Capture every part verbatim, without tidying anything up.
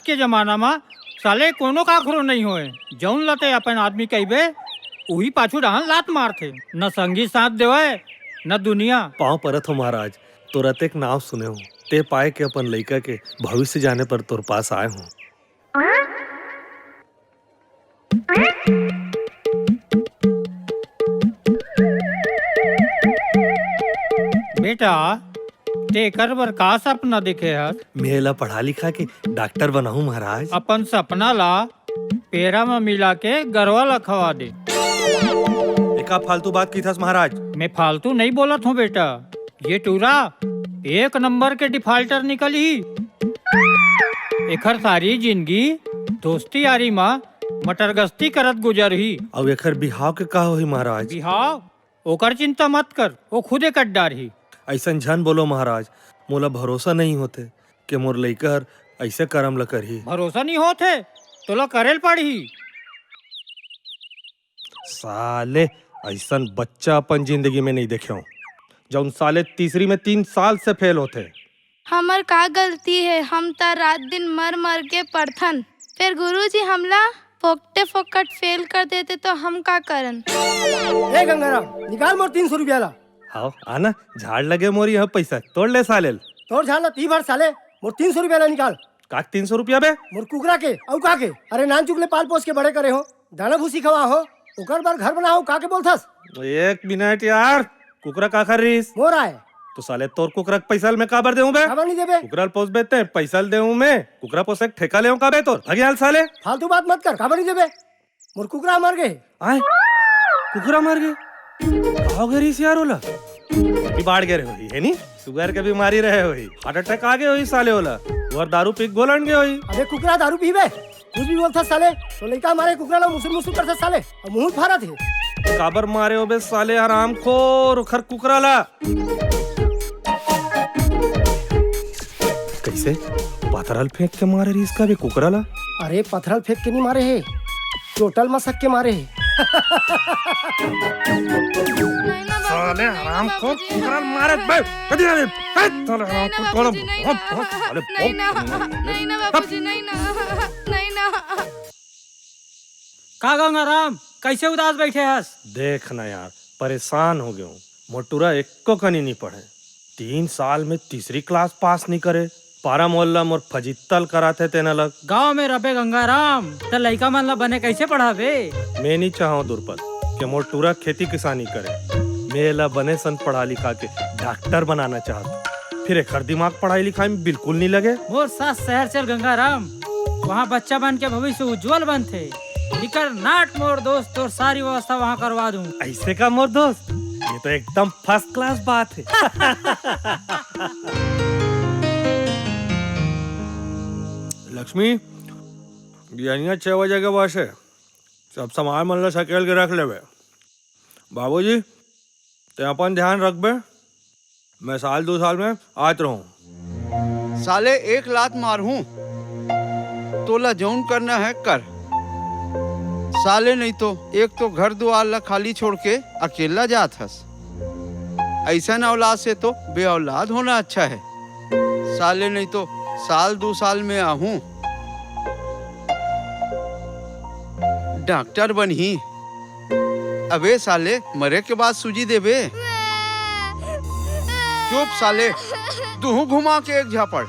के जमाना म साले कोनो काखरो नइ होय। जउन ल ते अपन आदमी कहिबे, उही पाछू डहान लात मारथे। न संगी साथ देवय, न दुनिया। पाँव परत हो महाराज, तोर अतेक नाव सुने हो, ते पाय के अपन लइका के भविष्य जाने बर तोर पास आय हो। बेटा, ते एकर बर का सपना देखे हस? मैं एला पढ़ा लिखा के डॉक्टर बनाहूँ महाराज। अपन सपना ला पेरा म मिला के गरवा ला खवा दे। एका फालतू बात किथस महाराज? मैं फालतू नइ बोलत हूँ बेटा, ये टूरा एक नंबर के डिफाल्टर निकलही। एखर सारी जिंदगी दोस्ती यारी म मटरगस्ती करत गुजरही। अउ एखर बिहाव के का होही महाराज? बिहाव? ओकर चिंता मत कर, वो खुदे कट डारही। अइसन झन बोलो महाराज, मोला भरोसा नइ होथे के मोर लइका हर अइसे करम ल करही। भरोसा नइ होथे, तोला करे ल पड़ही। साले, अइसन बच्चा अपन जिंदगी में नइ देखे हूँ, जउन साले तीसरी में तीन साल से फेल होथे। हमर का गलती हे? हम त रात दिन मर मर के पढ़थन, फेर गुरुजी हमला फोकटे फोकट फेल कर देते तो हम का करन? ए गंगाराम, निकाल मोर तीन सौ रुपया ला। हाव, आना, झाड़ लगे मोर यहाँ पैसा, तोड़ ले साले ल। तोर झाड़ ला ती भर साले, मोर तीन सौ रुपया ला निकाल। का तीन सौ रुपया बे? मोर कुकरा के, अउ का के? अरे नानचुक ले पाल पोस के बड़े करे हो, दाना भूसी खवा हो, ओकर बर घर बना हो, का के बोलथस? एक मिनट यार, कुकरा काखर रिस? मोर आय। तो साले तोर कुकरा के पैसा ल मैं काबर देहूं बे? काबर नहीं देबे? कुकरा ल पोसबे ते पैसा ल देहूं मैं? कुकरा पोसे के ठेका लेहूं का बे तोर? भगियाल साले। फालतू बात मत कर, काबर नहीं देबे? मोर कुकरा मर गे। आय? कुकरा मर गे? का हो गे रिस यार ओला? अभी बाढ़ गे रहे होही, है नी? सुगर के बीमारी रहे होही, हार्ट अटैक आ गे होही साले ओला, ओहर दारू पी के गोलन गे होही। अबे कुकरा दारू पीबे? कुछ भी बोलथस साले, तो लइका मारे कुकरा ला मुसुर मुसुर करथस साले, अउ मुंह फारत हे। काबर मारे होबे साले हरामखोर, ओखर कुकरा ला? कइसे? पथरल फेंक के मारे रिहिस का बे कुकरा ला? अरे पथरल फेंक के नहीं मारे हे, चोटल मसक के मारे हे। नहीं ना साले बाबूजी, नहीं ना हरामखोर, बाबूजी। कुकरा मारत बे, कदी ना बे, हट, साले नहीं ना हरामखोर, बाबूजी, नहीं बहुत, ना। बहुत, साले नहीं बहुत ना, नहीं ना बाबूजी, नहीं ना, नहीं ना। का गंगाराम, कइसे उदास बइठे हस? देख ना यार, परेशान हो गेंव। मोर टूरा एको कनी नी पढ़े। तीन साल में तीसरी क्लास पास नी करे। पारा मोहल्ला मोर फजित्तल कराथे तेन अलग। गांव में रबे गंगाराम, त लइका मन ला बने कइसे पढ़ाबे? मैं नी चाहंव दुरपत के मोर टूरा खेती किसानी करे। मैं एला बने सन पढ़ा लिखा के डॉक्टर बनाना चाहत। फिर एखर दिमाग पढ़ाई लिखाई में बिल्कुल नी लगे। मोर साथ शहर चल गंगाराम, वहाँ बच्चा मन के भविष्य उज्जवल बनथे। निकर नाट मोर दोस्त, तोर सारी व्यवस्था वहाँ करवा दूँ। अइसे का मोर दोस्त, ये तो एकदम फर्स्ट क्लास बात हे। लक्ष्मी, बिहनिया छह बजे के बस हे, सब सामान मन ला सकेल के रख लेबे। बाबूजी, तें अपन ध्यान रखबे, मैं साल दू साल में आत रहूं। साले एक लात मारहूं, तोला जउन करना हे कर। साले नहीं तो एक तो घर दुआर ला खाली छोड़ के अकेला जात हस। अइसन औलाद से तो बेऔलाद होना अच्छा हे। साले नहीं तो साल दू साल में आहूं, डॉक्टर बनही। अबे साले, मरे के बाद सूजी देबे? चुप साले, तुहूं घुमा के एक झापड़।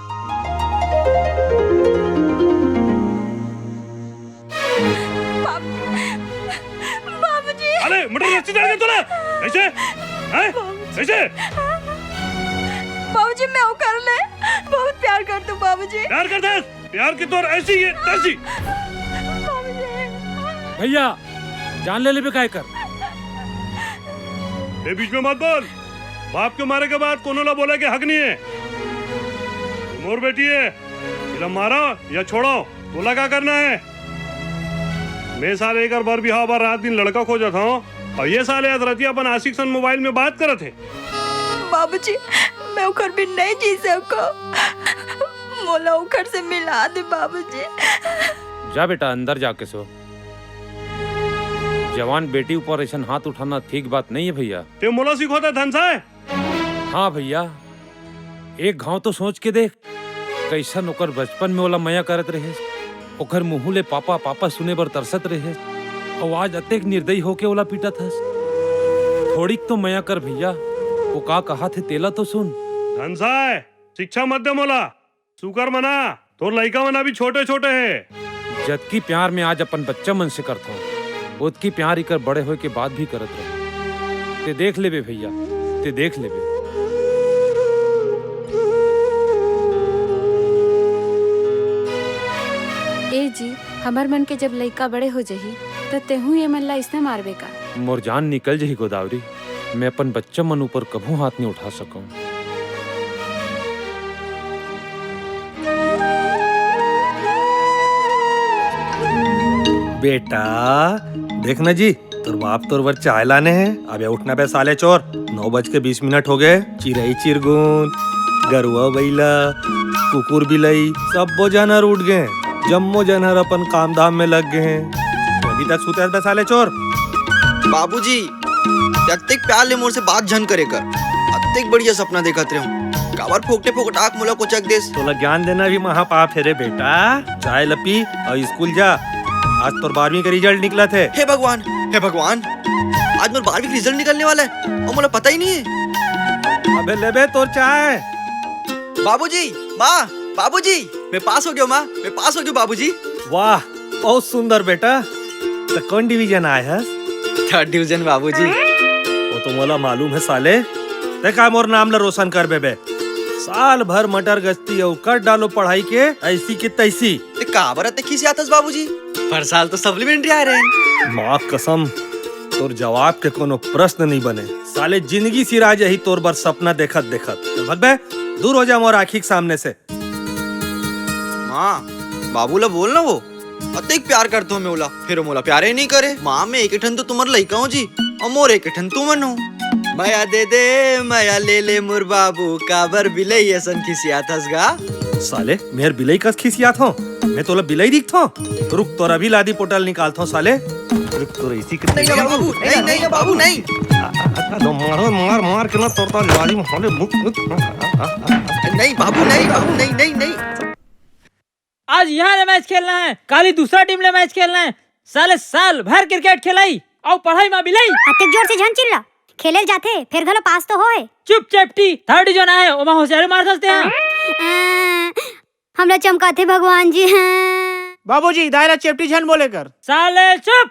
बाबूजी। अरे, मटर रस्सी डाल के तोला। कैसे? हैं? कैसे? बाबूजी, मैं ओकर ले बहुत प्यार करत हूँ बाबूजी। प्यार करत हस? प्यार की तोर ऐसी है, तैसी। बाबूजी। भैया, जान ले लेबे काय कर। ए, बीच में मत बोल। बाप के मारे के बाद कोनो ला बोले के हक नहीं है। मोर बेटी है, इला मारा या छोड़ो, तोला का करना है? मैं साले एकर बर बिहाव बर रात दिन लड़का खोजत हूँ, और ये साले अधरतिया अपन आशिक सन मोबाइल में बात करत हे। बाबूजी, मैं ओकर बिन नहीं जी सको। मोला ओकर से मिला दे बाबूजी। जा बेटा, अंदर जाके सो। जवान बेटी ऊपर ऐसन हाथ उठाना ठीक बात नहीं है भैया। ते मोला सिखोता धनसाय? हाँ भैया, एक घाव तो सोच के देख। कइसन ओकर बचपन में ओला मया करत रहेस, ओकर मुंहू ले पापा पापा सुने बर तरसत रहेस, अउ आज अतेक निर्दयी होके ओला पीटत हस। थोड़ीक तो मया कर भैया, वो का कहाथे तेला तो सुन। धनसाय, शिक्षा मत दे मोला। सुकर मना, तोर लइका मन अभी छोटे-छोटे हे। जतकी प्यार में आज अपन बच्चा मन से करथंव, ओतकी प्यार इकर बड़े होय के बाद भी करत रहूं। ते देख लेबे भैया, ते देख लेबे। ए जी, हमर मन के जब लइका बड़े हो जही, त तेहू ये मन ला अइसने मारबे का? मोर जान निकल जही गोदावरी, मैं अपन बच्चा मन ऊपर कभू हाथ नहीं उठा सकूं। बेटा, देख ना जी, तोर बाप तोर बर चाय लाने हे। अबे उठ ना बे साले चोर, नौ बज के बीस मिनट हो गए। चिरई चिरगुन, गरुआ बइला, कुकुर बिलई, सब्बो जानवर उठ गए। जम्मो जानवर अपन काम धाम में लग गए हैं। अभी तक सुते हस बे साले चोर। बाबूजी, अतेक प्यार ले मोर से बात झन करे कर। अतेक बढ़िया सपना देखत रहूं। काबर फोकटे फोकट आंख मोला कोचक देस? तोला ज्ञान देना भी महापाप हे रे बेटा। चाय ल पी अउ स्कूल जा। आज तोर बारहवीं के रिजल्ट निकलत हे। हे भगवान, हे भगवान, आज मोर बारहवीं के रिजल्ट निकलने वाला हे अउ मोला पता ही नहीं हे। अबे लेबे तोर चाय। बाबूजी, माँ, बाबूजी, मैं पास हो गया हूँ माँ, मैं पास हो गया हूँ बाबूजी। वाह, बहुत सुंदर बेटा। त कौन डिवीजन आए हस? थर्ड डिवीजन बाबूजी। वो तो मोला मालूम हे साले। ते का मोर नाम ला रोशन करबे बे? साल भर मटर गश्ती अउ कर डालो पढ़ाई के ऐसी की तैसी। ते काबर अतेक खिसियात हस बाबूजी? पर साल तो सप्लीमेंट्री आए रहे। माँ कसम, तोर जवाब के कोनो प्रश्न नहीं बने। साले जिंदगी सिरा जही तोर बर सपना देखत देखत। चल भग बे, दूर हो जा मोर आँखी के सामने से। माँ, बाबू ला बोल ना वो। अतेक प्यार करत हों मैं ओला, फेर वो मोला प्यारे ही नहीं करे। माँ, मैं एक ठन तो तुम्हर लइका हूँ जी, अउ मोर एक ठन तुमन हो। मया दे दे, मया ले ले मोर बाबू, काबर बिलई असन खिसियात हस गा? साले, मैं हर बिलई कस खिसियात हों? मैं तोला बिलई दिखत हों? रुक, तोर अभी लादी पोटा ल निकालत हों साले। रुक, तोर इसी के नहीं, नहीं, बाबू, नहीं, नहीं, बाबू, नहीं। आ, आ, आ, मार, मार, मार के ना तोर तो लादी में साले मुक, मुक। नहीं, बाबू, नहीं, बाबू, नहीं, नहीं, नहीं। आज यहाँ ले मैच खेलना हे, काली दूसरा टीम ले मैच खेलना हे। साले साल भर क्रिकेट खेलई अउ पढ़ई मा बिलई। अतेक जोर से झन चिल्ला, खेले ल जाथे, फेर घलो पास तो होए। चुप चेपटी, थर्ड डिवीजन आए, ओमा होशियारी मार सकते हैं। अं, हमला चमकाथे भगवान जी। बाबूजी, दाई ला चेपटी झन बोले कर। साले चुप।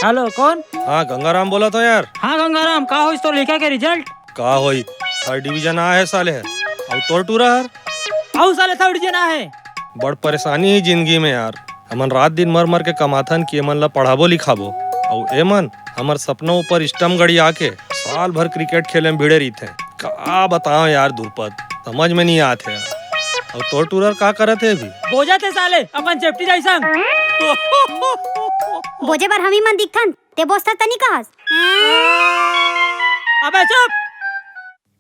हेलो, कौन? हाँ, गंगाराम बोलत हों यार। हाँ गंगाराम, का होइस तोर लइका के रिजल्ट? का होई, थर्ड डिवीजन आए हे साले हर। अउ तोर टूरा हर? अउ साले थर्ड डिवीजन आए हे। बड़ परेशानी हे जिंदगी में यार। हमन रात दिन मर मर के कमाथन कि एमन ला पढ़ाबो लिखाबो, अउ एमन हमर सपना ऊपर स्टंप गड़िया के साल भर क्रिकेट खेले में भिड़े रहिथे। का बताओं यार दुरपत, समझ में नहीं आत हे। अउ तोर टूरा हर का करत हे अभी? बोजत हे साले, अपन चेपटी जइसन। बोजे बर हमी मन दिखथन, ते बोजथस त नहीं कहस। अबे चुप।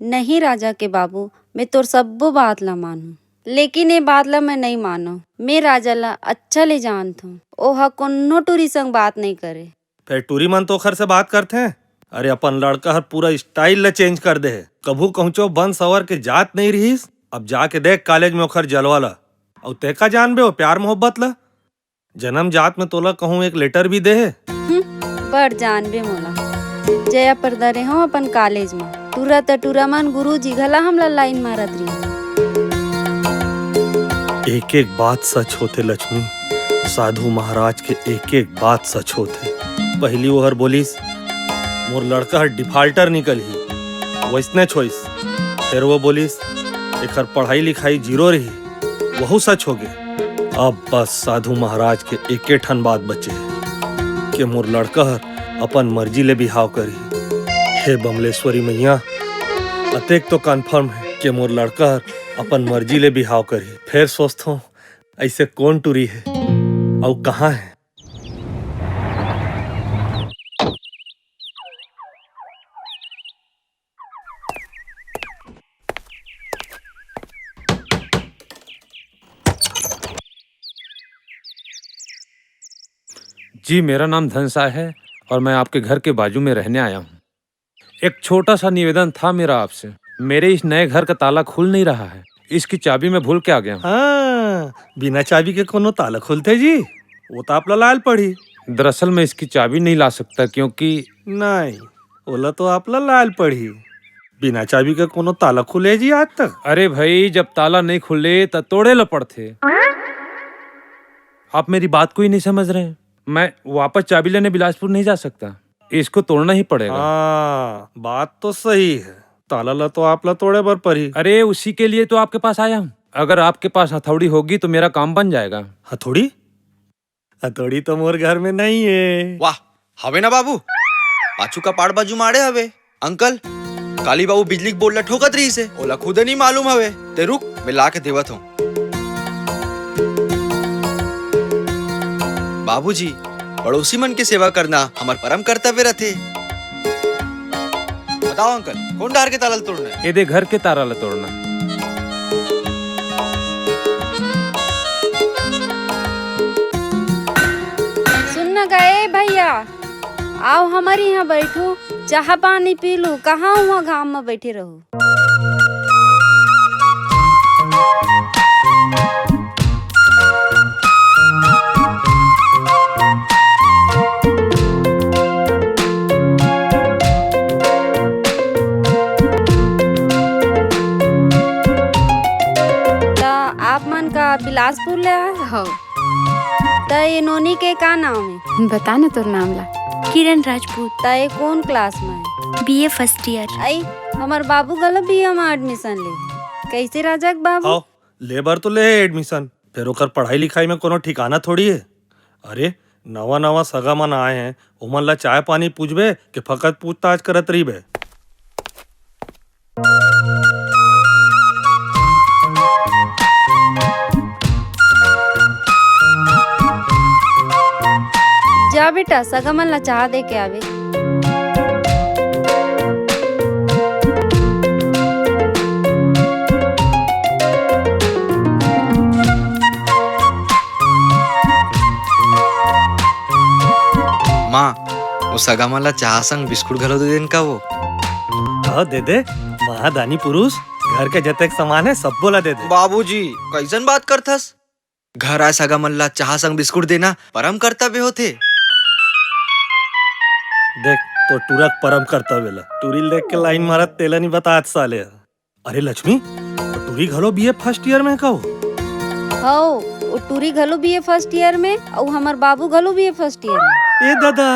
नहीं राजा के बाबू, मैं तोर सब्बो बात ला मानहूं, लेकिन ये बात ला मैं नहीं मानों। मैं राजा ला अच्छा ले जानत हों, ओहा कोनो टूरी संग बात नहीं करे। फेर टूरी मन तो ओखर से बात करथे। अरे, अपन लड़का हर पूरा स्टाइल ला चेंज कर दे हे। कभू कहूँचो बन सवर के जात नहीं रहिस, अब जाके देख कॉलेज में ओखर जलवा ला। अउ ते का जानबे वो प्यार मोहब्बत ला? जनम जात में तोला कहूँ एक लेटर भी दे हे। हम्म, बड़ जानबे मोला। जया परदा रेहेंव अपन कॉलेज में। टूरा त टूरा मन, गुरुजी घला हमला लाइन मारत रहिन। एक एक बात सच होथे लक्ष्मी, साधु महाराज के एक एक बात सच होथे। पहिली ओहर बोलिस, "मोर लड़का हर डिफाल्टर निकलही," वइसनेच होइस। फेर वो बोलिस, "एखर पढ़ाई लिखाई जीरो रही," वहू सच होगे। अब बस साधु महाराज के एके ठन बात बचे हे कि मोर लड़का हर अपन मर्जी ले बिहाव करही। हे बमलेश्वरी मैया, अतेक तो कन्फर्म हे कि मोर लड़का हर अपन मर्जी ले बिहाव करही। फेर सोचथों, अइसे कोन टूरी हे अउ कहाँ हे? जी, मेरा नाम धनसाय है और मैं आपके घर के बाजू में रहने आया हूँ। एक छोटा सा निवेदन था मेरा आपसे। मेरे इस नए घर का ताला खुल नहीं रहा है, इसकी चाबी मैं भूल के आ गया हूँ। हाँ, बिना चाबी के कोनो ताला खुलथे जी? वो तो आप ला लाय ल पड़ही। दरअसल मैं इसकी चाबी नहीं ला सकता क्योंकि नहीं, ओला तो आप ला लाय ल पड़ही। बिना चाबी के कोनो ताला खुले जी आज तक? अरे भाई, जब ताला नहीं खुले त तोड़े ला पड़थे। आप मेरी बात को ही नहीं समझ रहे हैं। मैं वापस चाबी लेने बिलासपुर नहीं जा सकता, इसको तोड़ना ही पड़ेगा। हाँ, बात तो सही है, ताला ला तो आप ला तोड़े बर पड़ही। अरे, उसी के लिए तो आपके पास आया हूँ। अगर आपके पास हथौड़ी होगी तो मेरा काम बन जाएगा। हथौड़ी? हथौड़ी तो मोर घर में नहीं है। वाह, हवे ना बाबू, पाछू का पाड़ बाजू माड़े हवे। अंकल, काली बाबू बिजली के बोर्ड ला ठोकत रहिस हे, ओला खुदे नहीं मालूम हवे। ते रुक, मैं ला के देवत हूँ। बाबूजी, पड़ोसी मन के सेवा करना हमर परम कर्तव्य रथे। बताओ अंकल, कोन डार के ताला ल तोड़ना है? एदे घर के तारा ल तोड़ना। सुन न गा ए भैया, आओ हमर इहाँ बैठू, चाहा पानी पी लू, कहाँ उहाँ घाम म बैठे रहू? त आप मन का बिलासपुर ले आए? हव। त ये नोनी के का नाम है? बता ना तोर नाम ला। किरण राजपूत। त ये कौन क्लास में है? BA first year. आई, हमर बाबू घलो बीए में एडमिशन ले। कैसे राजक बाबू? हव, ले बर तो ले एडमिशन, फिर ओकर पढ़ाई लिखाई में कोनो ठिकाना थोड़ी है। अरे, नवा नवा सगा मन आए हैं, ओमन ला चाय पानी पूछबे कि फकत पूछताछ करत रहिबे? जा बेटा, सगा मन ला चाह दे के आवे। माँ, वो सगा मन ला चाह संग बिस्कुट घलो दे देन का वो? हाँ, दे दे। महादानी पुरुष, घर के जतेक सामान है, सब्बो ला दे दे। बाबूजी, कैसन बात करथस? घर आए सगा मन ला चाह संग बिस्कुट देना परम कर्तव्य होथे। देख, तो टुरक परम कर्तव्य ला। टुरी ल देख के लाइन मारत तेला नहीं बतात साले। अरे लक्ष्मी, टुरी घलो बीए फर्स्ट ईयर में का हो? हव, वो टुरी घलो बीए फर्स्ट ईयर में, अउ हमर बाबू घलो बीए फर्स्ट ईयर में। ए दादा।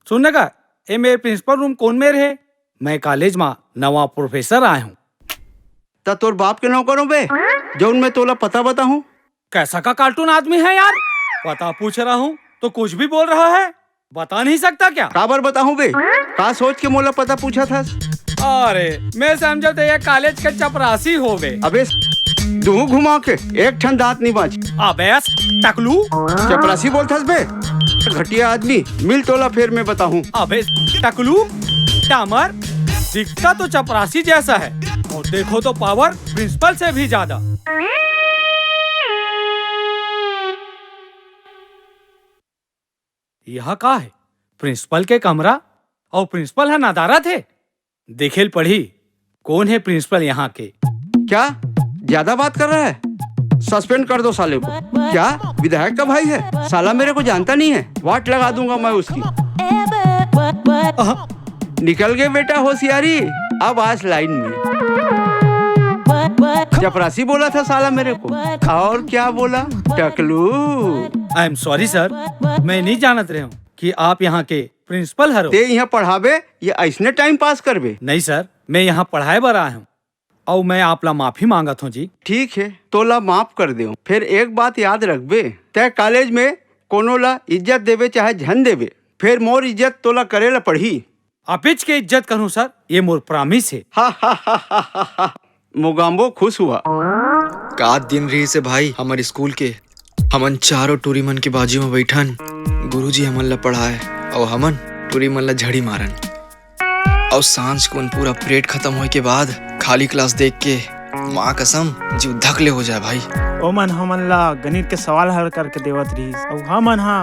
सुन न गा, ए मेर प्रिंसिपल रूम कोन मेर हे? मैं कॉलेज मा नवा प्रोफेसर आय हूँ। त तोर बाप के नौकर हूँ बे, जौन मैं तोला पता बताहूँ। कैसा का कार्टून आदमी है यार, पता पूछ रहा हूँ तो कुछ भी बोल रहा है, बता नहीं सकता क्या? काबर बताहूँ बे, का सोच के मोला पता पूछत हस? अरे, मैं समझत हे ये कॉलेज के चपरासी होबे। अबे, दूहू घुमा के एक ठन दांत नहीं बांच। अबे टकलू। चपरासी बोलथस बे, घटिया आदमी, मिल तोला फेर मैं बताहूँ। अबे टकलू, टामर, दिखता तो चपरासी जैसा है और देखो तो पावर प्रिंसिपल से भी ज्यादा। यह का है? प्रिंसिपल के कमरा? अउ प्रिंसिपल ह नदारत हे। देखे ल पड़ही, कोन हे प्रिंसिपल यहाँ के? क्या ज्यादा बात कर रहा है? सस्पेंड कर दो साले को। क्या विधायक का भाई है? साला मेरे को जानता नहीं है, वाट लगा दूंगा मैं उसकी। अह, निकल गए बेटा होशियारी, अब आज लाइन में। चपरासी बोला था साला मेरे को, और क्या बोला? टकलू। I am sorry sir, मैं नहीं जानत रहे हूँ कि आप यहाँ के प्रिंसिपल हरो। ते यहाँ पढ़ाबे या ऐसने टाइम पास करबे? नहीं सर, मैं यहाँ पढ़ाए बर आए हूँ और मैं आप ला माफी मांगत हूँ जी। ठीक है, तोला माफ कर दे। फिर एक बात याद रखबे, तै कॉलेज में कोनो ला इज्जत देबे चाहे झन देबे, फिर मोर इज्जत तोला करे ला पड़ही। अपेच के इज्जत करूँ सर, ये मोर प्रॉमिस है। हा हा हा हा हा हा। मोगाम्बो खुश हुआ। का दिन रहिस हे भाई हमर स्कूल के। हमन चारों टूरी मन के बाजू म बइठन, गुरुजी हमन ला पढ़ाए, अउ हमन टूरी मन ला झड़ी मारन। अउ सांझ कुन पूरा परेड खतम होय के बाद खाली क्लास देख के, माँ कसम, जीव धक ले हो जाए भाई। ओमन हमन ला गणित के सवाल हल करके देवत रिहिस, अउ हमन हा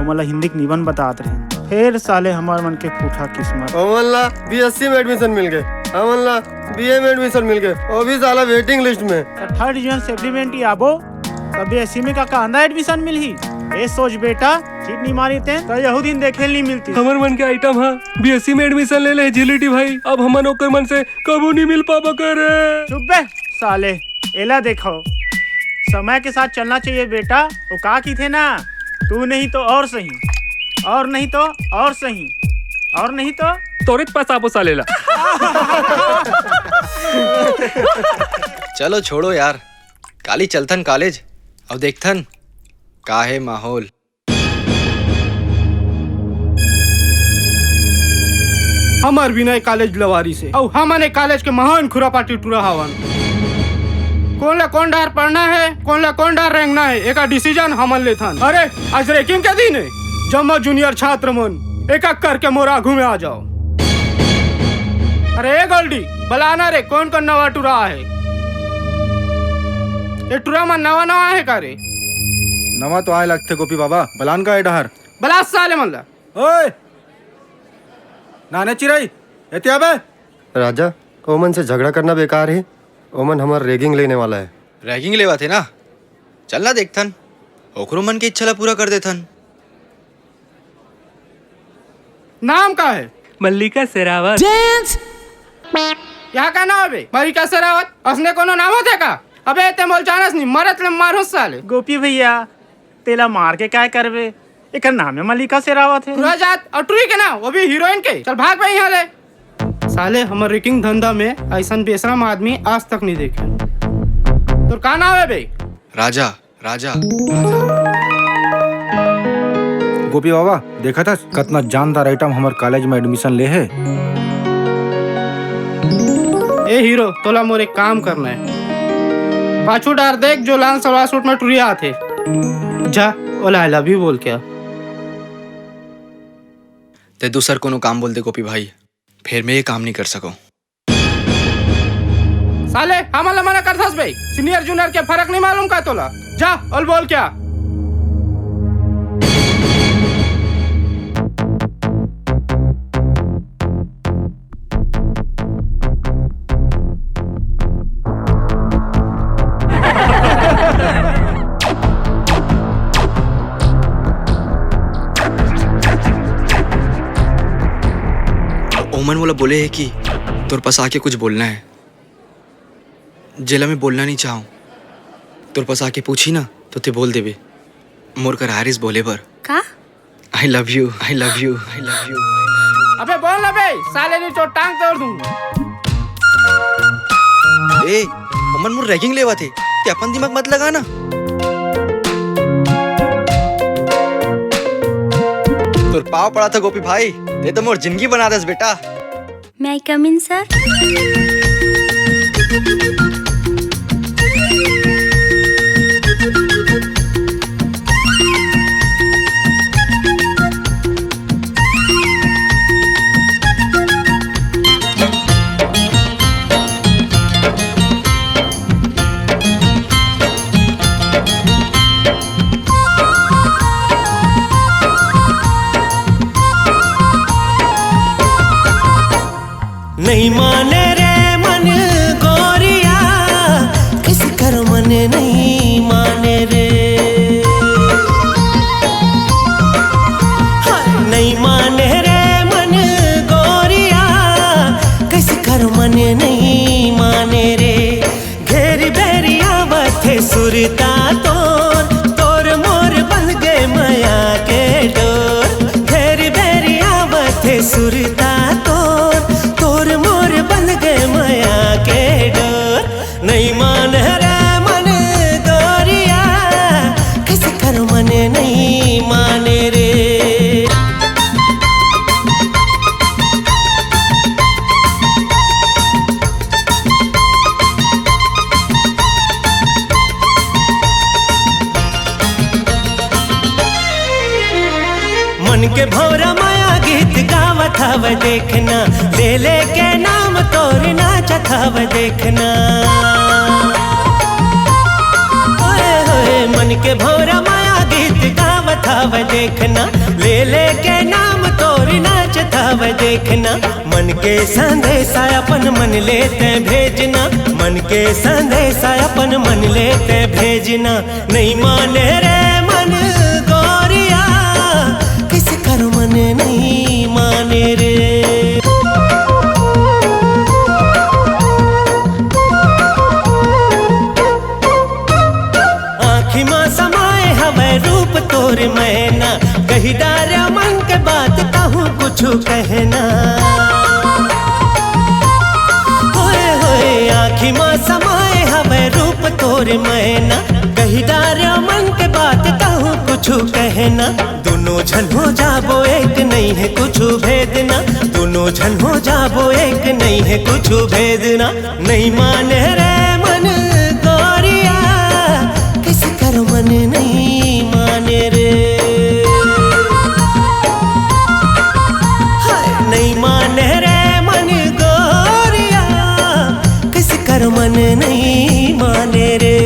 ओमन ला हिंदी के निबंध बतात रहिन। फेर साले हमर मन के फूटा किस्मत। ओमन ला बीएससी में एडमिशन मिल गे, हमन ला बीए में एडमिशन मिल गे, वो भी साला वेटिंग लिस्ट में। त थर्ड डिवीजन सप्लीमेंट्री आबो, त बीएससी में का कांदा एडमिशन मिलही? ए सोच बेटा, सीट नहीं मारी ते, त यहू दिन देखे नहीं मिलती। हमर मन के आइटम हा बीएससी में एडमिशन ले ले जीलीटी भाई, अब हमन ओकर मन से कबू नहीं मिल पाबा करे। चुप बे साले, एला देखो, समय के साथ चलना चाहिए बेटा। वो का की थे ना, तू नहीं तो और सही, और नहीं तो और सही, और नहीं तो तोरे पास आपो साले ला। चलो छोड़ो यार, काली चलथन कॉलेज, अउ देखथन का हे माहौल। हमर विनय कॉलेज लवारी से, अउ हमन ए कॉलेज के महान खुरापाती टूरा हवन। कोन ला कोन डार पढ़ना हे, कोन ला कोन डार रेंगना हे, एका डिसीजन हमन लेथन। अरे, आज रैंकिंग के दिन हे, जम्मो जूनियर छात्र मन एक एक करके मोर आगू में आ जाओ। अरे ए गोल्डी, बलाना रे, कोन कोन नवा टूरा हे? ए टूरा मन नवा नवा हे का रे? नवा तो आए लगथे गोपी बाबा, बलान का ए डहर। बला साले मन ला। ओए! नाने चिरई, एती आबे। राजा, ओमन से झगड़ा करना बेकार हे, ओमन हमर रैगिंग लेने वाला हे। रैगिंग लेवाथे ना? चल ना देखथन, ओकरो मन के इच्छा ला पूरा कर देथन। नाम का हे? मल्लिका शेरावत। यहाँ का नाम हे बे? मल्लिका शेरावत? असने कोनो नाम होथे का? अबे ते मोल जानस नहीं, मरत ले मारो साले। गोपी भैया, तेला मार के काय करबे? एकर नाम हे मल्लिका शेरावत हे। टूरा जात अउ टूरी के ना, वो भी हीरोइन के। चल भाग बे यहाँ ले। साले हमर रैगिंग धंधा में अइसन बेशरम आदमी आज तक नहीं देखे। तोर का नाम हे बे? राजा, राजा, राजा। गोपी बाबा, देखत हस कतना जानदार आइटम हमर कॉलेज में एडमिशन ले हे। ए हीरो, तोला मोर एक काम करना हे। पाछू डार देख, जो लाल सलवार सूट में टुरिया आथे। जा, ओला I love you बोल के आ। ते दूसर कोनो काम बोल दे गोपी भाई, फेर मैं ये काम नहीं कर सकूं। साले, हमन ला मना करथस बे? सीनियर जूनियर के फरक नहीं मालूम का तोला? जा, ओला बोल के आ। ओमन मोला बोले हे कि तोर पास आके कुछ बोलना हे, जेला मैं बोलना नहीं चाहूँ। तोर पास आके पूछही ना, तो ते बोल देबे। मोर करा आरिस बोले बर। का? I love you, I love you, I love you। अबे बोल ना बे, साले नहीं तो टांग तोड़ दूंगा। ए, ओमन मोर रैगिंग लेवाथे, ते अपन दिमाग मत लगा ना। तोर पाँव पड़ाथंव गोपी भाई, ते तो मोर जिंदगी बना देस बेटा। May I come in, sir? नहीं माने रे मन गोरिया, किस कर मन नहीं माने रे। हाय, नहीं माने रे मन गोरिया, किस कर मन नहीं माने रे। घेरी बेरी आवत हे सुरता तोर, तोर मोर बंध गे मया के डोर। घेरी बेरी आवत हे सुरता तोर, तोर मोर बंध गे मया के डोर। नहीं माने रे मन गोरिया, किस कर मन नहीं माने रे। के भौरा माया गीत गावत हव देखना, ले ले के नाम तोर नाचत हव देखना। ओए होए, मन के भौरा माया गीत गावत हव देखना, ले ले के नाम तोर नाचत हव देखना। मन के संदेशा अपन मन लेते भेजना, मन के संदेशा अपन मन लेते भेजना। नहीं माने रे मन गोरिया, किस कर मन नहीं माने रे। आँखी मा समाए हवै रूप तोर मैना, कही डारे मन के बात कहूँ कुछु कहना। होए होए आँखी मा समाए हवै रूप तोर मैना, कही डारे मन के बात कहूँ कुछु कहना। दोनों झन हो जाबो एक, नहीं है कुछु भेदना। दोनों झन हो जाबो एक, नहीं है कुछु भेदना। नहीं माने रे मन गोरिया, किस कर मन नहीं माने रे। हाय, नहीं माने रे मन गोरिया, किस कर मन नहीं माने रे।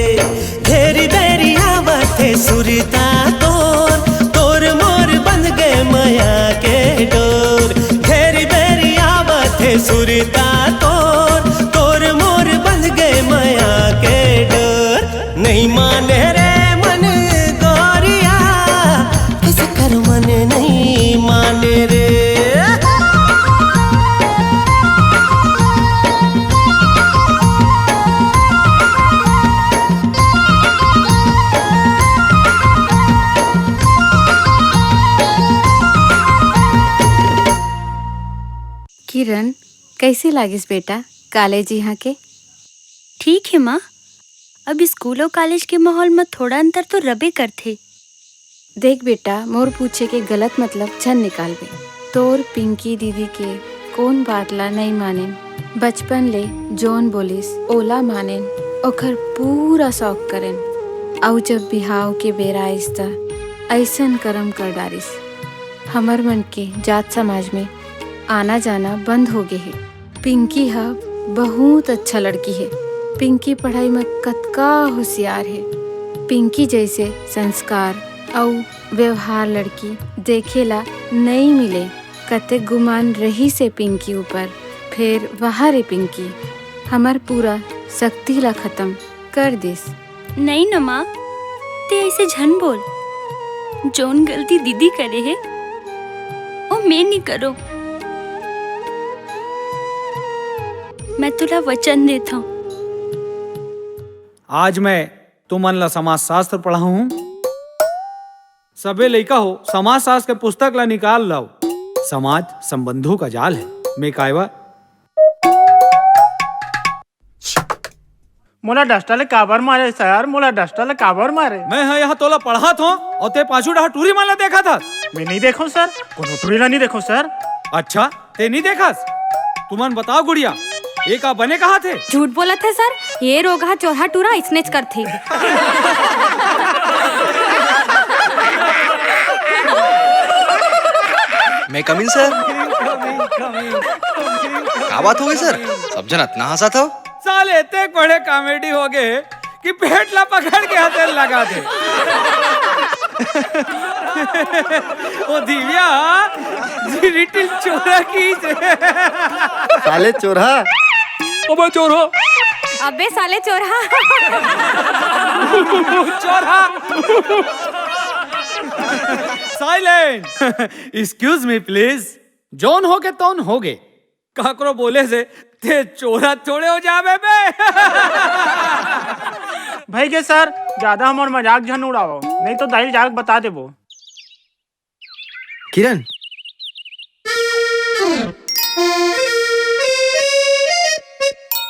घेरी बेरी आवत हे सुरता तोर, तोर मोर बंध गए मया के डोर। घेरी बेरी आवत हे सुरता तोर, तोर मोर बंध गए मया के डोर। नहीं माने रे मन गोरिया, किस कर मन नहीं माने रे। किरण, कैसे लागिस बेटा कॉलेज यहाँ के? ठीक हे माँ, अब स्कूल अउ कॉलेज के माहौल म थोड़ा अंतर तो रबे करथे। देख बेटा, मोर पूछे के गलत मतलब झन निकालबे। तोर पिंकी दीदी के कोन बात ला नइ मानेन? बचपन ले जोन बोलिस, ओला मानेन, ओखर पूरा शौक करेन। अउ जब बिहाव के बेरा आइस त अइसन करम कर डारिस। हमर मन के जात समाज में आना जाना बंद हो गे हे। पिंकी ह बहुत अच्छा लड़की हे। पिंकी पढ़ाई म कतका होशियार हे। पिंकी जइसे संस्कार अउ व्यवहार लड़की देखे ला नइ मिले। कतेक गुमान रहिस हे पिंकी ऊपर, फेर वहा रे पिंकी हमर पूरा शक्ति ला खतम कर दिस। नइ न माँ, ते अइसे झन बोल। जउन गलती दीदी करे हे, ओ मैं नइ करों। मैं तोला वचन देथंव। आज मैं तुमन ला समाजशास्त्र पढ़ाहूँ। सबे लइका हो, समाजशास्त्र के पुस्तक ला निकाल लाव। समाज संबंधों का जाल है। मैं कायवा मोला डस्टर ले काबर मारे सर? मोला डस्टर ले काबर मारे? मैं ह यहाँ तोला पढ़ात हों अउ ते पाछू डहा टूरी मन ला देखत हस। मैं नइ देखों सर, कोनो टूरी ला नइ देखों सर। अच्छा, ते नइ देखस? तुमन बताव गुड़िया, ए का बने कहत हे? झूठ बोलत हे सर, ये रोग ह चोरहा टूरा अइसनेच करथे। May I come in, sir? का बात हो गे सर? सब झन अतना हंसत हव। साले, एतेक बड़े comedy हो गे कि पेट ला पकड़ के हंसे लगा दे। ओ दिव्या, जी little चोरा की। साले चोरहा। अबे चोरहा। अबे साले चोरहा। चोरहा। Silence। Excuse me, please। जौन होगे, तौन होगे। काकरो बोले से ते चोरा थोड़े हो जाबे बे। भई गे सर, जादा हमर मजाक झन उड़ावव, नइ तो दाई ल जाके बता देबो। किरण,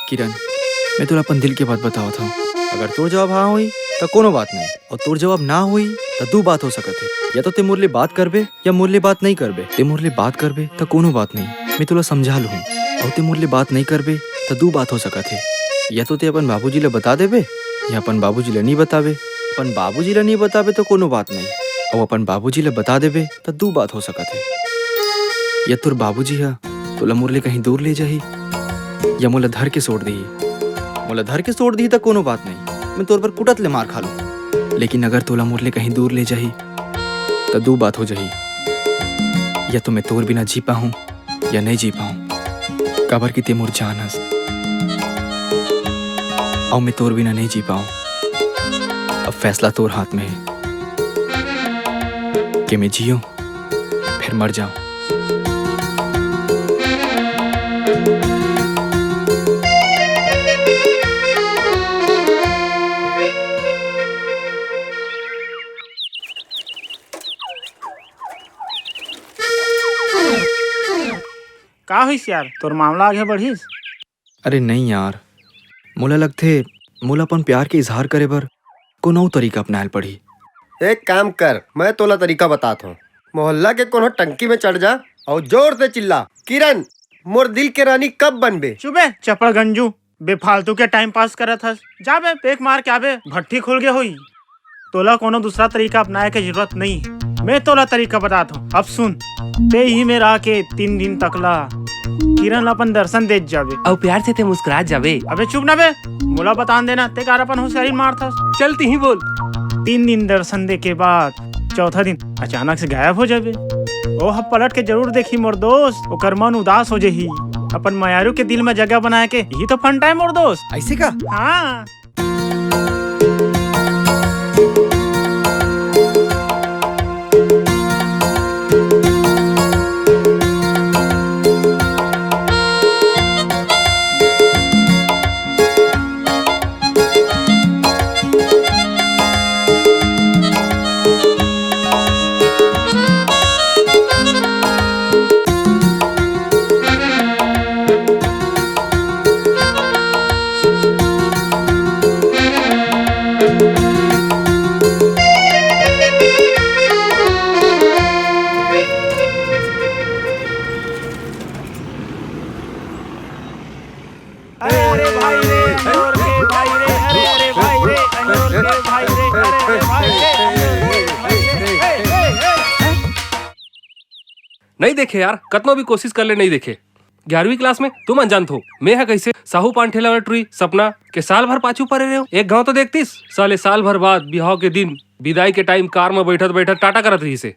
किरण, मैं तोला अपन दिल के बात बतावत हंव। अगर तोर जवाब हाँ होही, त कोनो बात नहीं, अउ तोर जवाब ना होही, त दू बात हो सकत हे। या तो ते मोर ले बात करबे, या मोर ले बात नइ करबे। ते मोर ले बात करबे, त कोनो बात नहीं, मैं तोला समझा लूहूं। अउ ते मोर ले बात नइ करबे, त दू बात हो सकत हे। या तो ते अपन बाबूजी ल बता देबे, या अपन बाबूजी ल नइ बताबे। अपन बाबूजी ल नइ बताबे, त कोनो बात नहीं, अउ अपन बाबूजी ल बता देबे, त दू बात हो सकत हे। या तोर बाबूजी ह तोला मोर ले कहीं दूर ले जाही, या मोला धर के सोट दिही। मोला धर के सोट दिही त कोनो बात नहीं, मैं तोर बर कुटत ले मार खा लूं। लेकिन अगर तोला मोर ले कहीं दूर ले जाही, त दू बात हो जाही, या तो मैं तोर बिना जी पाहूं, या नहीं जी पाऊं, काबर कि ते मोर जान हस। अउ मैं तोर बिना नहीं जी पाऊं। अब फैसला तोर हाथ में है कि मैं जियो फिर मर जाऊं। का होइस यार, तोर मामला आगे बढ़िस? अरे नहीं यार, मोला लगथे मोला अपन प्यार के इजहार करे बर कोनो अउ तरीका अपनायल पड़ही। एक काम कर, मैं तोला तरीका बतात हूँ। मोहल्ला के कोनो टंकी में चढ़ जा अउ जोर से चिल्ला, "किरण, मोर दिल के रानी कब बनबे?" चुबे चपड़ गंजू, बेफालतू के टाइम पास करत हस। जा बे, पेक मार के आबे, भट्ठी खुल गे होई। तोला कोनो दूसरा तरीका अपनाए के जरूरत नहीं है। मैं तोला तरीका बतात हूँ, अब सुन। ते ही मेर आके तीन दिन तक ला किरण ला अपन दर्शन देत जाबे। अउ प्यार से ते मुस्कुरात जाबे। अबे चुप ना बे, मोला बतान देना, ते कार अपन होशियारी मारथस। चल तिही बोल। तीन दिन दर्शन दे के बाद चौथा दिन अचानक से गायब हो जाबे। ओह पलट के जरूर देखी मोर दोस्त, ओकर मन उदास हो जाही। अपन मयारू के दिल में जगह बनाए के यही तो फंडा है मोर दोस्त। ऐसे का? हाँ। अरे, अरे भाई रे, अंजोर के भाई रे, अरे, अरे भाई रे, अंजोर के भाई रे, अरे, अरे भाई रे, अंजोर के भाई रे। नहीं देखे यार, कतनो भी कोशिश कर ले, नहीं देखे। ग्यारहवीं क्लास में तुमन जानथो, मैं ह कैसे साहू पान ठेला वाला टुरी सपना के साल भर पाछू परे रहे हो। एक घांव तो देखतिस, साले साल भर बाद बिहाव के दिन विदाई के टाइम कार में बैठत बैठत टाटा करत रहिस हे।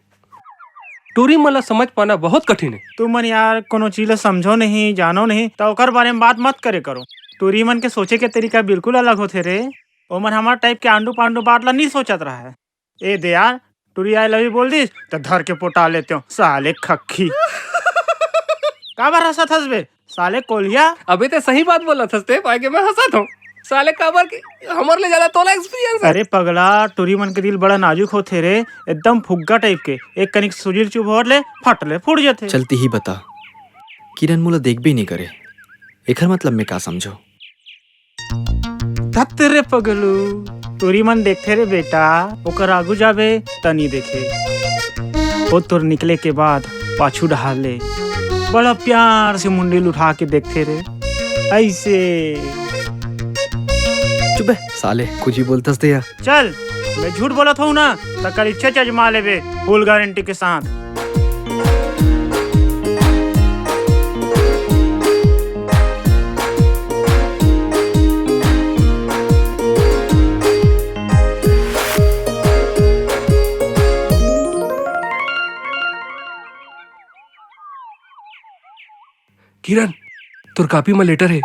टूरी मन ला समझ पाना बहुत कठिन हे। तुमन यार कोनो चीज ला समझो नहीं, जानो नहीं, त ओकर बारे में बात मत करे करो। टूरी मन के सोचे के तरीका बिल्कुल अलग होथे रे। ओमन हमर टाइप के आंडू पांडू बात ला नहीं सोचत रहा है। ए दे यार, टूरी I love you बोल दिस त धर के पोटा लेते हो साले खक्खी। काबर हंसत हस बे साले कोलिया? अबे ते सही बात बोलत हस ते, पाए के मैं हंसत हूँ। साले काबर के हमर ले ज्यादा तोला एक्सपीरियंस है। अरे पगला, टूरी मन के दिल बड़ा नाजुक होथे रे, एकदम फुग्गा टाइप के। एक कनिक सुजील चुभ होर ले, फट ले फूट जथे। चल तिही बता, किरण मोला देखबे नहीं करे, एखर मतलब मैं का समझो? धत रे पगलू, टूरी मन देखथे रे बेटा, ओकर आगू जाबे त नी देखे। ओ तोर निकले के बाद पाछू डहार ले बड़ा प्यार से मुंडी ल उठा के देखथे रे, ऐसे। चुप बे साले, कुछ भी बोलथस ते या। चल, मैं झूठ बोलत हूँ ना, त कल इच्छा अजमा लेबे फुल गारंटी के साथ। किरण, तोर कॉपी म लेटर हे।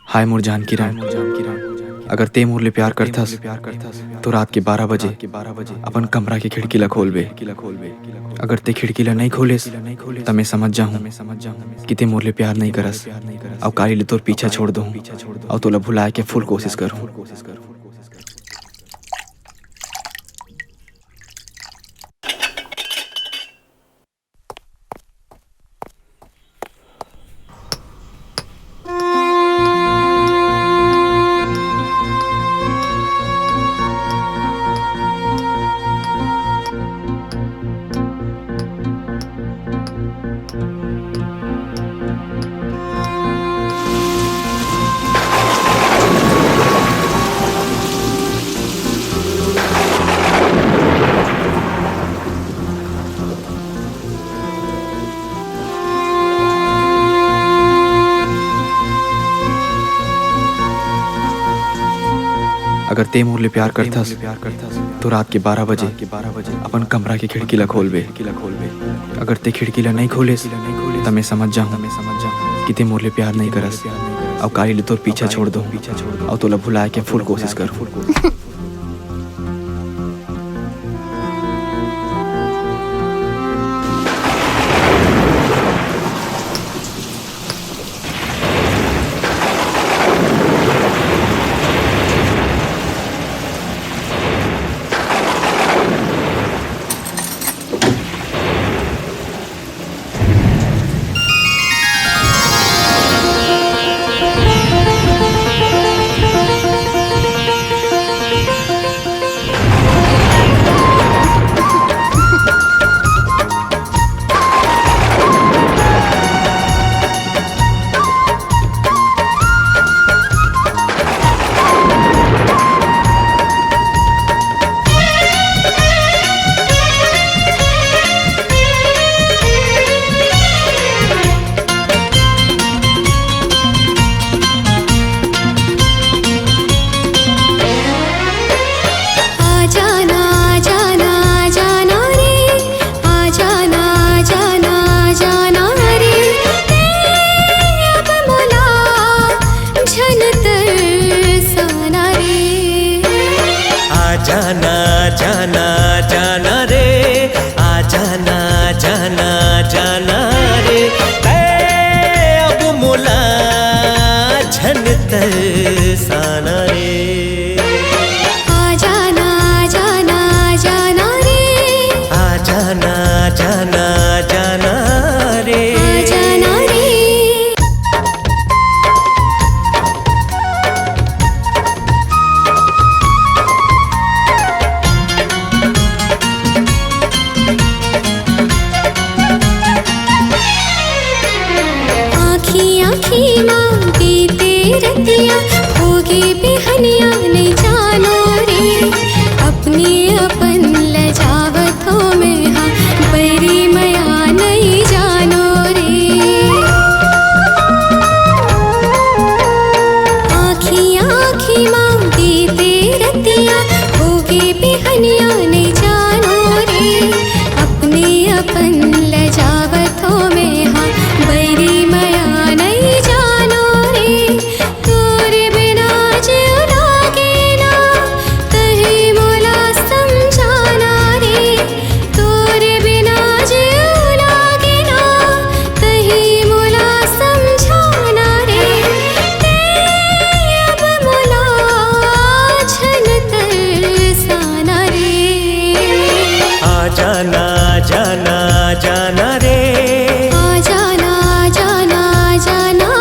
हाय मोर जान किरण, अगर ते मोर ले प्यार करथस, तो रात के बारह बजे अपन कमरा के खिड़की ला खोलबे। अगर ते खिड़की ला नहीं खोलेस, त मैं समझ जाहूं कि ते मोर ले प्यार नहीं करस, अउ काली ले तोर पीछा छोड़ दूं, अउ तोला भुलाए के फुल कोशिश करूं। अगर ते मोर ले प्यार करथस, तो रात के बारह बजे अपन कमरा के खिड़की ला खोलबे। अगर ते खिड़की ला नइ खोलेस, त मैं समझ जाहूं कि ते मोर ले प्यार नइ करस, अउ काली ले तोर पीछा छोड़ दूं, अउ तोला भुलाए के फुल कोशिश करूं। आ जाना, आ जाना, आ जाना रे। आ जाना, आ जाना, आ जाना रे। ते अब मोला झन तरसाना रे। आ जाना, जाना, जाना रे। आ जाना, जाना, जाना रे। ते अब मोला झन तरसाना रे। आ जाना, आ जाना, आ जाना रे। आ जाना, आ जाना, आ जाना रे। आ जाना रे। आँखी आँखी मा बीते रतिया, होगे बिहनिया नइ जानो रे। अपने अपन लजावत हो मैं हा, बैरी मया नइ जानो रे। आँखी आँखी मा बीते रतिया, होगे बिहनिया नइ जानो रे। अपने अपन लजावत हो मैं हा, बैरी मया नइ जानो रे। तोरे बिना जिउ लागे ना, तही मोला समझाना रे। तोरे बिना जिउ लागे ना, तही मोला समझाना रे। ते अब मोला झन तरसाना रे। आ जाना, जाना, जाना रे। आ जाना, जाना, जाना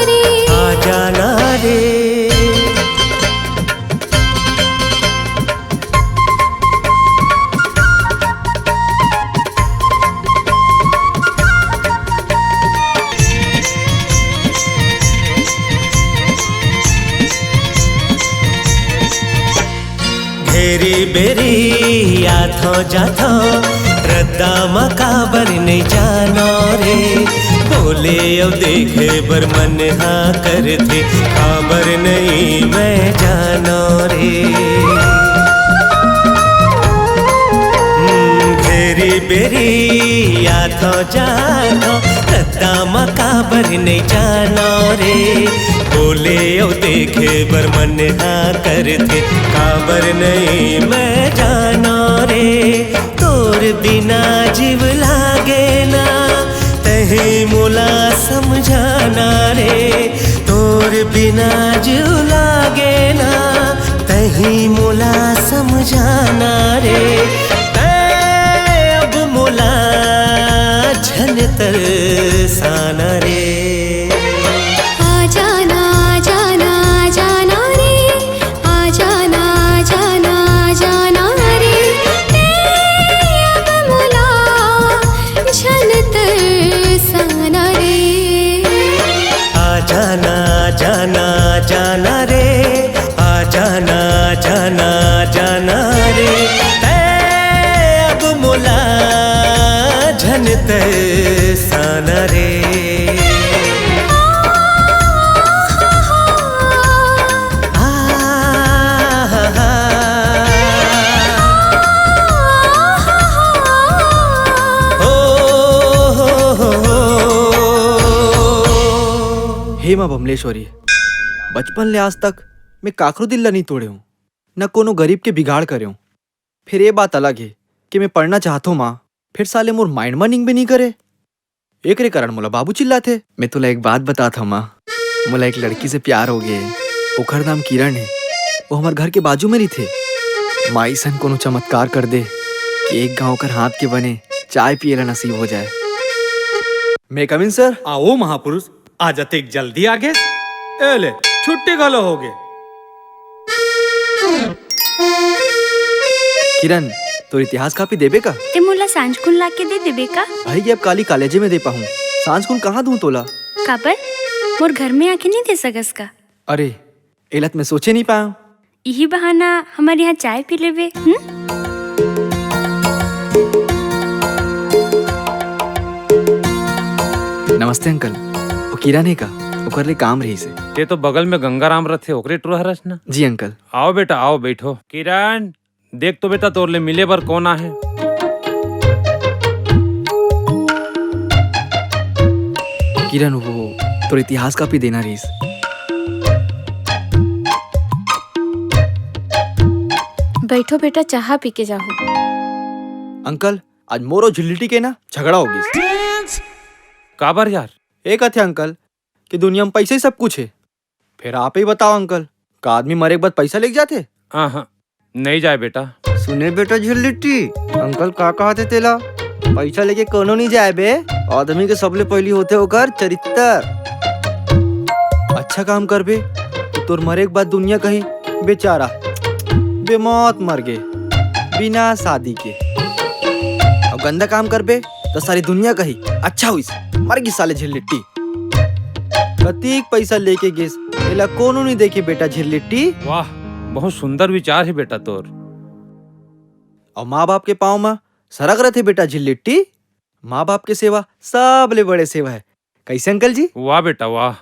रे। आ जाना रे। घेरी बेरी आथो जाथो, रद्दा म काबर नइ जानो रे। बोले अउ देखे बर मन हा करथे, काबर नइ मैं जानो रे। हम्म, घेरी बेरी आथो जाथो, रद्दा म काबर नइ जानो रे। बोले अउ देखे बर मन हा करथे, काबर नइ मैं जानो रे। तोर बिना जीव लागे ना, तही मोला समझाना रे। तोर बिना जीव लागे ना, तही मोला समझाना रे। तैं अब मोला झन तरसाना रे। आ जाना, आ जाना, आ जाना रे। आ जाना, आ जाना, आ जाना रे। ते अब मोला झन तरसाना रे। आ जाना, आ जाना, आ जाना रे। आ जाना, आ जाना, आ जाना रे। ते अब मोला झन तरसाना रे। आ, हा, हे माँ बमलेश्वरी, बचपन ले आज तक मैं काकरो दिल ला नहीं तोड़े हूँ, न कोनो गरीब के बिगाड़ करे हूँ। फिर ये बात अलग है कि मैं पढ़ना चाहत हूँ माँ, फिर साले मोर माइंड मनिंग भी नहीं करे। एकरे कारण मोला बाबू चिल्लाथे। मैं तोला एक बात बतात हूँ माँ, मोला एक लड़की से प्यार हो गए। ओखर नाम किरण है, वो हमारे घर के बाजू में रहिथे। माँ ऐसन कोनो चमत्कार कर दे कि एक गांव कर हाथ के बने चाय पिए ला नसीब हो जाए। मैं कम इन सर? आओ महापुरुष, आज अतेक जल्दी आ गे। ए ले, छुट्टी घलो हो गे। किरण, तोर इतिहास कापी देबे का? ते मोला सांझ कुन ला के दे देबे का? भाई, ये अब काली कॉलेजे में दे पाहूँ। सांझ कुन कहाँ दूँ तोला? काबर? मोर घर में आके नहीं दे सकस का? अरे, एला त मैं सोचे नहीं पाया। इही बहाना हमारे यहाँ चाय पी लेबे, हम्म? नमस्ते अंकल, वो किरण है का? ओकर ले काम रहिस हे। ते तो बगल में गंगाराम रथे, ओकरे टुरा हरस ना? जी अंकल। आओ बेटा, आओ, बैठो। किरण, देख तो बेटा, तोर ले मिले बर कौन आहे? किरण, वो तोर इतिहास कापी देना रहिस। बैठो बेटा, चाहा पी के जाहू। अंकल, आज मोर अउ झिल्लिटी के ना झगड़ा हो गिस। काबर यार? ए कथे अंकल कि दुनिया में पैसा ही सब कुछ है। फिर आप ही बताओ अंकल, का आदमी मरे के बाद पैसा लेके जाथे? हाँ, हाँ, नहीं जाए बेटा। सुने बेटा झिल्लिटी, अंकल का कहत हे तेला? पैसा लेके कोनो नहीं जाए बे। आदमी के सबले पहली होथे ओकर चरित्र। अच्छा काम करबे तो तोर मरे के बाद दुनिया कही, "बेचारा बेमौत मर गे, बिना शादी के।" और गंदा काम करबे तो सारी दुनिया कही, "अच्छा हुई, मर गई साले झिल्लिट्टी।" कतीक पैसा लेके गेस, एला कोनो नहीं देखे बेटा झिल्लिट्टी। वाह, बहुत सुंदर विचार है बेटा तोर। और माँ बाप के पाँव में सरग रथे बेटा झिल्लिट्टी। माँ बाप के सेवा सबले बड़े सेवा है। कैसे अंकल जी? वाह बेटा, वाह।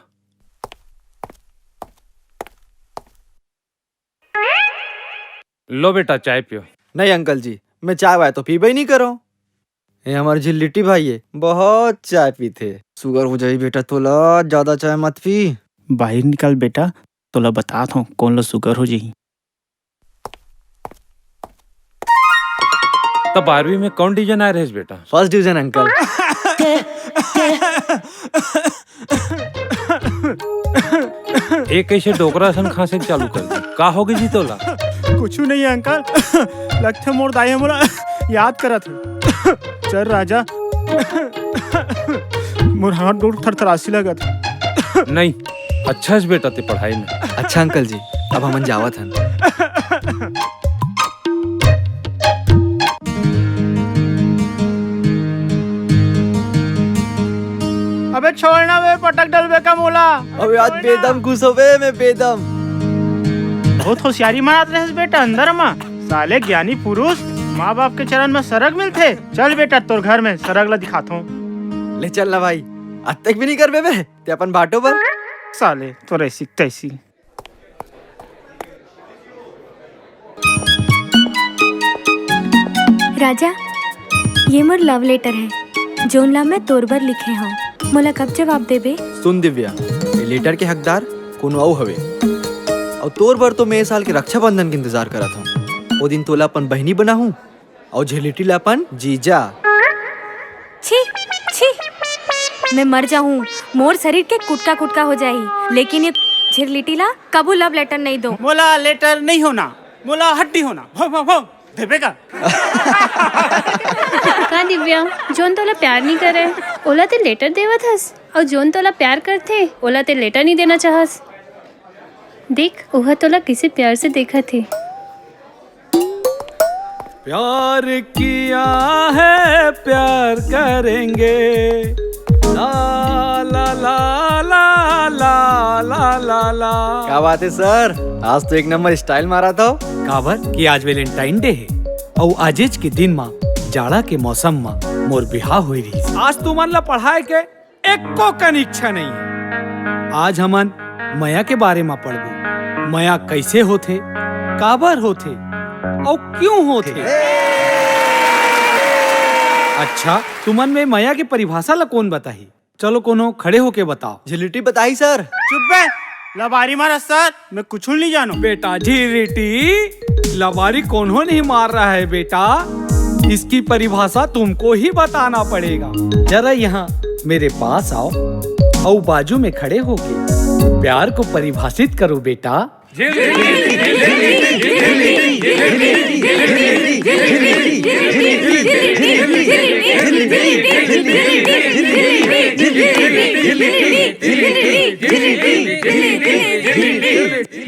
लो बेटा, चाय पियो। नहीं अंकल जी, मैं चाय वाय तो पीबे ही नहीं करो। ये हमार झिल्लिटी भाई है, बहुत चाय पीथे। सुगर हो जाई बेटा तोला, ज्यादा चाय मत पी। बाहर निकल बेटा, तोला बतात हूँ कौन ला सुगर हो जाई। त बारहवीं में कौन डिवीजन आए रहेस बेटा? First division uncle. ए कैसे डोकरा असन खांसे के चालू कर दी? का हो गई जी तोला? कुछ नहीं अंकल, लगथे मोर दाई मोला याद करत हे। चल राजा, मोर हाथ गोड़ थरथरासी लगत हे। नहीं, अच्छा है बेटा ते पढ़ाई में। अच्छा अंकल जी, अब हमन जावत हन। अबे छोड़ना बे, पटक डलबे का मोला। अबे आज बेदम घुसो बे, मैं बेदम। बहुत होशियारी मारत रहेस बेटा अंदर मा। साले ज्ञानी पुरुष माँ बाप के चरण में सरग मिलथे। चल बेटा तोर घर में सरग ला दिखाथों। ले चल ना भाई, अतेक भी नहीं करबे बे ते अपन भाटो बर। साले तोर ऐसी तैसी। राजा, ये मोर लव लेटर है, जोन ला मैं तोर बर लिखे हूँ। मोला कब जवाब देबे? सुन दिव्या, ये लेटर के हकदार कोनो अउ हवे। और तोर बर तो मैं ए साल के रक्षाबंधन के इंतजार करत हूँ। ओ दिन तोला अपन बहिनी बनाहूँ और झिल्लिटी ला अपन जीजा। छी, छी, मैं मर जाहूँ, मोर शरीर के कुटका कुटका हो जाही, लेकिन ये झिल्लिटी ला कबू लव लेटर नहीं दो। मोला लेटर नहीं होना, मोला हड्डी होना। भो, भो, भो, देबे का? का दिव्या, जोन तोला प्यार नहीं करे, ओला ते लेटर देवत हस, और जोन तोला प्यार करथे, ओला ते लेटर नहीं देना चाहस। देख, ओह तोला किसे प्यार से देखत हे। प्यार किया है, प्यार करेंगे। ला, ला, ला, ला, ला, ला, ला। क्या बात है सर, आज तो एक नंबर स्टाइल मारा था। काबर कि आज वैलेंटाइन डे है, अउ आजेच के दिन मा जाड़ा के मौसम मा मोर बिहाव होई रहिस। आज तुमन ला पढ़ाए के एको कन इच्छा नहीं है। आज हमन मया के बारे म पढ़बो। मया कैसे होथे, काबर होथे, अउ क्यों होथे? अच्छा, तुमन में मया के परिभाषा ला कौन बताही? चलो कोनो खड़े होके बताओ। झिलिटी बताही सर। चुप बे, लबारी मारा सर, मैं कुछ नहीं जानों। बेटा झिरिटी, लबारी कोनो नहीं मार रहा है बेटा, इसकी परिभाषा तुमको ही बताना पड़ेगा। जरा यहाँ मेरे पास आओ, और बाजू में खड़े होके प्यार को परिभाषित करो बेटा।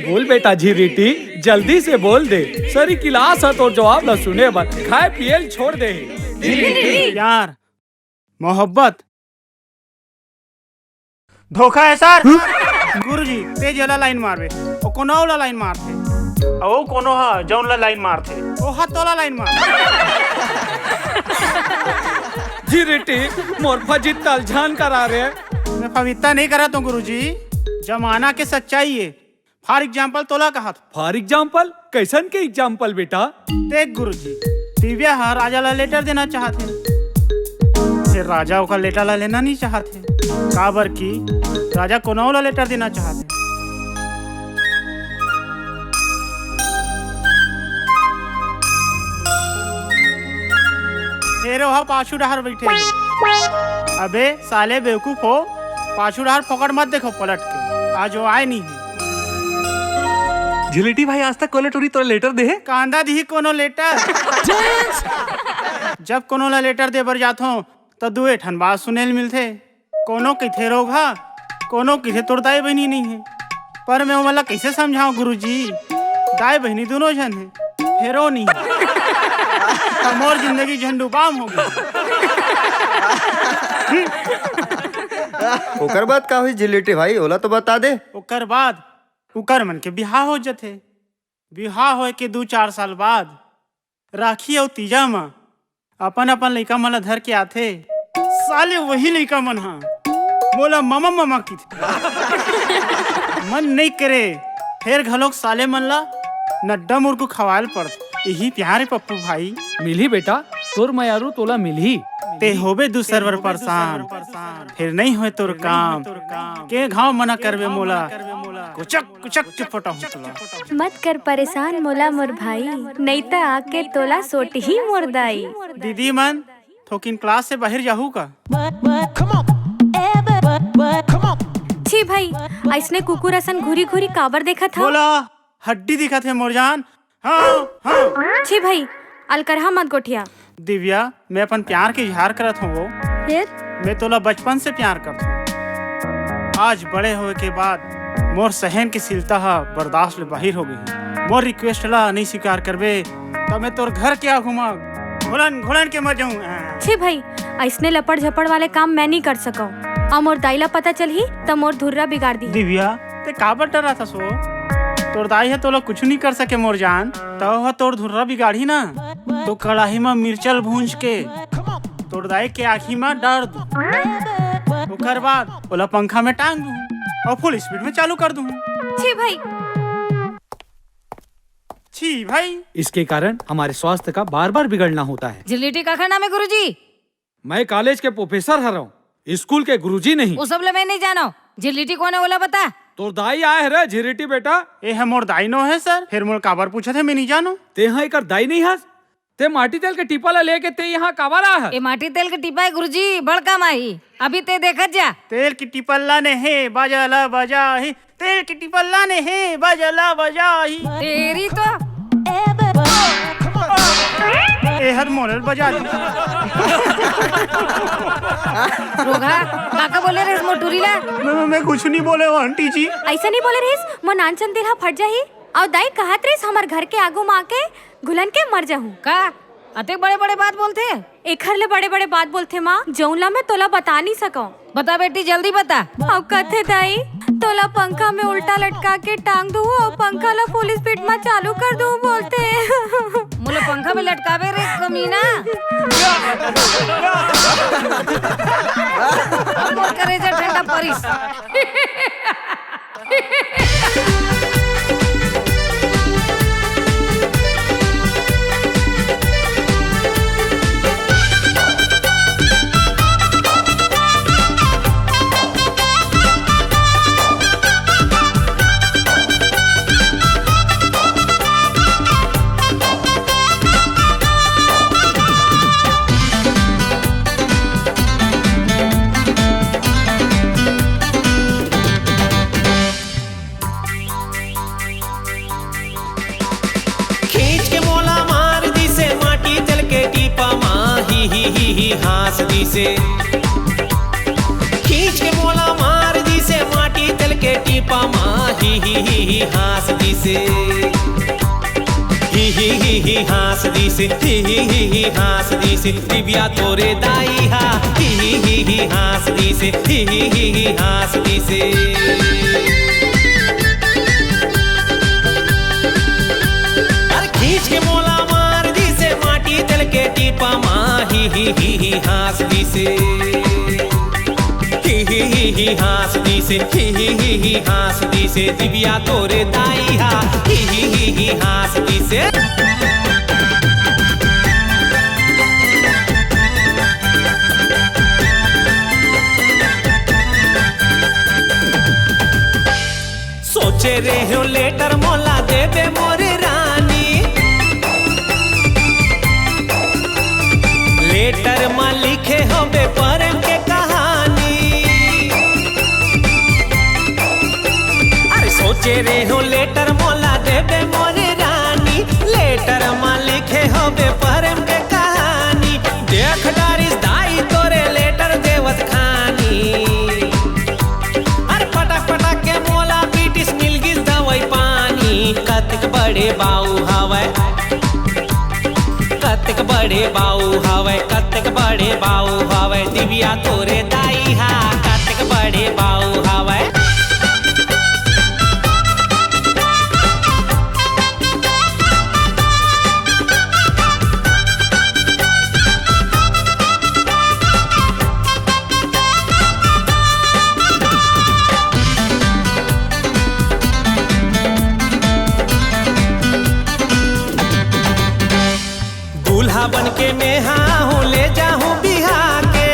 बोल बेटा झिरिटी, जल्दी से बोल दे। सरी क्लास ह तोर जवाब ला सुने बर, खाए पिए ल छोड़ दे। प्यार, मोहब्बत, धोखा है सर। गुरुजी, ते जेला लाइन मारबे, ओ कोनो ला लाइन मारथे। ओ कोनो हा जौन ला लाइन मारथे, ओ हा तोला लाइन मार। झिरिटी, मोर फजीता ल झन करा रे। मैं फजीता नहीं करा तो गुरुजी, जमाना के सच्चाई है। For example तोला कहत। For example? कैसन के example बेटा? देख गुरुजी, दिव्या ह राजा ला लेटर देना चाहत हे, फेर राजा ओकर लेटर ला लेना नहीं चाहत हे, काबर कि राजा कोनो ला लेटर देना चाहत हे। फेर ओहा पाछू डहर बइठे हे। अबे साले बेवकूफ हो, पाछू डहर फोकट मत देखो पलट के, आज वो आए नहीं हे। झिलिटी भाई, आज तक कोनो टूरी तोला लेटर दे हे? कांदा दिही कोनो लेटर। जब कोनो ला लेटर दे बर जाथों, त दुए ठन बात सुने ल मिलथे। कोनो कहिथे रोगहा, कोनो कहिथे तोर दाई बहिनी नहीं हे। पर मैं ओमन ला कइसे समझाऊं गुरुजी? दाई बहिनी दूनों झन हे, फेरो नहीं हे। त मोर जिंदगी झंडू बाम हो गई। ओकर बाद का होइस झिलिटी भाई, ओला तो बता दे। ओकर बाद उकर मन के बिहाव हो जथे। बिहाव होए के दू चार साल बाद राखी अउ तीजा म अपन अपन लइका मन ला धर के आथे। साले वही लइका मन ह मोला ममा ममा किथे। मन नइ करे, फेर घलोक साले मन ला नड्डा मुर्गू खवाए ल पड़थे। इही प्यार हे पप्पू भाई। मिलही बेटा, तोर मयारू तोला मिलही। ते होबे दूसर बर परेशान, फेर नइ होय तोर काम। के घाव मना करबे मोला, कुचक कुचक चुपटा हूँ तोला। मत कर परेशान मोला मोर भाई, नइ त आके तोला सोटही मोर दाई। दीदी मन, थोकिन क्लास से बाहिर जाहू का? छी भाई, अइसने कुकुर असन घुरी घुरी काबर देखत हव? मोला हड्डी दिखत हे मोर जान। हाँ, हाँ। छी भाई, अलकरहा मत गोठिया। दिव्या, मैं अपन प्यार के इजहार करत हूँ वो। फिर? मैं तोला बचपन से प्यार करत हूँ। आज बड़े होए के बाद मोर सहनशीलता ह बर्दाश्त ले बाहिर हो गई। मोर रिक्वेस्ट ला नहीं स्वीकार करबे, त मैं तोर घर के आगू मा घुलन घुलन के मर जाऊँ। छी भाई, अइसने लपड़ झपड़ वाले काम मैं नहीं कर सकव। अउ मोर दाई ला पता चलही, त मोर धुर्रा बिगाड़ दी। दिव्या, ते काबर डरत हस ओ? तोर दाई ह तोला कुछु नइ कर सके मोर जान। त ओह तोर धुर्रा बिगाड़ही ना, तो कड़ाही म मिर्चा ल भूंज के तोर दाई के आँखी म डार दू। ओकर बाद ओला पंखा में टांग दू अउ फुल स्पीड में चालू कर दू। छी भाई। छी भाई। इसके कारण हमारे स्वास्थ्य का बार बार बिगड़ना होता है। झिलिटी काखर नाम हे गुरुजी? मैं कॉलेज के प्रोफेसर हरव, स्कूल के गुरुजी नहीं। वो सब ले मैं नहीं जानव। झिलिटी कोन हे ओला बता। तोर दाई आए हरे झिरिटी बेटा। ए ह मोर दाई नो हे सर, फिर मोर काबर पूछत हे, मैं नहीं जानव। ते ह एकर दाई नहीं हस? ते माटी तेल के टीपा ला लेके ते यहाँ काबर आए हस? ए माटी तेल के टीपा हे गुरुजी, बड़ काम आही। अभी ते देखत जा। तेल के टीपा लाने हे, बाजा ला बजा ही। तेल के टीपा लाने हे, बाजा ला बजा ही। तेरी तो। ए हर मोर ल बजा दी। रोगहा, काका बोले रहिस मोर टूरी ला? मैं, मैं, मैं कुछ नहीं बोले हूँ आंटी जी। अइसा नहीं बोले रहिस, मोर नानचन दिल ह फट जाही। अउ दाई कहत रहिस हमर घर के आगू म आके घुलन के मर जाहूँ। का? अतेक बड़े-बड़े बात बोलथे? एखर ले बड़े-बड़े बात बोलथे माँ, जऊन ला मैं तोला बता नइ सकंव। बता बेटी, जल्दी बता। अउ कथे दाई, तोला पंखा में उल्टा लटका के टांग दूहूँ अउ पंखा ला फुल स्पीड म चालू कर दूहूँ बोलथे। मोला पंखा में लटकाबे रे कमीना। अब मोर करेजा ठंडा परिस। हाँस दिसे। खींच के मोला मार दिसे, माटी तेल के टीपा मा ही ही ही ही हाँस दिसे। ही ही ही ही हाँस दिसे, ही ही ही ही हाँस दिसे, दिव्या तोरे दाई हा। ही ही ही ही हाँस दिसे, ही ही ही ही हाँस दिसे। अरे खींच के मोला मार दिसे, माटी तेल के टीपा मा ही ही ही ही हाँस दिसे। ही ही ही ही हाँस दिसे, ही ही ही ही हाँस दिसे, दिव्या तोरे दाई हा। ही ही ही ही हाँस दिसे। सोचे रेहेंव लेटर मोला देबे मोरे रानी। लेटर मा लिखे होबे प्रेम के कहानी। अरे सोचे रेहेंव लेटर मोला देबे मोरे रानी। लेटर मा लिखे होबे प्रेम के कहानी। देख डारिस दाई तोरे लेटर देवत खानी। अरे पटक पटक के मोला पीटिस, मिल गिस दवाई पानी। कतक बड़े बाऊ हवय, कतक बड़े बाऊ हवय, कतक बड़े बाऊ हवय, दिव्या तोरे दाई हा, कतक बड़े बाऊ हवय। दूल्हा बन के मेहा हूँ, ले जाहूँ बिहा के।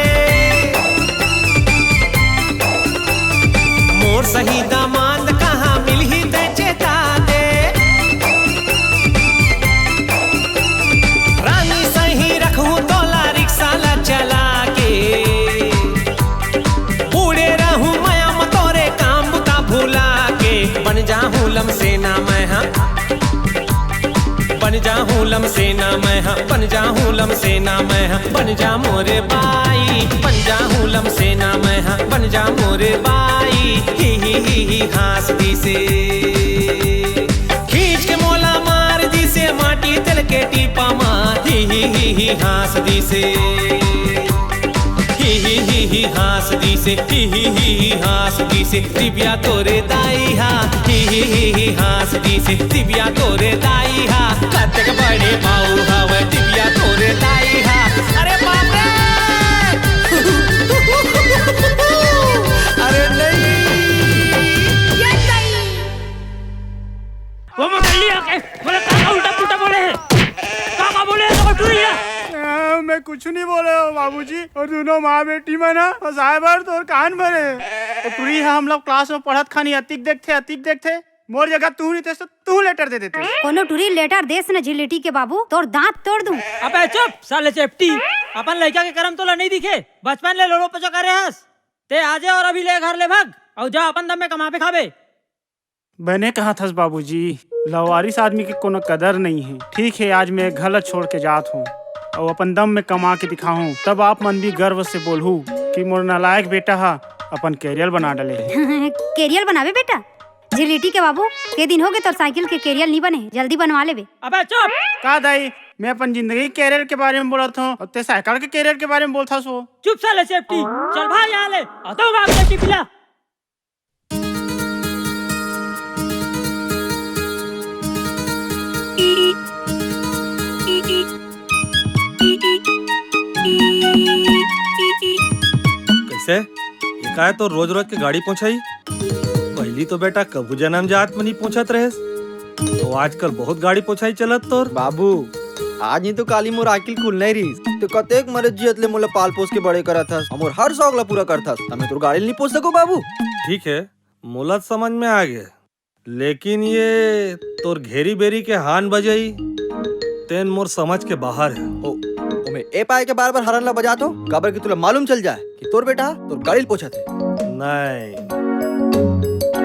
मोर सही दामाद कहाँ मिलही, तैं चेता दे। रानी सही रखहूँ तोला, रिक्शा ला चला के। बूड़े रहूं मया म तोरे काम बुता भुला के। बन जाहूं लमसेना मैं हा, बन जाहूं लमसेना मैं हा, बन जाहूं लमसेना मैं हा। बन जा मोरे बाई, बन जाहूं लमसेना मैं हा, बन जा मोरे बाई। ही ही ही ही हाँस दिसे। खींच के मोला मार दिसे, माटी तेल के टीपा मा ही ही ही ही हाँस दिसे। ही ही ही ही हाँस दिसे, ही ही ही ही हाँस दिसे, दिव्या तोरे दाई हा। ही ही ही ही हाँस दिसे, दिव्या तोरे दाई हा। कतक बड़े बाऊ हवय दिव्या तोरे दाई हा। अरे बाप रे! अरे नहीं! वो मोटल्ली आके बोले, का, का उल्टा पुल्टा बोले है? का, का बोले है, तो टुरी है? आ, मैं कुछ नहीं बोले हो बाबूजी। और दोनों माँ बेटी में ना फंसाए बर तोर कान भरे। वो टुरी है, हम लोग क्लास में पढ़त खानी अतिक देखथे, अतिक देखथे। मोर जगह तू नहीं थे तो तू लेटर दे देते। कोनो टुरी लेटर देस न झिल्लिटी के बाबू, तोर दांत तोड़ दूं। अबे चुप साले चेपटी, अपन लइका के करम तोला नहीं दिखे। बचपन ले लोलो पचो करे हस। ते आजे और अभी ले घर ले भाग, और जा अपन दम में कमाबे खाबे। बने कहत हस बाबूजी, लवारिस आदमी के कोनो कदर नहीं है। ठीक है, आज मैं घर ला छोड़ के जात हूँ और अपन दम में कमा के दिखाहूँ, तब आप मन भी गर्व से बोलहू कि मोर नालायक बेटा हा अपन कैरियर बना डले है। कैरियर बनाबे बेटा? झिल्लिटी के बाबू, के दिन हो गए तोर साइकिल के कैरियर नहीं बने, जल्दी बनवा लेबे। अबे चुप! का दाई, मैं अपन जिंदगी के कैरियर के बारे में बोलत हूँ और ते साइकिल के कैरियर के बारे में बोलत हस वो। चुप साले चेपटी, चल भाग यहाँ ले, आता हूँ बाप चेपटी पिला। कैसे? ये का है तो रोज रोज के गाड़ी पोंछाई? पहली तो बेटा कभू जन्म जात में नहीं पोंछत रहेस, तो आजकल बहुत गाड़ी पोंछाई चलत तोर। बाबू, आज नहीं तो काली मोर आकिल खुलना ही रहीस। तो कतेक मरे जियत ले मोला पाल पोस के बड़े करत हस, अउ मोर हर शौक ला पूरा करत हस, त मैं तोर गाड़ी ल नहीं पोंछ सको बाबू। ठीक है, मोला त समझ में आ गे, लेकिन ये तोर घेरी बेरी के हान बजई, तेन मोर समझ के बाहर है। ओ, ओमे ए पाए के बार-बार हारन ला बजात हो, काबर कि तुला मालूम चल जाए कि तोर बेटा तोर गाड़ी ल पोछत है। नहीं,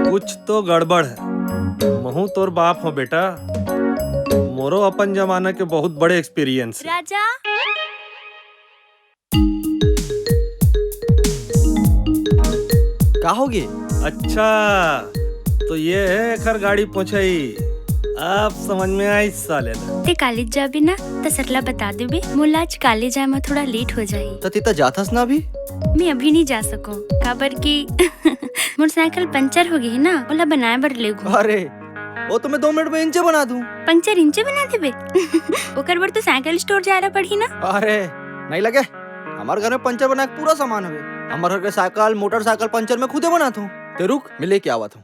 कुछ तो गड़बड़ है। महू तोर बाप हो बेटा, मोरो अपन जमाना के बहुत बड़े एक्सपीरियंस है। राजा। का होगे? अच्छा, तो ये है एखर गाड़ी पोंछई। अब समझ में आइस साले ला। ते कॉलेज जाबे ना, त सर ला बता देबे, मोला आज कॉलेज आए म थोड़ा लेट हो जाही। त ते त जाथस ना अभी? मैं अभी नहीं जा सकूं, काबर कि मोर साइकिल पंचर हो गई है ना, ओला बनाए बर लेगू। अरे, वो तो मैं दो मिनट में इंचे बना दूं। पंचर इंचे बना देबे? ओकर बर तो साइकिल स्टोर जाए ला पड़ही ना। अरे, नहीं लगे, हमारे घर में पंचर बनाए के पूरा सामान हवे। हमारे घर के साइकिल, मोटरसाइकिल पंचर मैं खुदे बनात हूँ। ते रुक, मैं लेके आवत हूँ।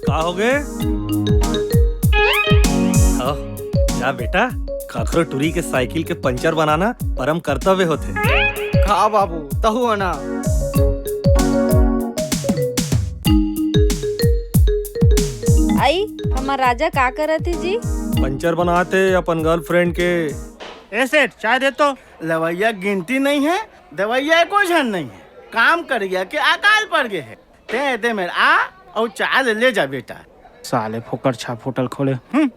का हो गए? हाँ, जा बेटा, काकरो टुरी के साइकिल के पंचर बनाना परम कर्तव्य होथे। का बाबू, तहु आना। आई, हमर राजा का करत हे जी? पंचर बनात हे अपन गर्लफ्रेंड के। ए सेठ, चाय दे तो। लवैया गिनती नहीं है, दवैया एको झन नहीं है। काम करिया के अकाल पड़ गए है। ते दे मेर आ, अउ चाय ले, ले जा बेटा। साले फोकट छाप होटल खोले। हम्म।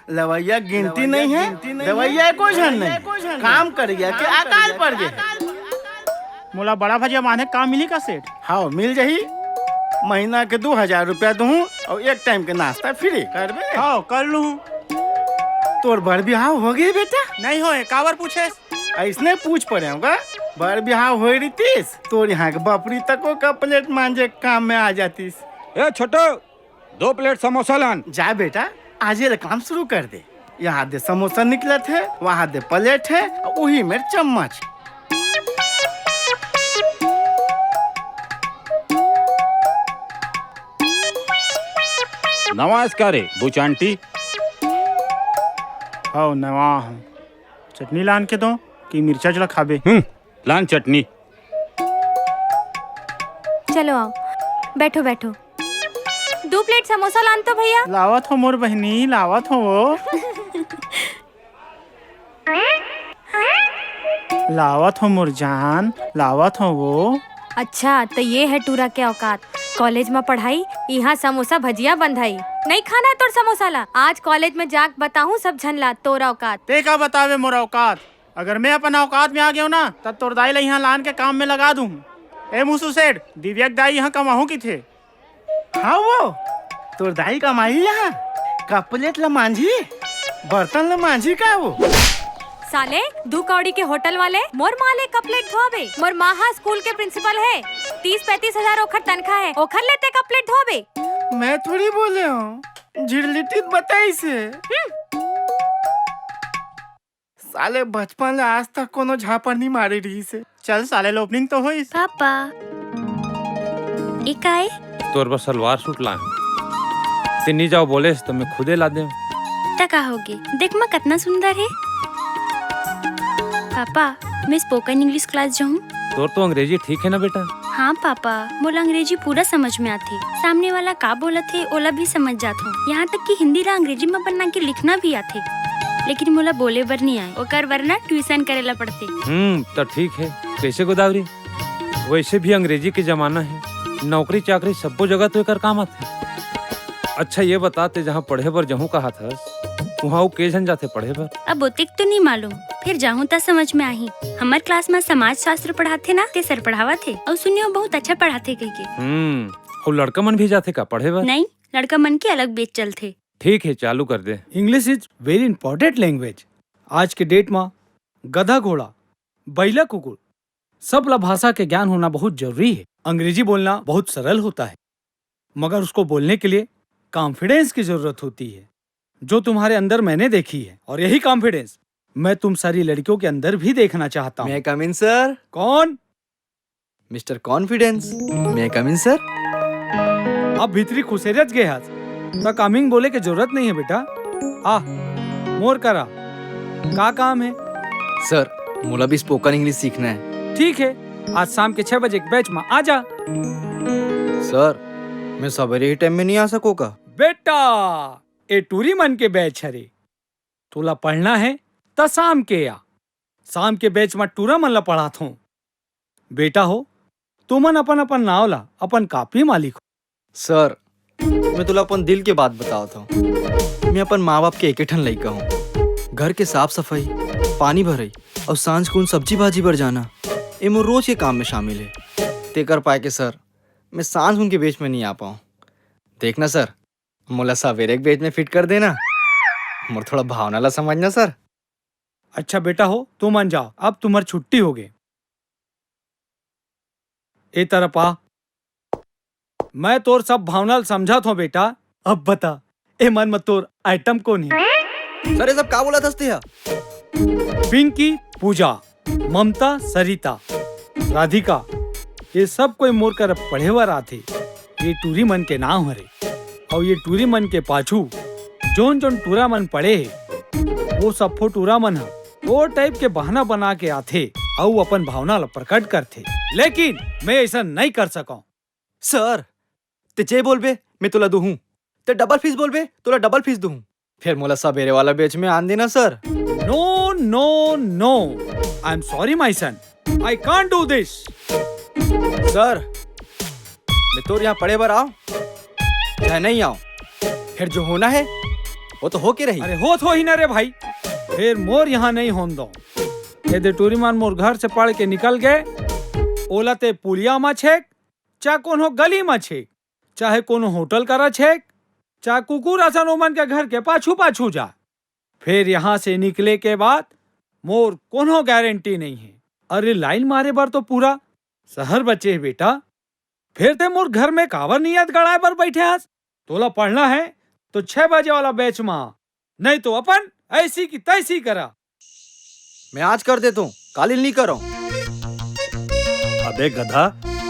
लवैया गिनती नहीं है, दवैया एको झन नहीं। काम करिया के अकाल पड़ गए। मोला बड़ा भजिया माने काम मिली का सेठ? हाँ, मिल जाही। महीना के दो हजार रुपया दूँ अउ एक टाइम के नाश्ता फ्री। करबे? हाँ, कर लूँ। तोर बर बिहाव हो गए बेटा? नहीं होए, काबर पूछे? ऐसने पूछ पड़े होगा। बर बिहाव होए रहितिस, तोर यहाँ के बपरी तको का प्लेट मांजे के काम में आ जातिस। ए छोटू, दो प्लेट समोसा लान। जा बेटा, आज ये काम शुरू कर दे। यहाँ दे समोसा निकलत है, वहाँ दे प्लेट है, वही में चम्मच। नमस्कार रे, बुच आंटी। हव, नवा हूँ। चटनी लान के दो कि मिर्चा चला खाबे? हम्म, लान चटनी। चलो आओ, बैठो, बैठो। दो प्लेट समोसा लान तो भैया। लावत हो मोर बहनी, लावत हो वो। लावत हो मोर जान, लावत हो वो। अच्छा, तो ये है टूरा के औकात। कॉलेज में पढ़ाई, यहाँ समोसा भजिया बंधाई। नहीं खाना है तोर समोसा ला। आज कॉलेज में जाके बताहूँ सब झन ला तोर औकात। ते का बतावे मोर औकात? अगर मैं अपन औकात में आ गया ना, तब तोर दाई ला यहाँ लान के काम में लगा दूँ। ए मुसु सेठ, दिव्या के दाई यहाँ कमाहूँ की थे। हाँ वो, तोर दाई कमाही यहाँ, कपलेट ला मांझी, बर्तन ला मांझी का वो? साले, दू कौड़ी के होटल वाले, मोर माँ ले कपलेट धोबे। मोर माँ हा स्कूल के प्रिंसिपल है, तीस पैंतीस हजार ओखर तनखा है, ओखर लेते कपलेट धोबे। मैं थोड़ी बोले हूँ, झिरलिटित बताई से। हम्म। साले बचपन ले आज तक कोनो झापड़ नहीं मारे रहिस हे। चल साले, ओपनिंग तो होइस। पापा, ए का ए? तोर बर सलवार सूट लाए। ते नी जाओ बोलेस तो मैं खुदे ला देव। त का होगे? देख माँ कतना सुंदर हे। पापा, मैं स्पोकन इंग्लिश क्लास जाहूँ। तोर तो अंग्रेजी ठीक है ना बेटा? हाँ पापा, मोला अंग्रेजी पूरा समझ में आथे। सामने वाला का बोलत हे, ओला भी समझ जात हूँ। यहाँ तक कि हिंदी ला अंग्रेजी में बना के लिखना भी आथे, लेकिन मोला बोले बर नहीं आए, ओकर बर ना ट्यूशन करे ला पड़थे। हम्म, तो ठीक है। कैसे गोदावरी, वैसे भी अंग्रेजी के जमाना है, नौकरी चाकरी सब्बो जगह तो एकर काम आथे। अच्छा ये बता, ते जहाँ पढ़े बर जहूँ कहा थस, वहाँ अउ के झन जाथे पढ़े बर? अब ओतेक तो नहीं मालूम, फिर जाहूँ त समझ में आही। हमर क्लास में समाज शास्त्र पढ़ाथे ना, ते सर पढ़ावत हे, अउ सुनियो बहुत अच्छा पढ़ाथे कहिके। हम्म, अउ लड़का मन भी जाथे का पढ़े बर? नहीं, लड़का मन के अलग बैच चलथे। ठीक है, चालू कर दे। English is very important language। आज के डेट में गधा घोड़ा, बइला कुकुर, सब ला भाषा के ज्ञान होना बहुत जरूरी है। अंग्रेजी बोलना बहुत सरल होता है, मगर उसको बोलने के लिए कॉन्फिडेंस की जरूरत होती है, जो तुम्हारे अंदर मैंने देखी है। और यही कॉन्फिडेंस मैं तुम सारी लड़कियों के अंदर भी देखना चाहता हूँ। May I come in, sir? कौन? Mister confidence. May I come in, sir? अब भीतरी खुसेरत गे हस, त कमिंग बोले के जरूरत नहीं है बेटा। आ, मोर करा, का काम है? सर, मोला भी स्पोकन इंग्लिश सीखना है। ठीक है, आज शाम के छह बजे के बैच में आ जा। सर, मैं सवेरे ही टाइम में नहीं आ सको का? बेटा, ए टूरी मन के बैच हरे, तोला पढ़ना है त शाम के आ। शाम के बैच में टूरा मन ला पढ़ात हों। बेटा हो, तुमन अपन अपन नाव ला अपन कापी मा लिखो। सर, मैं तोला अपन दिल के बात बतावत हूँ। मैं अपन माँ बाप के एके ठन लइका हूँ। घर के साफ सफाई, पानी भरई अउ सांझ कुन सब्जी भाजी बर जाना, ए मोर रोज के काम में शामिल हे। तेकर पाय के सर, मैं सांझ कुन के बेच में नहीं आ पाऊँ। देखना सर, मोला सवेरे के बेच में फिट कर देना। मोर थोड़ा भावना ला समझना सर। अच्छा बेटा हो, तुमन जाव, अब तुम्हर छुट्टी होगे। ए तरफ आ, मैं तोर सब भावना ल समझत हौं बेटा। अब बता, ए मन म तोर आइटम कोन हे? सर, ये सब का बोलत हस तेहा? पिंकी, पूजा, ममता, सरिता, राधिका, ये सब कोई मोर करा पढ़े बर आथे। ये टूरी मन के नाम हरे। अउ ये टूरी मन के पाछू जोन जोन टूरा मन पड़े हे, वो सब्बो टूरा मन ह ओ टाइप के बहाना बना के आथे अउ अपन भावना ल प्रकट करथे, लेकिन मैं ऐसा नहीं कर सकौं। सर, ते जे बोलबे, मैं तोला दूहूं। ते डबल फीस बोलबे, तोला डबल फीस दूहूं। फिर मोला सवेरे वाला बेच में आन देना sir. No, no, no. I am sorry, my son. I can't do this. Sir, मैं तोर यहाँ पढ़े बर आऊं चाहे नहीं आऊं, फिर जो होना है वो तो होके रही। अरे होत होही ना रे भाई, फिर मोर यहाँ नहीं होन दो। यदि टूरी मन मोर घर से पढ़ के निकल गए, ओला ते पुलिया म छेक, चाहे कोनो गली म छेक, चाहे कोनो होटल करा छेक, चाहे कुकुर असन ओमन के घर के पाछू पाछू जा, फिर यहाँ से निकले के बाद मोर कोनो गारंटी नहीं है। अरे लाइन मारे बर तो पूरा शहर बचे है बेटा, फिर ते मोर घर में काबर नियत गड़ाए बर बैठे हस? तोला पढ़ना है तो छह बजे वाला बैच में आ, नहीं तो अपन ऐसी की तैसी करा। मैं आज कर देता हूँ, कालिल नहीं करो। अबे गधा,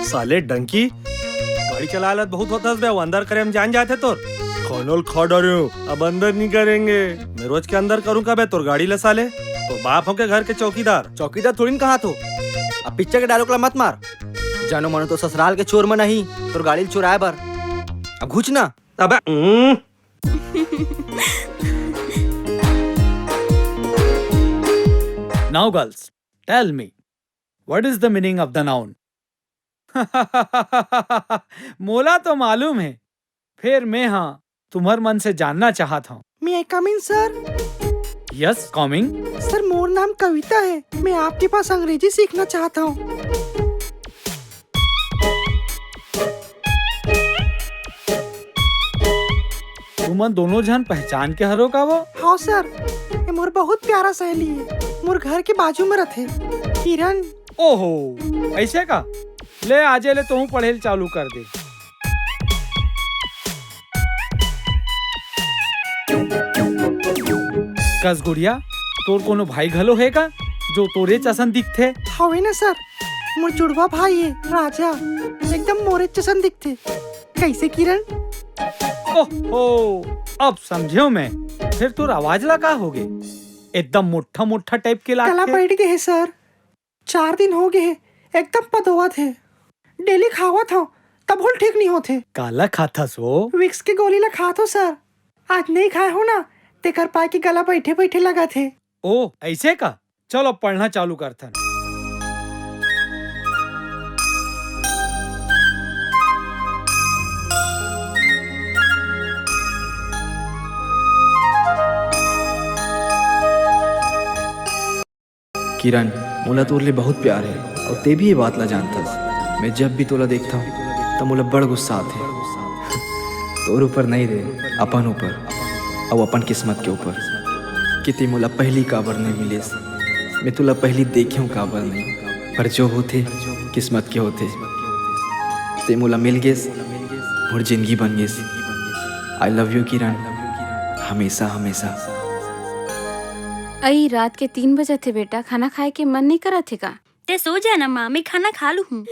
साले डंकी, गाड़ी चलाए ला बहुत होता है बे, वो अंदर करे हम जान जाते तोर। खानल खा डारे हो, अब अंदर नहीं करेंगे। मैं रोज के अंदर करूँ का बे तोर गाड़ी ला साले? तो बाप हो के घर के चौकीदार। चौकीदार थोड़ी ना कहा थो, अब पिक्चर के डायलॉग ला मत मार। जानो मानो तो ससुराल के चोर मन नहीं, तोर गाड़ी ल चुराए बर। अब घुच ना। अबे, उम्म। Now girls, tell me, what is the meaning of the noun? मोला तो मालूम है, फिर मैं हाँ तुम्हर मन से जानना चाहत हूँ। May I come in, sir? Yes, coming. Sir, मोर नाम कविता है, मैं आपके पास अंग्रेजी सीखना चाहता हूँ। तुमन दोनों झन पहचान के हरो का वो? हाँ सर, ये मोर बहुत प्यारा सहेली है, मोर घर के बाजू में रथे, किरण। ओहो, ऐसे का? ले आजे ले तोहू पढ़े ल चालू कर दे। कस गुड़िया, तोर कोनो भाई घलो हे का, जो तोरे जसन दिखथे? हवे ना सर, मोर जुड़वा भाई हे राजा, एकदम मोरे जसन दिखथे। कैसे किरण? ओहो, अब समझेव मैं। फिर तोर आवाज ला का होगे? एकदम मोट्ठा मोट्ठा टाइप के गला लागथे। बैठ गे हे सर, चार दिन हो गे हे, एकदम पदोवत हे। डेली खावत हव, तभो ले ठीक नहीं होथे। काला खाथस वो? विक्स के गोली ला खात हो सर, आज नहीं खाए हो ना, तेकर पाय के गला बैठे बैठे लगत हे। ओ, ऐसे का? चलो, अब पढ़ना चालू करथन। किरण, मोला तोर ले बहुत प्यार हे, अउ ते भी ये बात ला जानथस। मैं जब भी तोला देखथंव, त मोला बड़ गुस्सा आथे। तोर ऊपर नहीं रे, अपन ऊपर, अउ अपन किस्मत के ऊपर, कि ते मोला पहली काबर नहीं मिलिस, मैं तोला पहली देखेंव काबर नहीं। पर जो होथे, किस्मत के होथे। ते मोला मिल गेस, मोर जिंदगी बन गेस। I love you किरण, हमेशा, हमेशा। अई, रात के तीन बजत हे बेटा, खाना खाए के मन नहीं करत हे का? ते सो जा ना माँ, मैं खाना खा लूँ हूँ।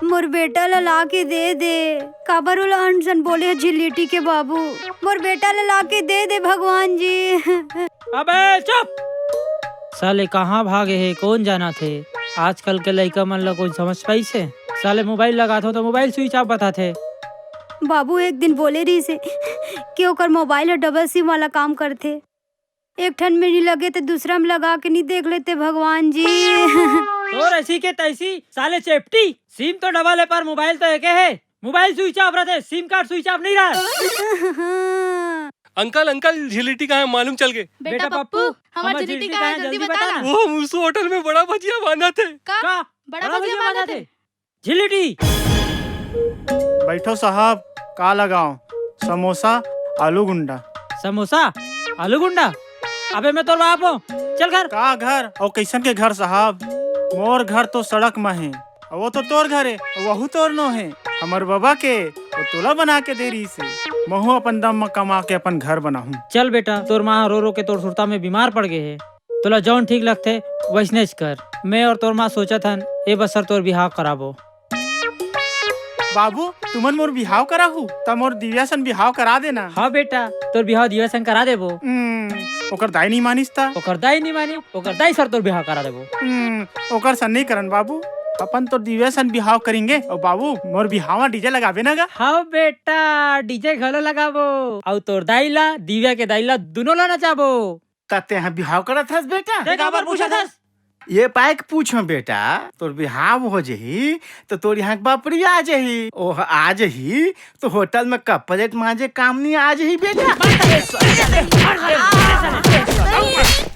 मोर बेटा ला ला के दे दे, काबर ओला अनसन बोले ह झिल्लेटी के बाबू। मोर बेटा ला ला के दे दे भगवान जी। अबे चुप! साले कहाँ भागे हे, कोन जानत हे? आजकल के लइका मन ला कोई समझ पाइस हे? साले मोबाइल लगाथो त मोबाइल switch off बताथे। बाबू एक दिन बोले रहिस हे कि ओकर मोबाइल ह डबल सिम वाला काम करथे। एक ठन में नहीं लगे त दूसरा में लगा के नहीं देख लेते भगवान जी। तोर ऐसी के तैसी, साले चेपटी, सिम तो डबल हे पर मोबाइल तो एके हे। मोबाइल स्विच ऑफ रहिथे, सिम कार्ड स्विच ऑफ नहीं रहे। अंकल, अंकल, झिलिटी कहाँ हे, मालूम चल गे? बेटा पप्पू, हमर झिलिटी कहाँ हे, जल्दी बता ना। वो मुसू होटल में बड़ा भजिया बांधत हे। का? बड़ा भजिया बांधत हे? झिलिटी। बैठो साहब, का लगाओ? समोसा, आलू गुंडा। समोसा, आलू गुंडा? अबे मैं तोर बाप हूँ, चल घर। का घर? अउ कैसन के घर साहब? मोर घर तो सड़क म हे, अउ वो तो तोर घर हे, अउ वहू तोर नो हे। हमर बबा के, वो तोला बना के दे रहिस हे। महू अपन दम म कमा के अपन घर बनाहूँ। चल बेटा, तोर माँ रो रो के तोर सुरता में बीमार पड़ गे हे। तोला जौन ठीक लगथे, वैसनेच कर। मैं अउ तोर माँ सोचत हन, ए बसर तोर बिहाव कराबो। बाबू, तुमन मोर बिहाव कराहू, त मोर दिव्या सन बिहाव करा देना। हाँ बेटा, तोर बिहाव दिव्या सन करा देबो। हम्म, ओकर दाई नहीं मानिस त? ओकर दाई नहीं मानी, ओकर दाई सर तोर बिहाव करा देबो। हम्म, ओकर सन नहीं करन बाबू, अपन तोर दिव्या सन बिहाव करेंगे। अउ बाबू, मोर बिहाव में डीजे लगाबे ना गा? हाँ बेटा, डीजे घलो लगाबो। अउ तोर दाई ला, दिव्या के दाई ला, दुनों ला नचाबो। त तेहा बिहाव करत हस बेटा? ते काबर पूछत हस? ये पाए के पूछो बेटा, तोर बिहाव हो जही, तो तोर यहाँ के बापरी आ जही। ओह आ जही, तो होटल में कप प्लेट मांजे काम नहीं आ जही बेटा।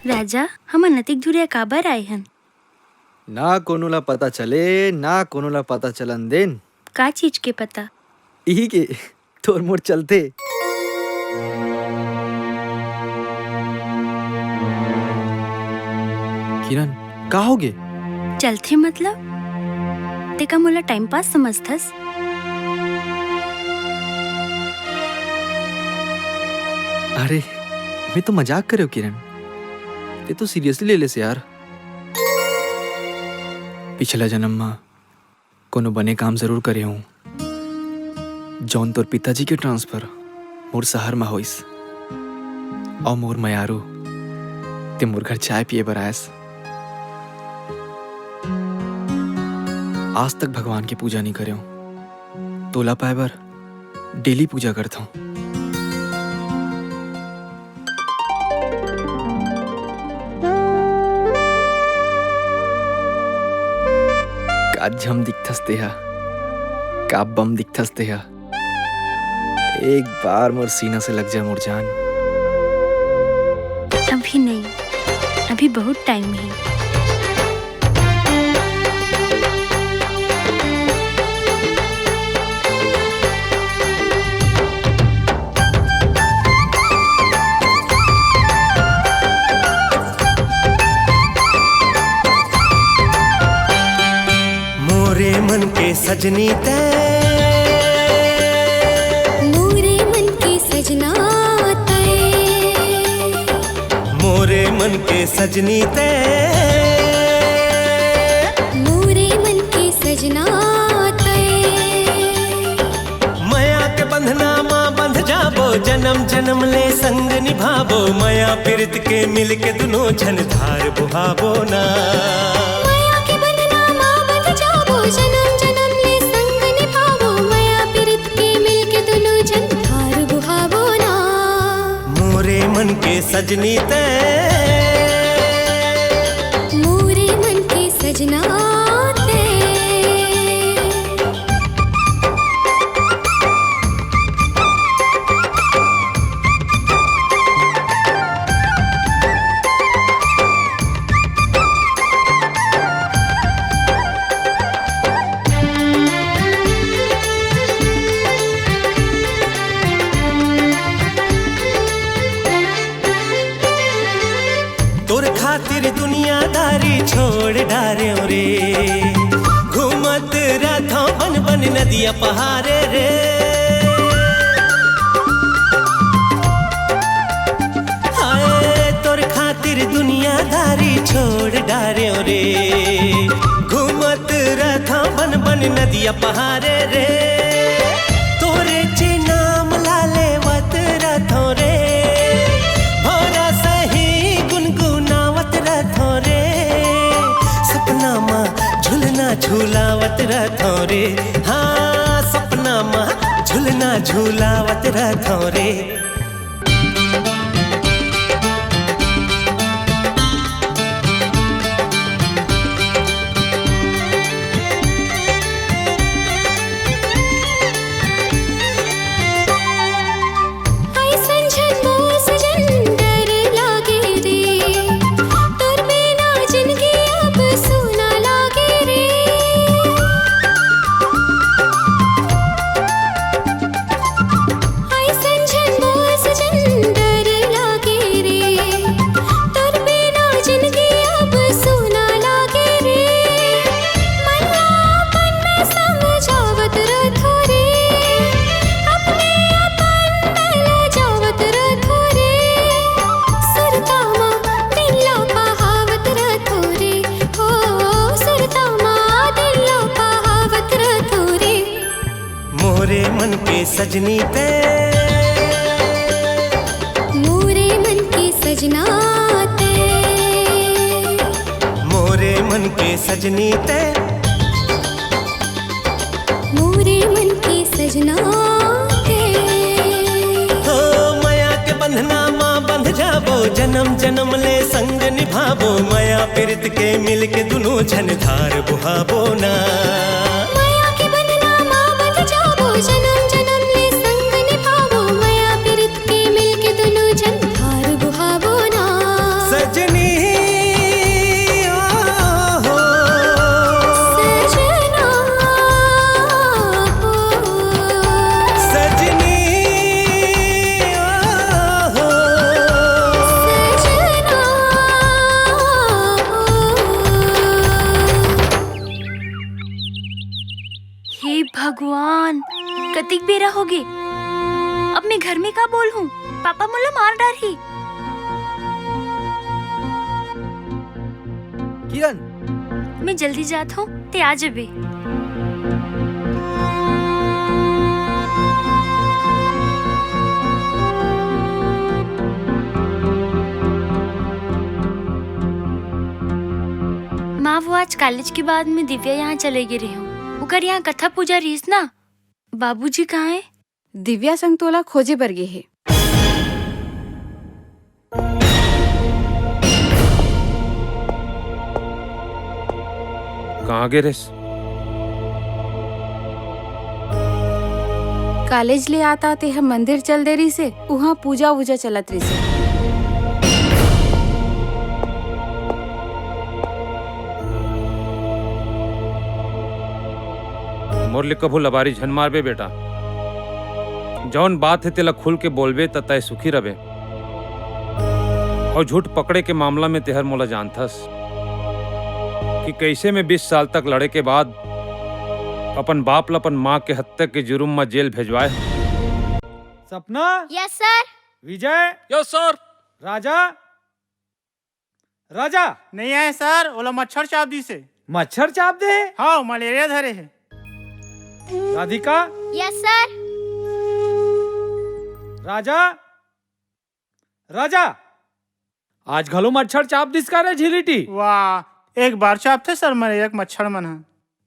राजा, हमन अतिक धुरिया काबर आए हन? ना कोनो ला पता चले, ना कोनो ला पता चलन देन। का चीज के पता? इही के तोर मोर चलथे। किरण, का होगे? चलथे मतलब? तेका मोला टाइम पास समझथस? अरे, मैं तो मजाक करे हूँ किरण, ते तो सीरियसली ले लेस यार। पिछला जन्म मा कोनो बने काम जरूर करे हूँ, जौन तोर पिताजी के ट्रांसफर मोर शहर म होइस, अउ मोर मयारू ते मोर घर चाय पिए बर आयस। आज तक भगवान के पूजा नहीं करे हूँ, तोला पाए बर डेली पूजा करथौं। का झम दिखथस तेहा, का बम दिखथस तेहा। एक बार मोर सीना से लग जा मोर जान। अभी नहीं, अभी बहुत टाइम है। मोरे मन के सजनी तै। मोरे मन के सजना तै। मोरे मन के सजनी तै। मोरे मन के सजना तै। मया के बंधना मा बंध जाबो, जनम जनम ले संग निभाबो। मया पिरित के मिल के दुनो झन धार बुहाबो ना। मया के बंधना मा बंध जाबो, जनम जनम ले संग निभाबो। मया पिरित के मिल के दुनो झन धार बुहाबो ना। मोरे मन के सजनी तै। मोरे मन के सजना तै। तोर खातिर दुनियादारी छोड़ डारेंव रे। घूमत रथौं बन बन नदिया पहारे रे। हाय, तोर खातिर दुनियादारी छोड़ डारेंव रे। घूमत रथौं बन बन नदिया पहारे रे। तोरे चे नाम ला लेवत रथौं रे। भोरा सही गुनगुनावत रथौं रे। सपना मा झुलना झुलावत रथौं रे। हाँ, सपना मा झुलना झुलावत रथौं रे। सजनी ते, मोरे मन के सजना ते, मोरे मन के सजनी ते, मोरे मन के सजना ते। हो, मया के बंधना मा बंध जाबो, जन्म जन्म ले संग निभाबो, मया पिरित के मिल के दुनों झन धार बुहाबो ना। मया के बंधना मा बंध जाबो, जन्म जन्म ले संग निभाबो, मया पिरित के मिल के दुनों झन धार बुहाबो ना। सजनी, ओ हो, सजना, ओ हो, सजनी, ओ हो, सजना, ओ हो। हे भगवान, कतिक बेरा होगे। अब मैं घर में का बोलहूँ? पापा मोला मार डारही। किरण। मैं जल्दी जात हूँ, ते आ जबे। माँ, वो आज कॉलेज के बाद में दिव्या यहाँ चले गे रहे हूँ। ओकर यहाँ कथा पूजा रहिस ना। बाबूजी कहाँ है? दिव्या संग तोला खोजे बर गे हे। कहाँ गे रेस? कॉलेज ले आत आत एह मंदिर चल दे रिसे, उहाँ पूजा वूजा चलत रिसे। मोर ले कभू लबारी झन मारबे बेटा। जौन बात हे तेला खुल के बोलबे त तय सुखी रबे। अउ झूठ पकड़े के मामला में तेहर मोला जानथस कि कइसे मैं बीस साल तक लड़े के बाद अपन बाप ल अपन माँ के हत्या के जुर्म म जेल भेजवाए हूँ। Sapna. Yes sir. Vijay. Yes sir. Raja. Raja. नहीं आए सर, ओला मच्छर चाब दिस हे। मच्छर चाब दे हे? हाँ, मलेरिया धरे हे। राधिका। Yes sir. राजा। राजा। आज घलो मच्छर चाब दिस का रे झिलिटी? वाह, एक बार चाबथे सर, मलेरिया के मच्छर मन ह।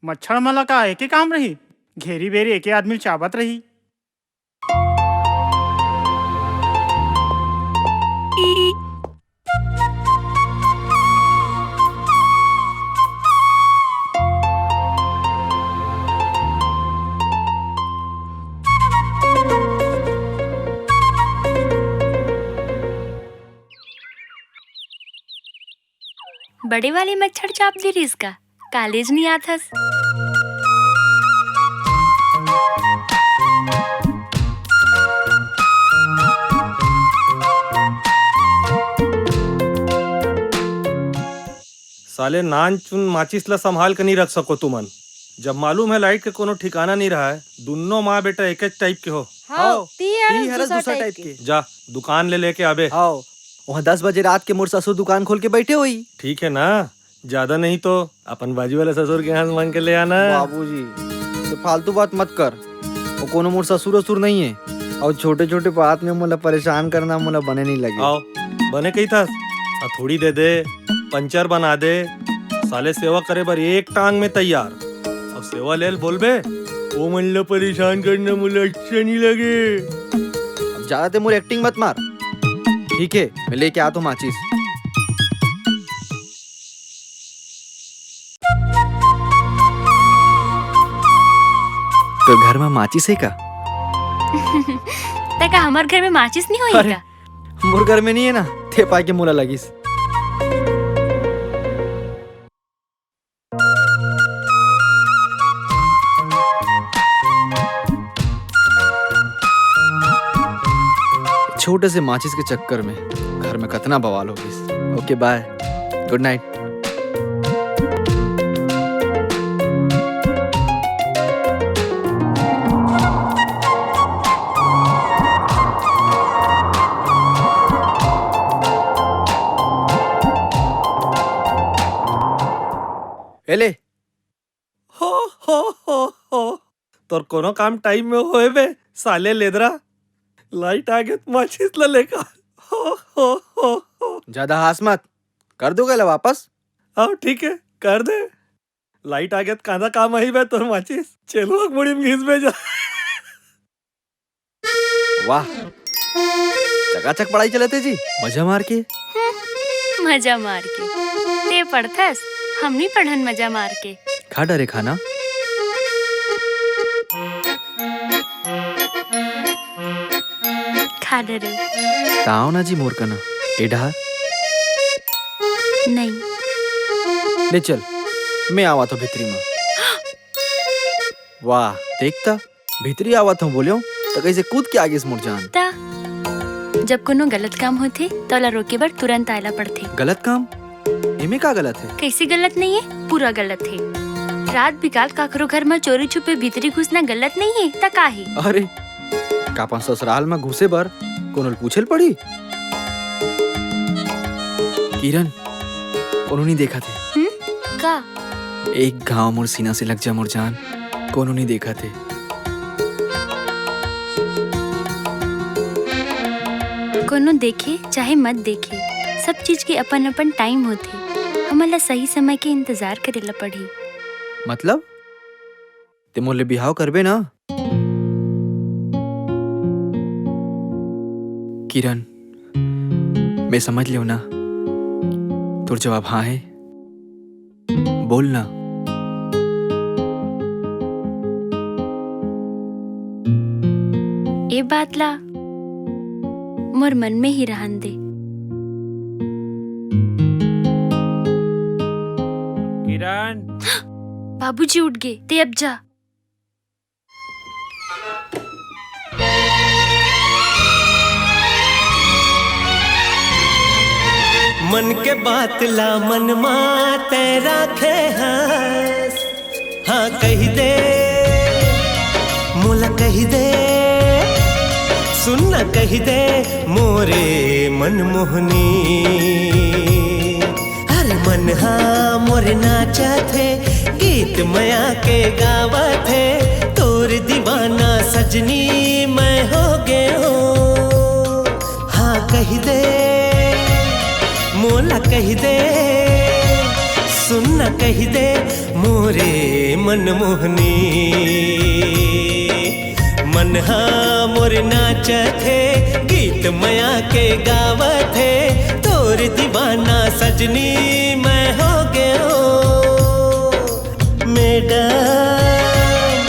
मच्छर मन ला का एके काम रही, घेरी बेरी एके आदमी ल चाबत रही। बड़े वाले मच्छर चाब दे रिस का? कॉलेज नहीं आथस। साले नान चुन माचिस ला संभाल के नहीं रख सको तुमन। जब मालूम है लाइट के कोनो ठिकाना नहीं रहा है, दुन्नो माँ बेटा एक टाइप के हो। हाँ, हाँ, ती हरस ती हरस दूसरा दूसरा टाइप टाइप के। के। जा, दुकान ले लेके आबे। हाँ, वहाँ दस बजे रात के मोर ससुर दुकान खोल के बैठे होई। ठीक है ना, ज्यादा नहीं तो अपन बाजू वाला ससुर के यहाँ से मांग के ले आना। बाबूजी, तो फालतू बात मत कर। वो कोनो मोर ससुर वसुर नहीं है। और छोटे छोटे बात में मोला परेशान करना मोला बने नहीं लगे। आओ, बने कही था, हथौड़ी दे दे, पंचर बना दे, साले सेवा करे बर एक टांग में तैयार। अब सेवा लेल बोलबे, ओ मन ला परेशान करना मोला अच्छा नहीं लगे। अब ज्यादा ते मोर एक्टिंग मत मार। ठीक है, मैं लेके आता हूँ माचिस। तो घर में माचिस है का? तका हमर घर में माचिस नहीं होई अरे, का? मोर घर में नहीं है ना, ते पाए के मोला लगिस। छोटे से माचिस के चक्कर में घर में कतना बवाल हो गइस। ओके, बाय, गुड नाइट। ए ले। हो, हो, हो, हो। तोर कोनो काम टाइम में होए बे, साले लेदरा। लाइट आ गे त माचिस ल लेकर। हो, हो, हो, हो। ज्यादा हास मत। कर दो गला वापस। हाँ, ठीक है, कर दे। लाइट आ गे त कांदा काम आही बे तोर माचिस। चेलुआ के मुड़ी में घिस बे जा। वाह, चकाचक पढ़ाई चलत हे जी, मजा मार के। हम्म, मजा मार के। ते पढ़थस, हम नी पढ़न मजा मार के। खा डरे खाना। खा डरे। ताव ना जी मोर कना, ए डहार। नहीं। ले चल, मैं आवा तो भीतरी में। वाह, देख त, भीतरी आवत हूँ बोल्यों, त कइसे कूद के आगिस मोर जान। त जब कोनो गलत काम होथे, त ओला रोके बर तुरंत आय ला पड़थे। गलत काम? एमे का गलत हे? कइसे गलत नइये? पूरा गलत हे। रात बिकाल काकरो घर म चोरी छुपे भीतरी घुसना गलत नइये, त का हे? अरे, का अपन ससुराल म घुसे बर कोनो ल पूछे ल पड़ही? किरण, कोनो नइ देखत हे। हम्म? का? एक घाव मोर सीना से लग जा मोर जान, कोनो नइ देखत हे। कोनो देखे चाहे मत देखे, सब चीज के अपन-अपन टाइम होथे। हमन ला सही समय के इंतजार करे ला पड़ही। मतलब? ते मोर ले बिहाव करबे ना? किरण, मैं समझ लेव ना, तोर जवाब हाँ हे। बोल ना। ए बात ला मोर मन में ही रहन दे। किरण। बाबूजी उठ गे, ते अब जा। मन के बात ला मन मा तै राखे हस। हाँ कहि दे, मोला कहि दे, सुन ना कहि दे, मोरे मन मोहनी। हर मन हा मोर नाचत हे, गीत मया के गावत हे, तोर दीवाना सजनी मैं हो गे हों। हाँ कहि दे, मोला कहि दे, सुन ना कहि दे, मोरे मन मोहनी। मन हा मोर नाचत हे, गीत मया के गावत हे, तोर दीवाना सजनी मैं हो गे हों। मैडम,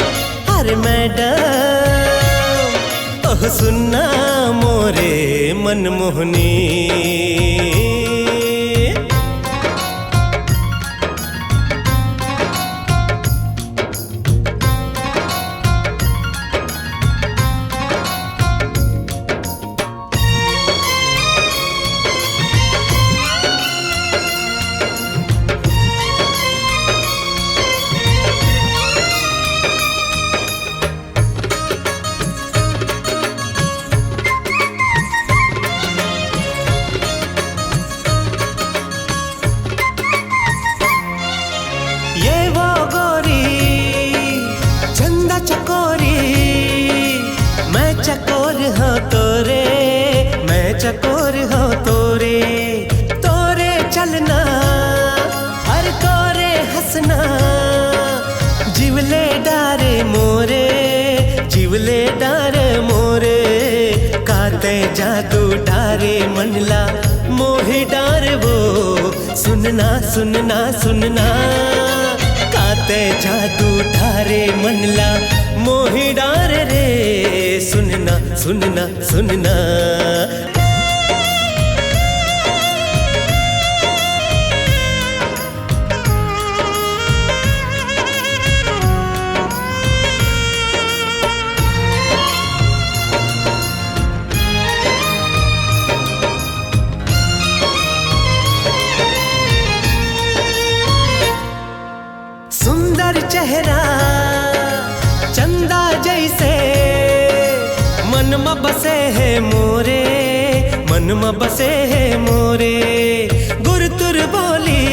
अरे मैडम, ओह सुन ना मोरे मन मोहनी। ये वो गोरी, चंदा चकोरी, मैं चकोर हों तोरे, मैं चकोर हों तोरे, तोरे चलना, अरे तोरे हंसना, जीव ले डारे मोरे, जीव ले डारे मोरे, का तै जादू डारे मन ला मोहि डारे वो। सुन ना, सुन ना, सुन ना, का तै जादू डारे मन ला मोहि डारे रे। सुन ना, सुन ना, सुन ना। सुंदर चेहरा चंदा जैसे, मन म बसे हे मोरे, मन म बसे हे मोरे। गुरतुर बोली,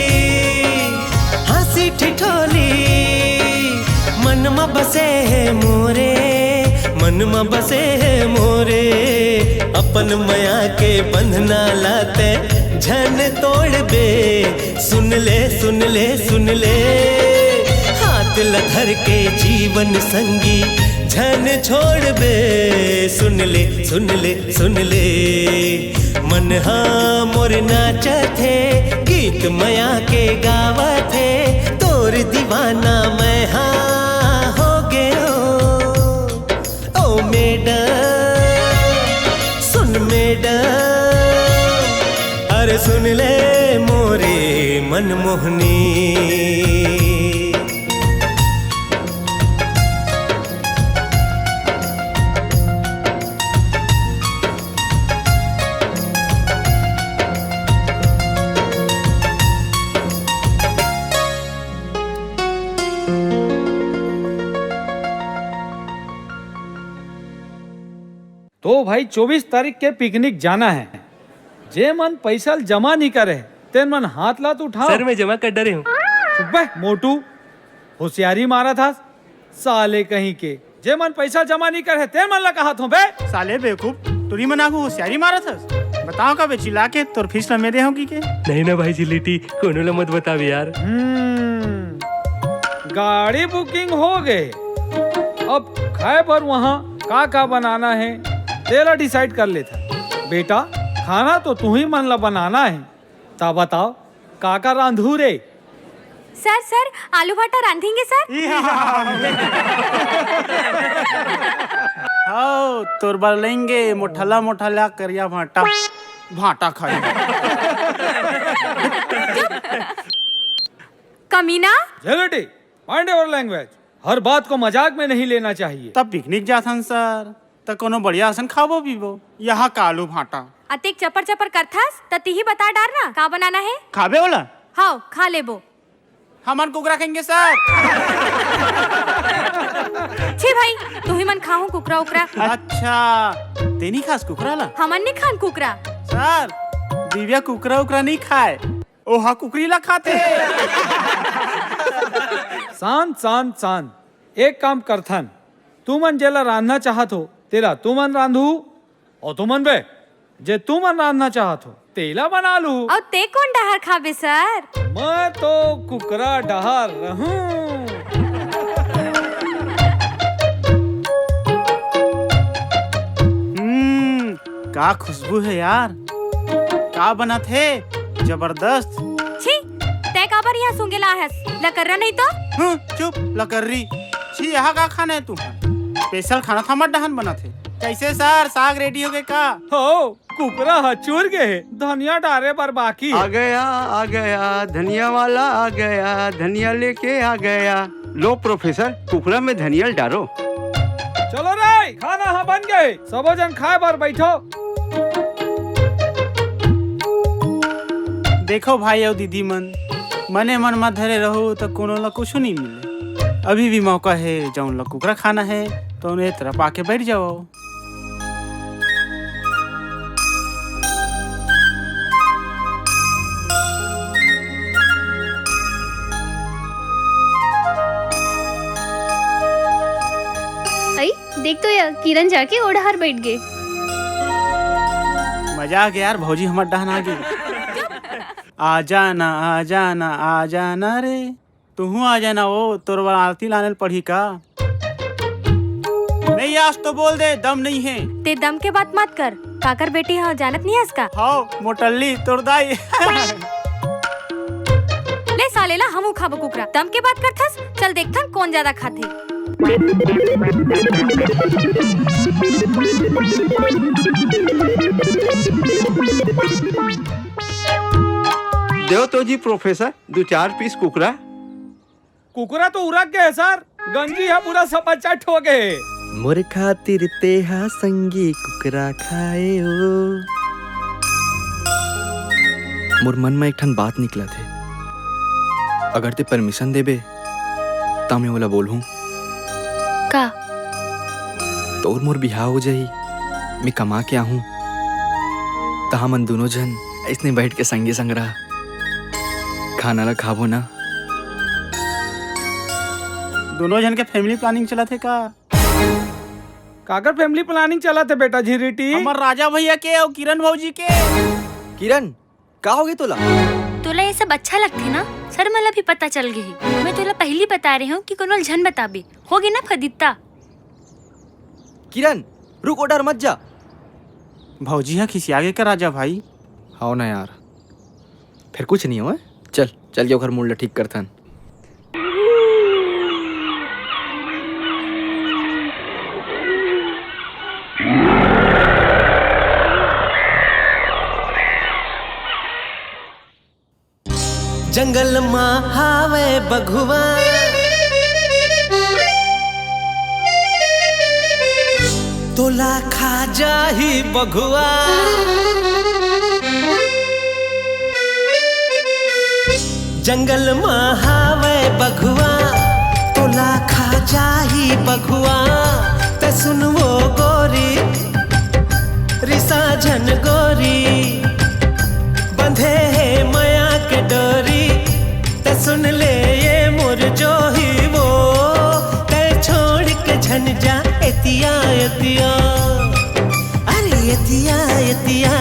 हंसी ठिठोली, मन म बसे हे मोरे। म बसे हे मोरे, अपन मया के बंधना ला तैं झन तोड़बे। सुन ले, सुन ले, सुन ले, हाथ ल धर के जीवन संगी झन छोड़बे। सुन ले, सुन ले, सुन ले, मन हा मोर नाचत हे, गीत मया के गावत हे, तोर दीवाना मैं हा हो गेंव। ओ मैडम, सुन मैडम, अरे सुन ले मोरे मनमोहनी। तो भाई, चौबीस तारीख के पिकनिक जाना हे। जे मन पैसा ल जमा नइ करे, तेन मन हाथ ला तो उठाव। सर, मैं जमा कर डरे हूँ। चुप बे, मोटू, होशियारी मारत हस, साले कहीं के। जे मन पैसा जमा नइ करे, तेन मन ला कहत हों बे। साले बेवकूफ, टुरी मन आगू होशियारी मारत हस। बताव का बे, चिल्ला के तोर फीस ला मैं दे हूँ कि के? नहीं ना भाई जिलेटी, कोनो ला मत बतावे यार। हम्म, गाड़ी बुकिंग हो गे, अब खाए बर वहाँ का का बनाना हे, तेला डिसाइड कर लेथन। बेटा, खाना तो तुही मन ला बनाना हे, ता बताव, का का रांधहू रे? सर, सर, आलू भाटा रांधेंगे सर। हव, तोर बर लेंगे मोठला मोठला करिया भाटा, भाटा खाए। कमीना। जेलेटी, mind your language। हर बात को मजाक में नहीं लेना चाहिए। तब पिकनिक जाथन सर, त कोनो बढ़िया असन खाबो पीबो। यहाँ का आलू भाटा। अतेक चपर चपर करथस, त तिही बता डार ना, का बनाना हे? खाबे ओला? हव, खा लेबो। हमन कुकरा खाएंगे सर। छी भाई, तुही मन खाहू कुकरा उकरा। अच्छा, तेनी खास कुकरा ला? हमन नी खान कुकरा। सर, दिव्या कुकरा उकरा नहीं खाए, ओहा कुकरी ला खाथे। शांत, शांत, शांत। एक काम करथन, तुमन जेला रांधना चाहत हो, तेला तुमन रांधू, अउ तुमन बे, जे तुमन रांधना चाहत हो, तेला बना लू। अउ ते कोन डहर खाबे सर? मैं तो कुकरा डहर रहूं। हम्म, का खुशबू हे यार, का बनत हे, जबरदस्त। छी, तै काबर यहाँ सूंघे ला आहस? लकर्रा नहीं तो? हम्म, चुप, लकर्री। छी, यहाँ का खाना हे तुमन? स्पेशल खाना हमर डहन बनत हे। कैसे सर, साग रेडी हो गे का? हो, कुकरा ह चूर गे हे, धनिया डारे बर बाकी हे। आ गया, आ गया, धनिया वाला आ गया, धनिया लेके आ गया। लो प्रोफेसर, कुकरा में धनिया डारो। चलो रे, खाना ह बन गे, सबो झन खाए बर बैठो। देखो भाई अउ दीदी मन, मने मन म धरे रहू त कोनो ला कुछु नइ मिले। अभी भी मौका हे, जउन ला कुकरा खाना हे, त ओने तरफ आके बैठ जाओ। अई, देख तो या, किरण जाके ओ डहर बैठ गे। मजा आ गे यार, भौजी हमर डहन आ गे। आ जाना, आ जाना, आ जाना रे। तुहूँ आ जाना ओ, तोर बर आरती लाने ल पड़ही का? नहीं, आज तो बोल दे, दम नहीं हे। ते दम के बात मत कर, काकर बेटी ह जानत नहीं हस का? हव, मोटल्ली, तोर दाई। ले साले ला, हमू खाबो कुकरा। दम के बात करथस, चल देखथन कोन ज्यादा खाथे। देव तो जी प्रोफेसर, दू चार पीस कुकरा। कुकरा तो उरक गे हे सर, गंजी ह पूरा सपाचट हो गे हे। मोर खातिर तेहा संगी कुकरा खाए ओ। मोर मन म एक ठन बात निकलत हे, अगर ते परमिशन देबे, त मैं ओला बोलहूँ। का? तोर मोर बिहाव हो जाही, मैं कमा के आहूँ, त हमन दूनों झन अइसने बैठ के संगी संगरा खाना ला खाबो ना। दूनों झन के फैमिली प्लानिंग चलत हे का? काकर family planning चलत हे बेटा झिरीटी? हमर राजा भैया के अउ किरण भौजी के। किरण, का होगे तोला? तोला ये सब अच्छा लगथे ना? सर, मोला भी पता चल गे हे। मैं तोला पहिली बता रहे हूँ कि कोनो ल झन बताबे। होगे ना फदित्ता? किरण, रुक, ओ डर मत जा। भौजी ह खिसिया गे का राजा भाई? हव ना यार, फेर कुछ नहीं होय। चल, चल के ओखर मूड ल ठीक करथन। जंगल मा हावय बघुआ, तोला खा जाही बघुआ। जंगल मा हावय बघुआ, तोला खा जाही बघुआ। त सुन वो गोरी, रिसा झन गोरी, बंधे हे मया के डोरी। त सुन ले ये मोर जोही वो, तै छोड़ के झन जा एतिया एतिया, अरे एतिया एतिया।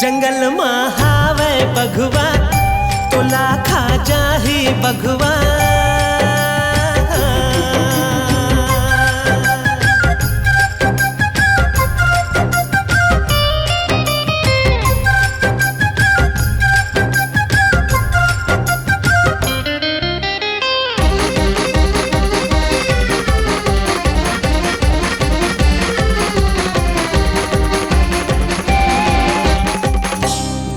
जंगल मा हावय बघुआ, तोला खा जाही बघुआ।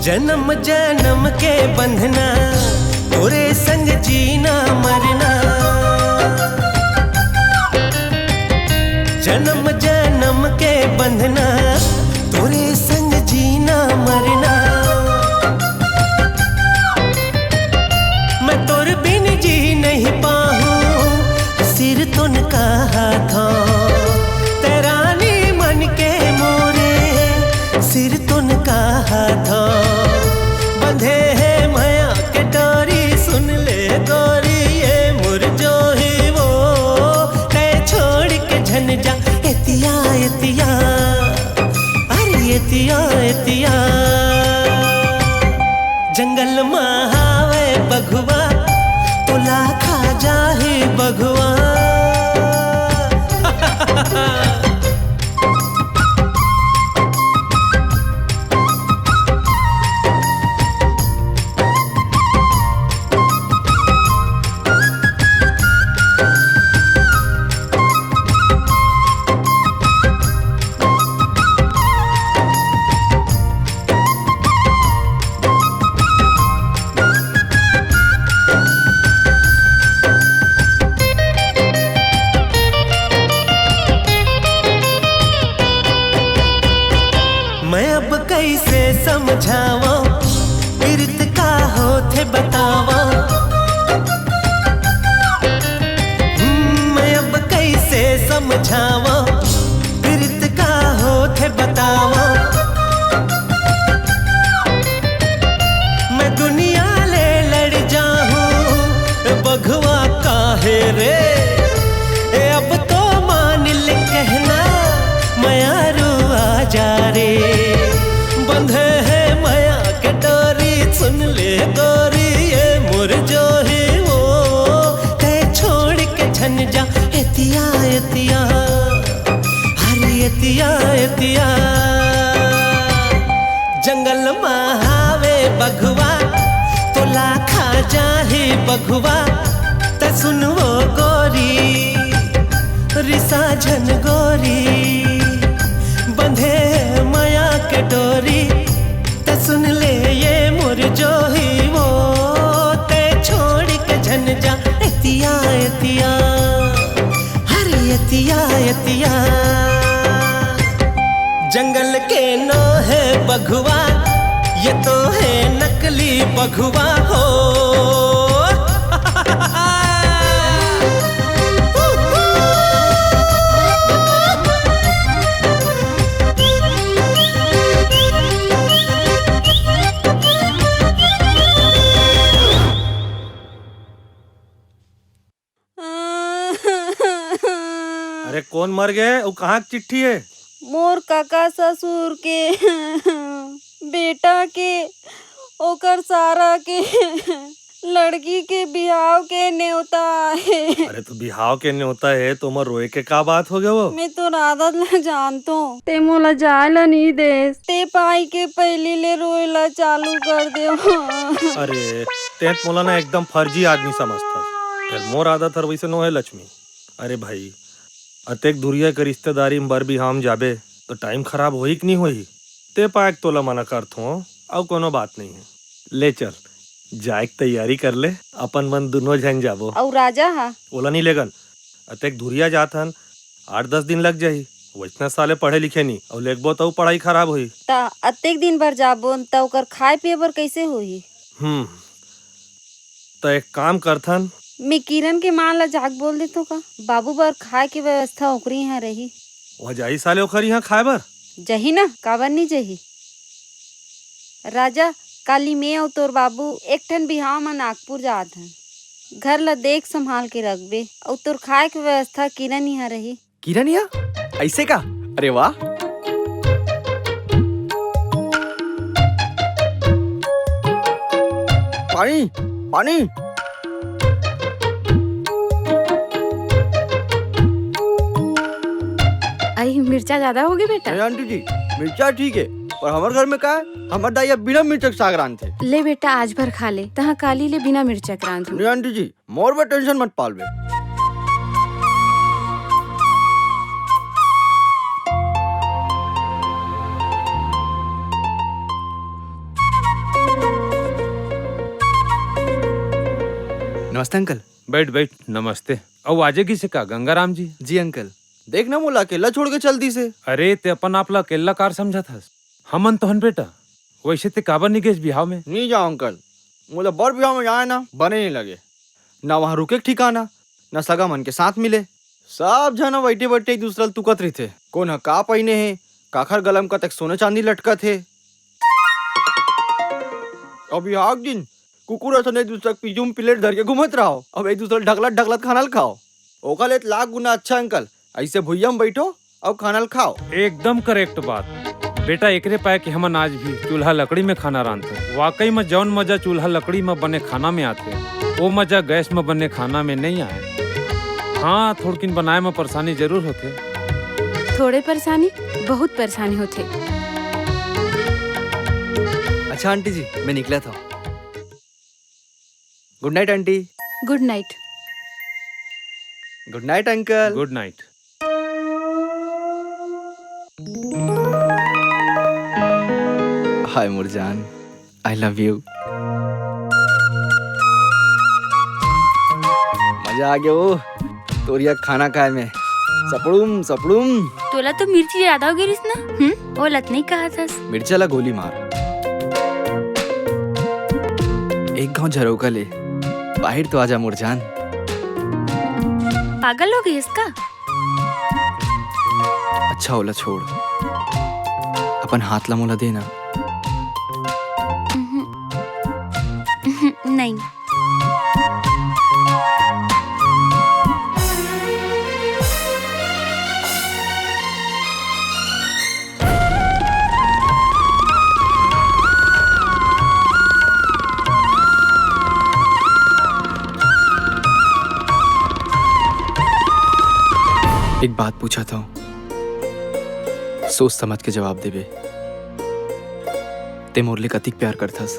जन्म जन्म के बंधना, तोरे संग जीना मरना। जन्म जन्म के बंधना, तोरे संग जीना मरना। मैं तोर बिन जी नहीं पाहूँ, सिर तुन कहा था। तै रानी मन के मोरे, सिर तुन कहा था। बंधे हे मया के डोरी, सुन ले गोरी ये मोर जोही वो। तै छोड़ के झन जा एतिया एतिया, अरे एतिया एतिया। जंगल मा हावय बघुआ, तोला खा जाही बघुआ। मैं अब कैसे समझावा, पीरित का होथे बतावा। हम्म, मैं अब कैसे समझावा, पीरित का होथे बतावा। मैं दुनिया ले लड़ जाहूँ, बघवा काहे रे। ए, अब तो मान ले कहना, मयारू आ जा रे। बंधे हे मया के डोरी, सुन ले गोरी, ये मोर जोही वो। तै छोड़ के झन जा एतिया एतिया, हर एतिया एतिया। जंगल मा हावे बघवा, तोला खा जाही बघवा। त सुन वो गोरी, रिसा झन गोरी, बंधे मया के डोरी। त सुन ले ये मोर जोही वो, तै छोड़ के झन जा एतिया एतिया, हर एतिया एतिया। जंगल के नो हे बघवा, ये तो हे नकली बघवा हो। अरे, कोन मर गे अउ कहाँ के चिट्ठी हे? मोर कका ससुर के बेटा के, ओकर सारा के लड़की के बिहाव के नेवता हे। अरे, तो बिहाव के नेवता हे, तो ओमा रोए के का बात हो गे वो? मैं तोर आदत ला जानथों, ते मोला जाए ला नहीं देस, ते पाई के पहिली ले रोए ला चालू कर देव। अरे, ते मोला ना एकदम फर्जी आदमी समझथस। फेर मोर आदत हर वैसे नो हे लक्ष्मी। अरे भाई, अतेक दुरिहा के रिश्तेदारी में बर बिहाव में जाबे, तो टाइम खराब होही कि नहीं होही? ते पाए के तोला मना करथों, अउ कोनो बात नहीं हे। ले चल, जाए के तैयारी कर ले, अपन मन दुनो झन जाबो। अउ राजा हा? ओला नहीं लेगन, अतेक दुरिहा जात हन, आठ दस दिन लग जाही। वैसना साले पढ़े लिखे नहीं, अउ लेगबो तो पढ़ाई खराब होही। ता अतेक दिन बर जाबो, ता ओकर खाए पिए बर कैसे होही? हम्म, त एक काम करथन। मैं किरण के माँ ला जाके बोल देथों का, बाबू बर खाए के व्यवस्था ओकरी यहाँ रही। वो जाही साले ओकर यहाँ खाए बर? जही ना, काबर नहीं जही? राजा, काली मैं अउ तोर बाबू एक ठन बिहाव म नागपुर जात हन। घर ला देख संभाल के रखबे, अउ तोर खाए के व्यवस्था किरण यहाँ रही। किरण यहाँ? ऐसे का? अरे वाह। पानी, पानी। आई, मिर्चा ज्यादा होगे बेटा? नहीं आंटी जी, मिर्चा ठीक हे, पर हमर घर में का हे, हमर दाई अब बिना मिर्चा के साग रांधथे। ले बेटा, आज भर खा ले, तहाँ काली ले बिना मिर्चा के रांधहूँ। नहीं आंटी जी, मोर बर टेंशन मत पालबे। नमस्ते अंकल। बैठ, बैठ, नमस्ते। अउ आजे गिसे का गंगाराम जी? जी अंकल, देख ना, मोला अकेल्ला छोड़ के चल दिस हे। अरे, ते अपन आप ला अकेल्ला कार समझत हस? हमन तो हन बेटा, वैसे ते काबर नहीं गेस बिहाव में? नहीं जाओं अंकल, मोला बर बिहाव में जाए ना बने नहीं लगे। ना वहाँ रुके के ठिकाना, ना सगा मन के साथ मिले। सब झन बैठे बैठे एक दूसरा ल तुकत रहिथे, कोन ह का पहिने हे, काखर गला म कतक सोना चांदी लटकत हे। अब बिहाव के दिन कुकुर असन एक दूसरा के पीछू म प्लेट धर के घूमत रहो, अब एक दूसरा ल ढकलत ढकलत खाना ल खाओ। ओखर ले त लाख गुना अच्छा अंकल, ऐसे भुइयां म बैठो अउ खाना ल खाओ। एकदम करेक्ट बात बेटा, एकरे पाए कि हमन आज भी चूल्हा लकड़ी में खाना रांधथन। वाकई में जौन मजा चूल्हा लकड़ी में बने खाना में आथे, वो मजा गैस में बने खाना में नहीं आए। हाँ, थोड़किन बनाए में परेशानी जरूर होथे। थोड़े परेशानी, बहुत परेशानी होथे। अच्छा आंटी जी, मैं निकलत हौं। गुड नाइट आंटी। गुड नाइट। गुड नाइट अंकल। गुड नाइट। हाय मोर जान, I love you। मजा आ गया वो तोरिया खाना खाए में। सपड़ुम, सपड़ुम। तोला तो मिर्ची ज्यादा हो गई रिस ना? हम्म, ओला त नहीं कहा थस। मिर्चा ला गोली मार। एक घाव झरोका ले, बाहर तो आजा मोर जान। पागल हो गई इसका? अच्छा ओला छोड़, अपन हाथ ला मोला देना। उहुं। उहुं, नहीं। एक बात पूछा था, सोच समझ के जवाब देबे। ते मोर ले कतिक प्यार करथस?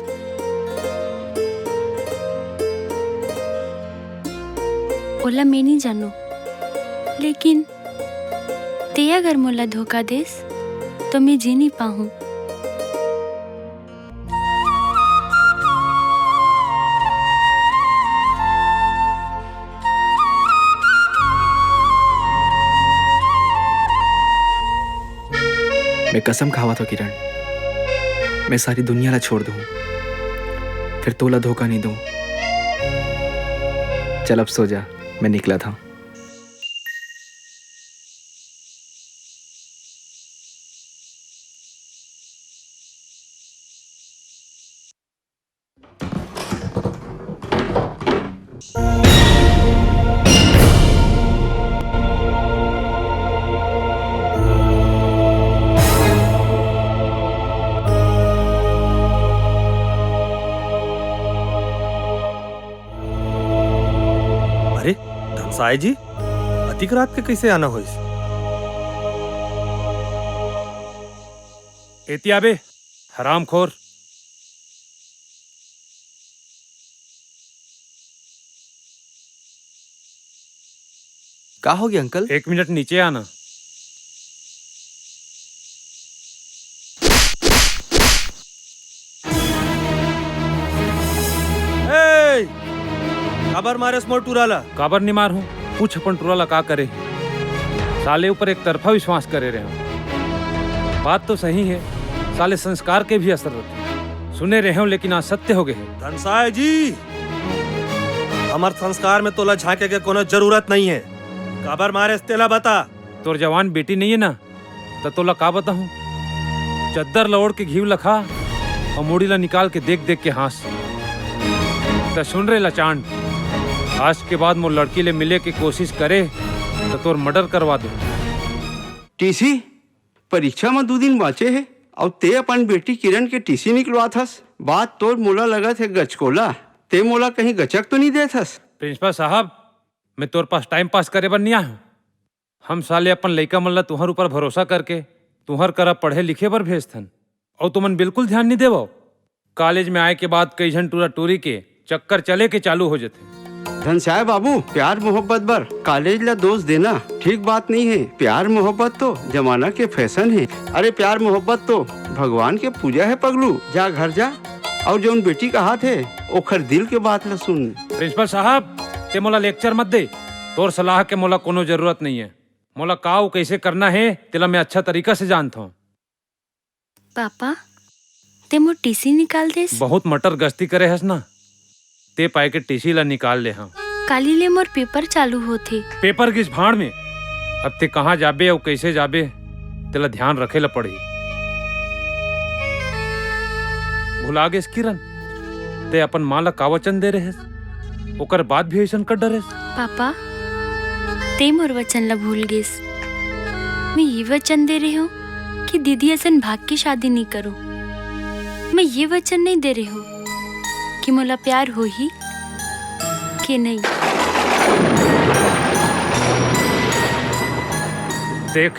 ओला मैं नहीं जानू, लेकिन ते अगर मोला धोखा देस, तो मैं जी नहीं पाहूं। मैं कसम खावत हौं किरण, मैं सारी दुनिया ला छोड़ दूं, फिर तोला धोखा नहीं दूं। चल अब सो जा, मैं निकलत हौं। साय जी, अतिक रात के कइसे आना होइस? एती आबे, हरामखोर। का होगे अंकल? एक मिनट नीचे आना। ए! काबर मारेस मोर टूरा ला? काबर नी मारहूं? पूछ अपन टूरा ला का करे। साले ऊपर एक तरफा विश्वास करे रहेंव। बात तो सही हे, साले संस्कार के भी असर रथे। सुने रहेंव, लेकिन आज सत्य होगे हे। धनसाय जी, हमर संस्कार में तोला झांके के कोनो जरूरत नइ हे। काबर मारेस तेला बता। तोर जवान बेटी नइ हे ना, त तोला का बताहूं? चद्दर ल ओढ़ के घीव ल खा अउ मुड़ी ल निकाल के देख देख के हाँस। त सुन रे लचांड, आज के बाद मोर लड़की ले मिले के कोशिश करे त तोर मर्डर करवा दूं। टीसी, परीक्षा म दू दिन बांचे हे अउ तें अपन बेटी किरण के टीसी निकलवात हस। बात तोर मोला लगत हे गचकोला, तें मोला कहीं गचक तो नइ देत हस? प्रिंसिपल साहब, मैं तोर पास टाइम पास करे बर नइ आय हंव। हम साले अपन लइका मन ला तुंहर ऊपर भरोसा करके तुंहर करा पढ़े लिखे बर भेजथन, अउ तुमन बिल्कुल ध्यान नइ देवव। कॉलेज में आय के बाद कई झन टूरा टूरी के चक्कर चले के चालू हो जथे। धनसाय बाबू, प्यार मोहब्बत बर कॉलेज ला दोष देना ठीक बात नइ हे। प्यार मोहब्बत तो जमाना के फैशन हे। अरे, प्यार मोहब्बत तो भगवान के पूजा हे पगलू। जा घर जा, अउ जउन बेटी कहात हे ओखर दिल के बात ला सुन। प्रिंसिपल साहब, तें मोला लेक्चर मत दे। तोर सलाह के मोला कोनो जरूरत नइ हे। मोला का अउ कइसे करना हे, तेला मैं अच्छा तरीका से जानत हंव। पापा, तें मोर टीसी निकाल देस। बहुत मटर गश्ती करे हस ना, तें पाय के टीसी ला निकाल ले हंव। काली ले मोर पेपर चालू होथे। पेपर गिस भाड़ में। अब तें कहाँ जाबे अउ कइसे जाबे, तेला ध्यान रखे ला पड़ही। भुला गेस किरण, तें अपन माँ ला का वचन दे रहेस, ओकर बाद भी अइसन कर डरेस। पापा, तें मोर वचन ला भूल गेस। मैं ये वचन दे रहेंव कि दीदी असन भाग के शादी नइ करों। मैं ये वचन नइ दे रहेंव कि मोला प्यार होही के नइ। देख,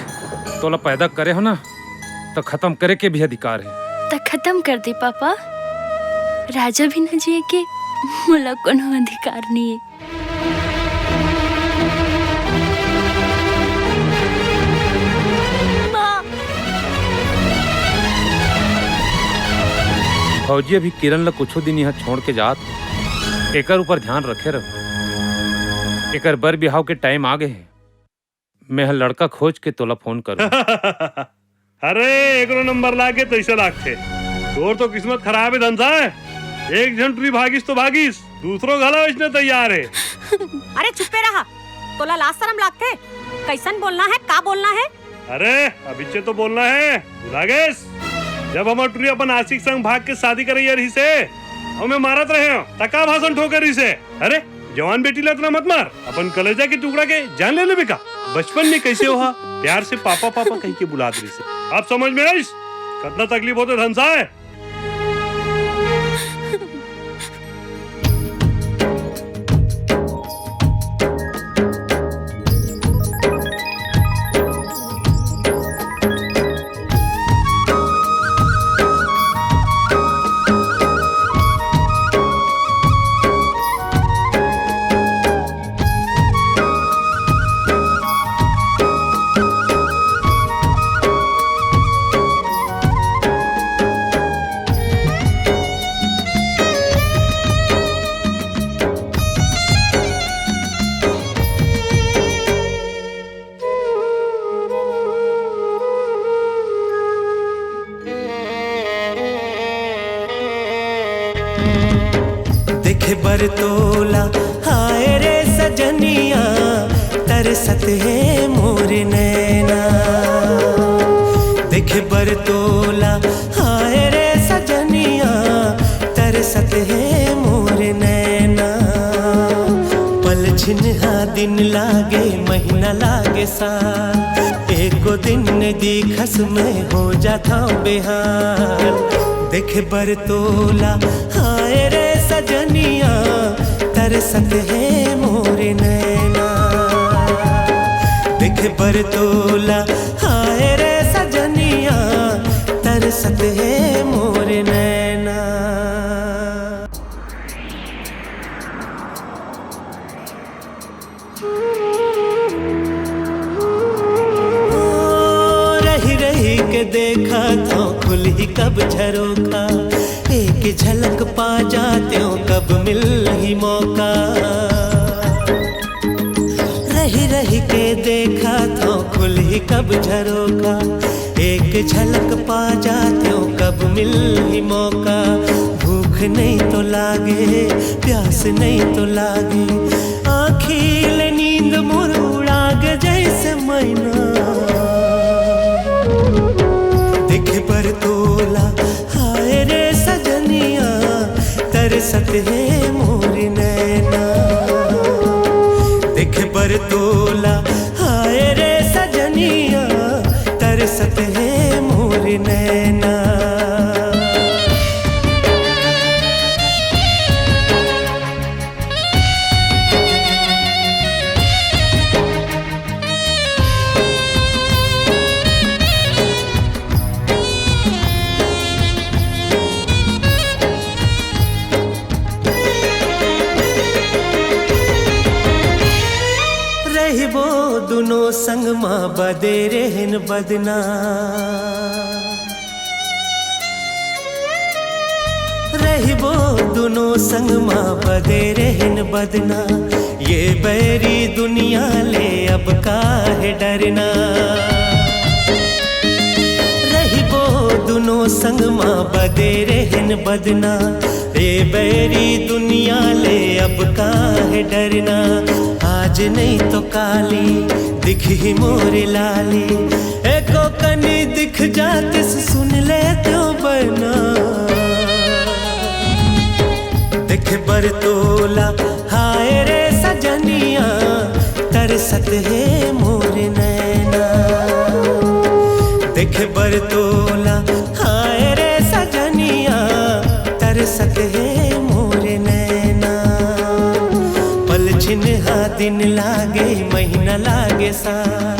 तोला पैदा करे हंव ना, त खतम करे के भी अधिकार हे। त खतम कर दे पापा, राजा बिना जिए के मोला कोनो अधिकार नइ हे। माँ। भौजी अभी किरण ल कुछू दिन इहाँ छोड़ के जात हे। एकर ऊपर ध्यान रखे रहो। एकर बर बिहाव के टाइम आ गे हे। मैं ह लड़का खोज के तोला फोन करूँ। अरे, एकरो नंबर लागे तइसे लागथे। तोर तो किस्मत खराब हे धनसाय। एक झन टुरी भागिस तो भागिस, दूसरो घला वइसने तैयार हे। अरे चुप्पे रहा, तोला लाज शरम लागथे? कइसन बोलना हे, का बोलना हे? अरे अभिच्चे तो बोलना हे, भुला गेस? जब हमर टुरी अपन आशिक संग भाग के शादी करइया रहिसे, अउ मैं मारत रहेंव, त का भाषण ठोके रहिसे? अरे जवान बेटी ला अतना मत मार, अपन कलेजा के टुकड़ा के जान ले लेबे का? बचपन में कइसे ओहा प्यार से पापा पापा कहिके बुलात रहिसे। अब समझ में आइस कतना तकलीफ होथे धनसाय। देखे बर तोला हाय रे सजनिया, तरसत हे मोर नैना। देखे बर तोला हाय रे सजनिया, तरसत हे मोर नैना। पल छिनहा दिन लागे, महीना लागे साल, एको दिन नइ दिखस मैं हो जाथंव बेहाल। देखे बर तोला हाय रे सजनिया, तरसत हे मोर नैना। बर तोला हाय रे सजनिया, तरसत हे मोर नैना। ओ, रही रही के देखत हौं खुलही कब झरोखा, एक झलक पा जातेंव कब मिलही मौका। रही रही के देखत हौं खुलही कब झरोखा, एक झलक पा जातेंव कब मिलही मौका। भूख नइ तो लागे, प्यास नइ तो लागे, आँखी ले नींद मोर उड़ा गे जइसे मैना। देखे बर तोला हाय रे सजनिया, तरसत हे मोर नैना। देखे बर तोला हाय रे सजनिया, तरसत हे मोर नैना। रहिबो दुनो संग मा बदे रेहेन बदना। रहिबो दुनो संग मा बदे रेहेन बदना, ये बैरी दुनिया ले अब काहे डरना। रहिबो दुनो संग मा बदे रेहेन बदना, ये बैरी दुनिया ले अब काहे डरना। आज नइ तो काली दिखही मोर लाली, एको कनी दिख जातिस सुन लेतेंव बना। देखे बर तोला हाय रे सजनिया, तरसत हे मोर नैना। देखे बर तोला हाय रे सजनिया, तरसत हे मोर नैना। पलछिन हा दिन लागे, महीना लागे साल,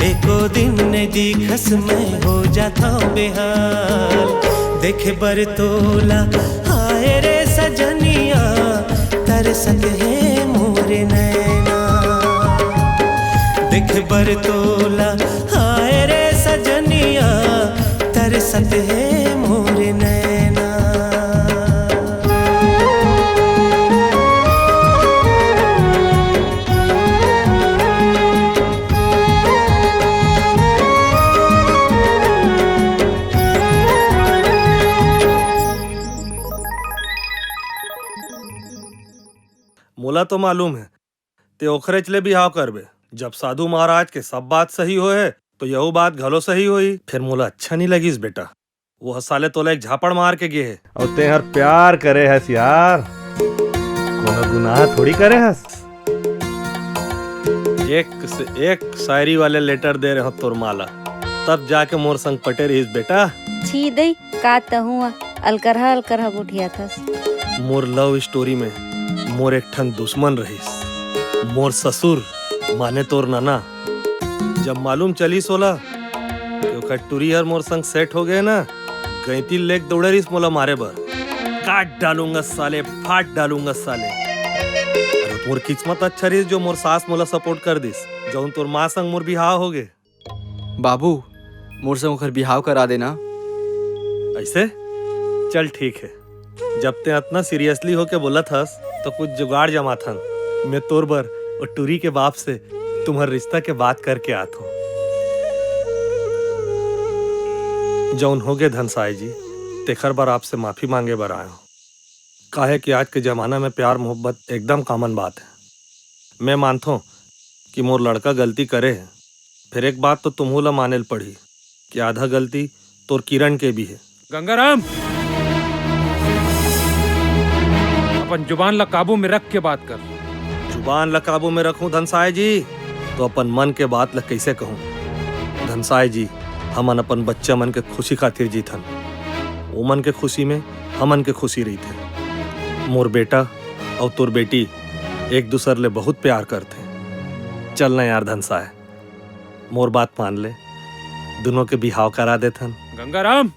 एको दिन नइ दिखस मैं हो जाथौं बेहाल। देखे बर तोला हाय रे सजनिया, तरसत हे मोर नैना। देखे बर तोला हाय रे सजनिया, तरसत हे मोर नैना। मोला तो मालूम हे, तें ओखरेच ले बिहाव करबे। जब साधु महाराज के सब बात सही होय हे, तो यहू बात घलो सही होही। फेर मोला अच्छा नइ लगिस बेटा, वो ह साले तोला एक झापड़ मार के गे हे। अउ तें हर प्यार करे हस यार, कोनो गुनाह थोड़ी करे हस। एक से एक शायरी वाले लेटर दे रहे हो तोर माँ ला, तब जाके मोर संग पटे रहिस बेटा। छी दई, का तहूँ अलकरहा अलकरहा गोठियाथस। मोर लव स्टोरी में मोर एक ठन दुश्मन रहिस, मोर ससुर माने तोर नना। जब मालूम चलिस ओला कि ओकर टुरी हर मोर संग सेट हो गे ना, गैंती लेके दौड़े रहिस मोला मारे बर। काट डालूंगा साले, फाट डालूंगा साले। अरे मोर किस्मत अच्छा रहिस जो मोर सास मोला सपोर्ट कर दिस, जौन तोर माँ संग मोर बिहाव हो गे। बाबू, मोर संग ओकर बिहाव करा देना। ऐसे? चल ठीक है, जब तें अतना सीरियसली होके बोलत हस, तो कुछ जुगाड़ जमाथन। मैं तोर बर ओ टुरी के बाप से तुम्हर रिश्ता के बात करके आत हूँ। जौन होगे धनसाय जी, तेखर बर आपसे माफी मांगे बर आयो। काहे कि आज के जमाना में प्यार मोहब्बत एकदम कॉमन बात है। मैं मानथों कि मोर लड़का गलती करे है, फिर एक बात तो तुम्हू ला माने ल पड़ही कि आधा गलती तोर किरण के भी है। गंगाराम, अपन जुबान ला काबू में रख के बात कर। जुबान ला काबू में रखूं धनसाय जी, तो अपन मन के बात ला कैसे कहूं? धनसाय जी, हमन अपन बच्चा मन के खुशी खातिर जीथन, ओमन के खुशी में हमन के खुशी रहिथे। मोर बेटा अउ तोर बेटी एक दूसर ले बहुत प्यार करथे। चल ना यार धनसाय, मोर बात मान ले, दुनों के बिहाव करा देथन। गंगाराम,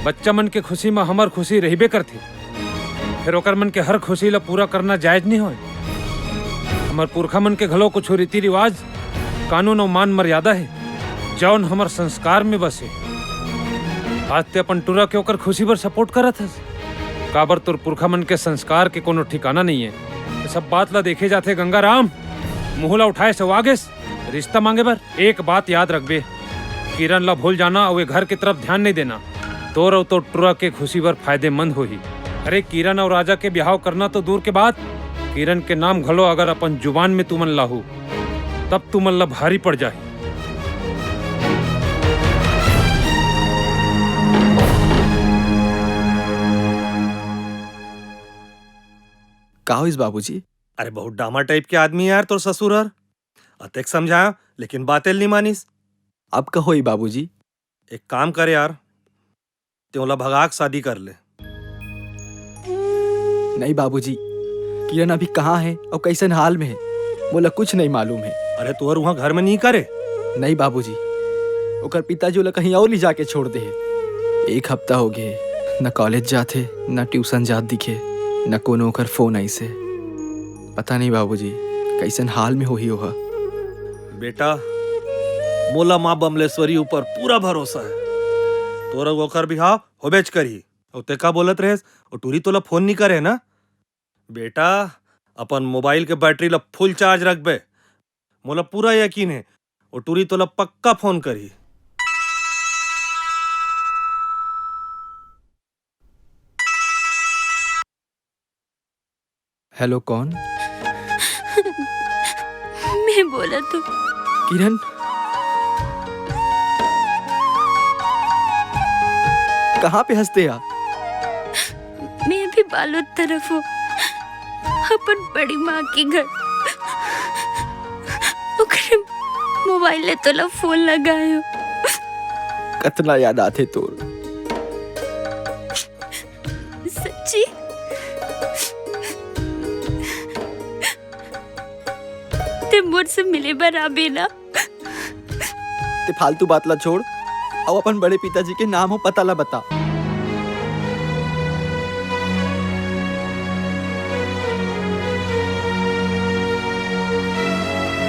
बच्चा मन के खुशी म हमर खुशी रहिबे करथे, फेर ओकर मन के हर खुशी ल पूरा करना जायज नइ होय। हमर पुरखा मन के घलो कुछ रीति रिवाज, कानून अउ मान मर्यादा हे, जौन हमर संस्कार में बसे। आज ते अपन टुरा के ओकर खुशी बर सपोर्ट करत हस। काबर तोर पुरखा मन के संस्कार के कोनो ठिकाना नइये। ये सब बात ला देखे जाथे गंगाराम, मुंह ला उठाए से आगेस रिश्ता मांगे बर। एक बात याद रखबे, किरण ला भूल जाना अउ ये घर के तरफ ध्यान नइ देना। तोर अउ तोर टुरा के खुशी बर फायदेमंद होही। अरे किरण अउ राजा के बिहाव करना तो दूर के बात, किरण के नाम घलो अगर अपन जुबान में तुमन लाहू, तब तुमन ला भारी पड़ जाही। का होइस बाबूजी? अरे बहुत डामा टाइप के आदमी हे यार तोर ससुर हर। अतेक समझाया लेकिन बाते ल नइ मानिस। अब का होही बाबूजी? एक काम कर यार, ते ओला भगा के शादी कर ले। नहीं बाबूजी, किरण अभी कहाँ हे अउ कइसन हाल में हे, मोला कुछ नइ मालूम हे। अरे तोहर उहाँ घर में नइ करे? नहीं बाबूजी, ओकर पिताजी ओला कहीं अउ ले जाके छोड़ दे हे। एक हफ्ता हो गे, न कॉलेज जाथे, न ट्यूशन जात दिखे, न कोनो ओकर फोन आइस हे। पता नहीं बाबूजी, कइसन हाल में होही ओहा। बेटा, मोला माँ बमलेश्वरी ऊपर पूरा भरोसा हे। तोर अउ ओकर बिहाव होबेच करही। अउ ते का बोलत रहेस? ओ टूरी तोला फोन नइ करे ना? बेटा, अपन मोबाइल के बैटरी ला फुल चार्ज रखबे। मोला पूरा यकीन हे, ओ टूरी तोला पक्का फोन करही। हेलो, कौन? मैं बोला तो। किरण? कहाँ पे हस ते यार? मैं अभी बालोद तरफ हूँ, अपन बड़ी माँ के घर। ओकरे मोबाइल ले तोला फोन लगायो। कतना याद आथे तोर। सच्ची? ते मोर से मिले बर आबे ना? ते फालतू बात ला छोड़, अउ अपन बड़े पिताजी के नाम अउ पता ला बता।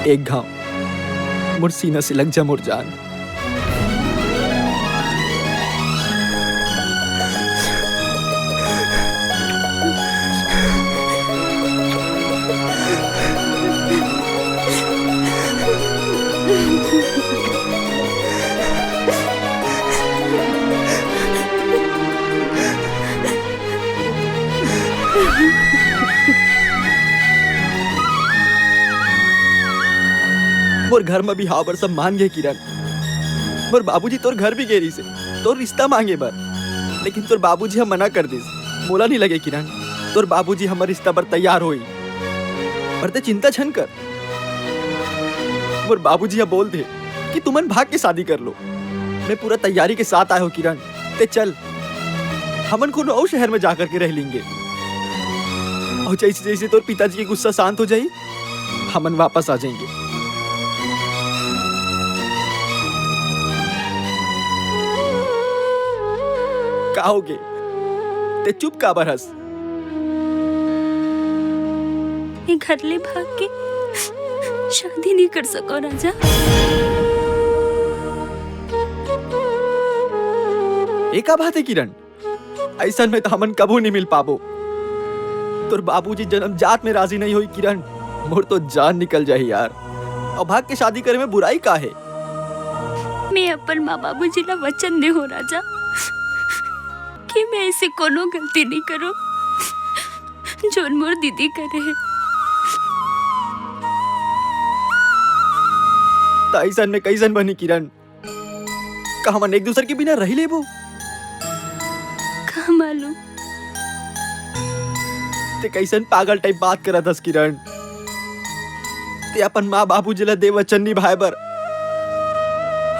एक घाव मोर सीना से लग जा मोर जान। मोर घर म बिहाव बर सब मान गे किरण। मोर बाबूजी तोर घर भी गे रहिसे, तोर रिश्ता मांगे बर, लेकिन तोर बाबूजी ह मना कर दिस। मोला नहीं लगे किरण, तोर बाबूजी हमर रिश्ता बर तैयार होई। पर ते चिंता झन कर, मोर बाबूजी ह बोल दे कि तुमन भाग के शादी कर लो। मैं पूरा तैयारी के साथ आए हो किरण, ते चल, हमन कोनो अउ शहर में जा करके रह लेंगे। अउ जैसे जैसे तोर पिताजी के गुस्सा शांत हो जाई, हमन वापस आ जाएंगे। का होगे? ते चुप काबर हस? मैं घर ले भाग के शादी नहीं कर सको राजा। ए का बात है किरण? अइसन में तो हमन कभू नहीं मिल पाबो। तोर बाबूजी जन्मजात में राजी नहीं होई किरण, मोर तो जान निकल जाही यार। अउ भाग के शादी करे में बुराई का है? मैं अपन माँ बाबूजी ला वचन दे हो राजा कि मैं ऐसे कोनो गलती नहीं करूँ जोन मोर दीदी करे है। त अइसन में कइसन बनी किरण? का हमन एक दूसर के बिना रही लेबो? का मालूम। ते कइसन पागल टाइप बात करत हस किरण? ते अपन माँ बाबूजी ला दे वचन निभाए बर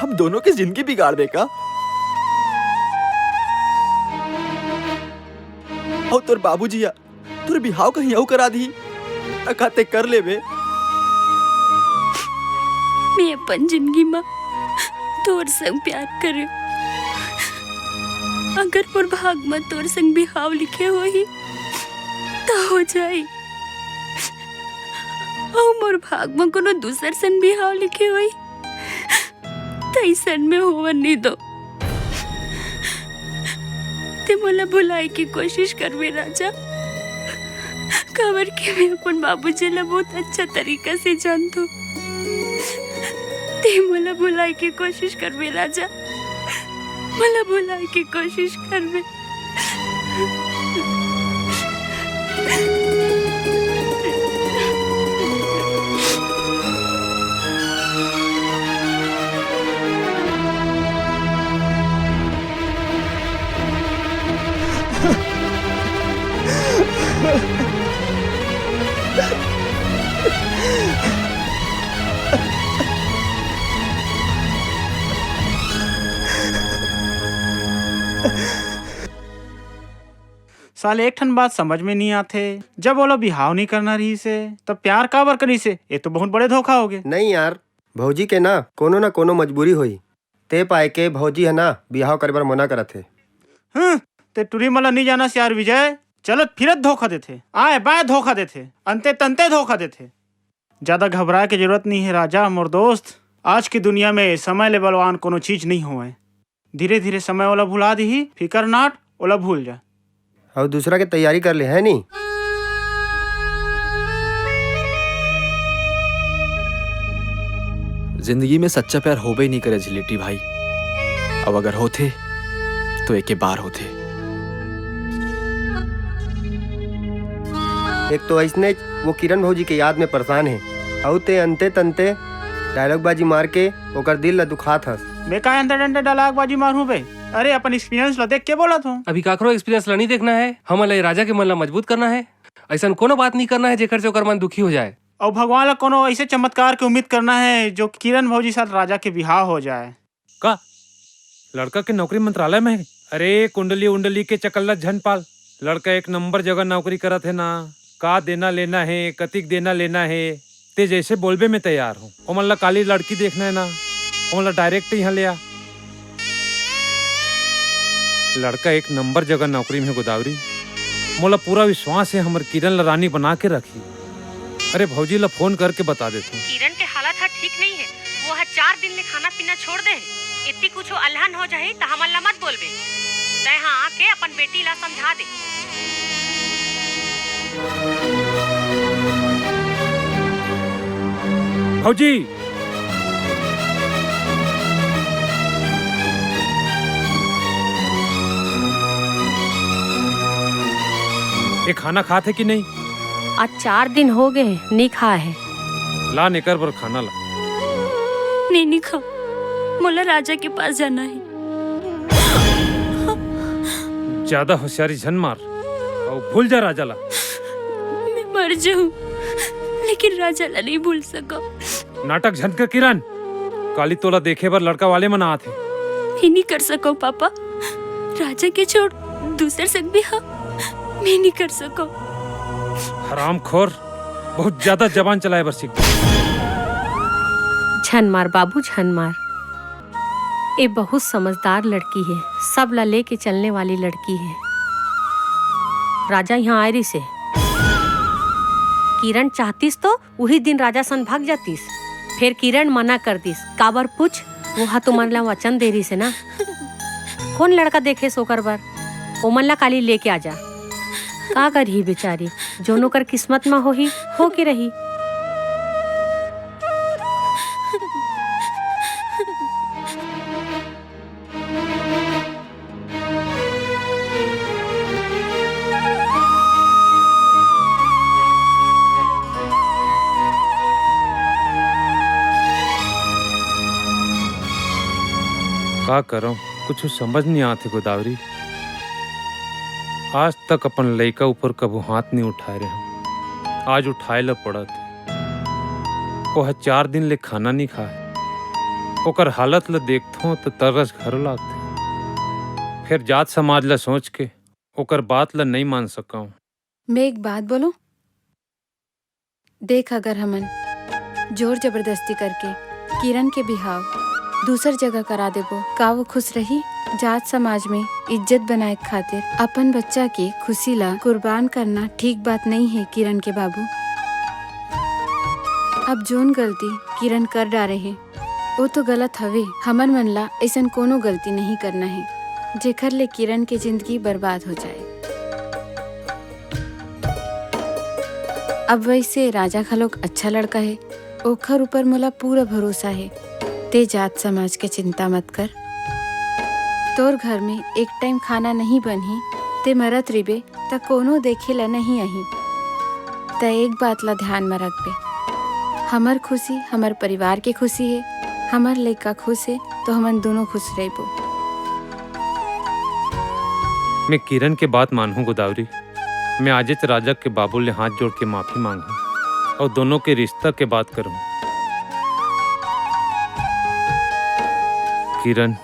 हम दोनों के जिंदगी बिगाड़ दे का? अउ तोर बाबूजी ह तोर बिहाव कहीं अउ करा दी, त का ते कर लेबे? मैं अपन जिंदगी म तोर संग प्यार करे। अगर मोर भाग म तोर संग बिहाव लिखे होही, त हो जाई। अउ मोर भाग म कोनो दूसर संग बिहाव लिखे होही, त अइसन में होवन नइ दो। ते मोला भुलाए के कोशिश करबे राजा, काबर के मैं अपन बाबूजी ला बहुत अच्छा तरीका से जानथों। ते मोला भुलाए के कोशिश करबे राजा, मोला भुलाए के कोशिश करबे। साले, एक ठन बात समझ में नहीं आथे, जब ओला बिहाव नहीं करना रहिस हे, तब प्यार काबर करिस हे? ये तो बहुत बड़े धोखा हो गए। नहीं यार, भौजी के ना कोनो ना कोनो मजबूरी होही, ते पाए के भौजी ह ना बिहाव करे बर मना करत हे। हम्म, ते टुरी मन ला नहीं जानस यार विजय, चलत फिरत धोखा देथे, आए बाए धोखा देथे, अंते तंते धोखा देथे। ज्यादा घबराए के जरूरत नहीं है राजा, मोर दोस्त। आज की दुनिया में समय ले बलवान कोनो चीज नहीं होवय। धीरे-धीरे समय ओला भुला दिही, फिकर not, ओला भूल जा। अउ दूसरा के तैयारी कर ले, है नी? जिंदगी में सच्चा प्यार होबे ही नहीं करे झिलिटी भाई। अब अगर होथे, तो एके बार होथे। एक तो अइसने वो किरण भौजी के याद में परेशान हे, अउ ते अंते तंते डायलॉग बाजी मार के ओकर दिल ला दुखात हस। मैं का अंते तंते डायलॉग बाजी मारूं बे? अरे, अपन एक्सपीरियंस ला देख के बोलत हूँ। अभी काकरो एक्सपीरियंस ला नहीं देखना है, हमन ला ये राजा के मन ला मजबूत करना है। अइसन कोनो बात नहीं करना है जेकर से ओकर मन दुखी हो जाए। अउ भगवान ला कोनो ऐसे चमत्कार के उम्मीद करना है जो किरण भौजी साथ राजा के बिहाव हो जाए। का लड़का के नौकरी मंत्रालय में है? अरे, कुंडली उंडली के चक्कर ला झन पाल, लड़का एक नंबर जगह नौकरी करत है ना। का देना लेना है, कतिक देना लेना है, ते जैसे बोलबे मैं तैयार हूँ। ओमन ला काली लड़की देखना है ना, ओमन ला डायरेक्ट यहाँ ले आ। लड़का एक नंबर जगह नौकरी में है गोदावरी, मोला पूरा विश्वास है हमर किरण ला रानी बना के रखी। अरे भौजी ला फोन करके बता देथूं। किरण के हालत ह ठीक नहीं है, वो ह चार दिन ले खाना पीना छोड़ दे है। इतनी कुछ अलहन हो जाही त हमन ला मत बोलबे। तै हा आके अपन बेटी ला समझा दे। भौजी, ये खाना खात है कि नहीं? आज चार दिन हो गए, नहीं खाए है। ला नेकर बर खाना ला। नहीं, नहीं खा, मोला राजा के पास जाना है। ज्यादा होशियारी झन मार, अउ भूल जा राजा ला। मैं मर जाऊं, लेकिन राजा ला नहीं भूल सका। नाटक झन कर किरण, काली तोला देखे बर लड़का वाले मन आत हे। मैं नहीं कर सको पापा, राजा के छोड़ दूसर संग बिहाव मैं नहीं कर सको। हरामखोर, बहुत ज्यादा जबान चलाए बर सीख। झन मार बाबू, झन मार। ए बहुत समझदार लड़की है, सब ला लेके चलने वाली लड़की है। राजा यहाँ आए रिसे, किरण चाहतीस तो उही दिन राजा सन भाग जातीस। फेर किरण मना कर दिस। काबर पूछ? वो हा तुमन ला वचन दे रिसे ना। कोन लड़का देखेस ओकर बर? ओमन ला काली लेके आ जा। का करही बेचारी, जोन ओकर किस्मत म होही, होके रही। का करंव, कुछु समझ नइ आत हे गोदावरी। आज तक अपन लइका ऊपर कभू हाथ नइ उठाए रहेंव, आज उठाए ल पड़त हे। ओह चार दिन ले खाना नइ खाए। ओकर हालत ल देखथों त तरस घलो लागथे। फेर जात समाज ल सोच के ओकर बात ल नइ मान सकंव। मैं एक बात बोलूं? देख, अगर हमन जोर जबरदस्ती करके किरण के बिहाव दूसर जगह करा देबो, का वो खुश रही? जात समाज में इज्जत बनाए खातिर अपन बच्चा के खुशी ला कुर्बान करना ठीक बात नहीं है किरण के बाबू। अब जोन गलती किरण कर डारे हे, वो तो गलत हवे। हमर मन ला अइसन कोनो गलती नहीं करना है, जेखर ले किरण के जिंदगी बर्बाद हो जाए। अब वैसे राजा घलोक अच्छा लड़का है, ओखर ऊपर मोला पूरा भरोसा है। ते जात समाज के चिंता मत कर। तोर घर में एक टाइम खाना नहीं बनही, ते मरत रिबे, त कोनो देखे ला नहीं आही। त एक बात ला ध्यान में रखबे, हमर खुशी हमर परिवार के खुशी है, हमर लइका खुश है तो हमन दोनों खुश रहिबो। मैं किरण के बात मानहूँ गोदावरी। मैं आजेच राजा के बाबू ले हाथ जोड़ के माफी मांगहूँ और दोनों के रिश्ता के बात करूँ। किरण,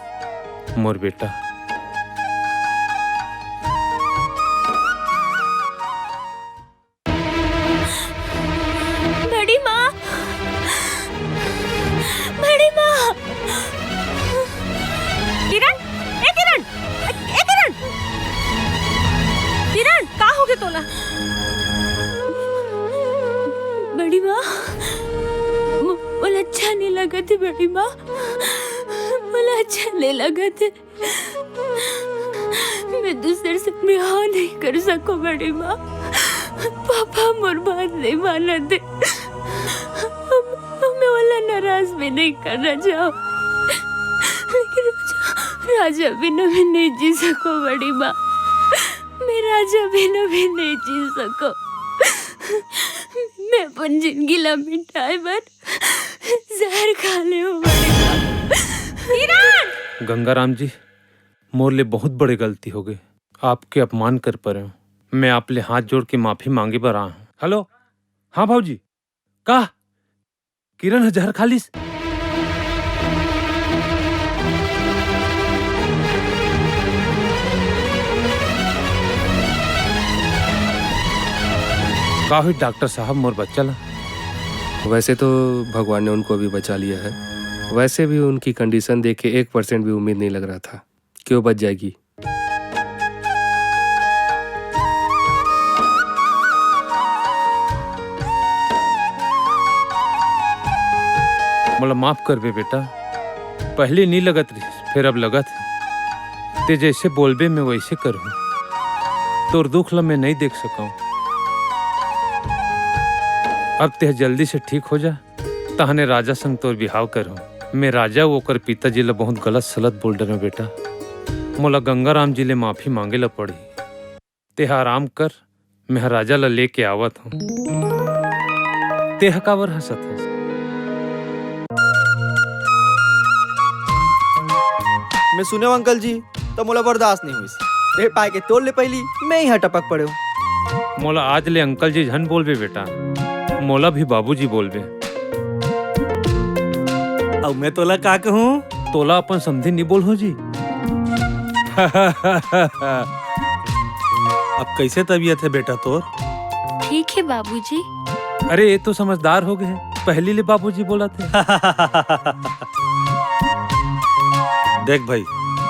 मोर बेटा। बड़ी माँ, बड़ी माँ। किरण, ए किरण, ए, ए किरण, किरण, का होगे तोला? बड़ी माँ, मो-, मोला अच्छा नहीं लगत है बड़ी माँ, मोला अच्छा नहीं लगत है। मैं दूसर से बिहाव नहीं कर सको बड़ी माँ। पापा मोर बात नहीं मानत हे। मैं वाला नाराज भी नहीं करना चाहो, लेकिन राजा, राजा बिना मैं नहीं जी सको बड़ी माँ। मैं राजा बिना भी नहीं जी सको। मैं अपन जिंदगी ला मिटाए बर जहर खा ले हो बड़ी माँ। किरण! गंगाराम जी, मोर ले बहुत बड़े गलती हो गए, आपके अपमान कर परे हूँ। मैं आप ले हाथ जोड़ के माफी मांगे बर आया हूँ। हेलो, हाँ भाऊजी, का किरण ह जहर खा लिस? का हुई डॉक्टर साहब, मोर बच्चा ला? वैसे तो भगवान ने उनको अभी बचा लिया है, वैसे भी उनकी कंडीशन देख के एक परसेंट भी उम्मीद नहीं लग रहा था कि वो बच जाएगी। मोला माफ करबे बेटा, पहले नी लगत रहिस, फेर अब लगत हे। ते जैसे बोलबे मैं वैसे करहूँ। तोर दुख ला मैं नहीं देख सकूँ। अब ते जल्दी से ठीक हो जा। तहने राजा संग तोर बिहाव करहूं। मैं राजा अउ ओकर पिताजी ला बहुत गलत सलत बोल डरेंव बेटा। मोला गंगाराम जी ले माफी मांगे ला पड़ही। तेहा आराम कर, मैं राजा ला लेके आवत हूं। तेहा काबर हंसत हस? मैं सुनेंव अंकल जी, त मोला बर्दाश्त नहीं होइस। ए पाए के तोर ले पहिली मैं ही टपक पड़ेंव। मोला आज ले अंकल जी झन बोलबे बेटा, मोला भी बाबूजी बोलबे। अउ मैं तोला का कहूं? तोला अपन समधी नी बोलहूं जी। अब कैसे तबीयत है बेटा तोर? ठीक है बाबूजी। अरे ये तो समझदार हो गए हैं, पहली ले बाबूजी बोलत हे। देख भाई,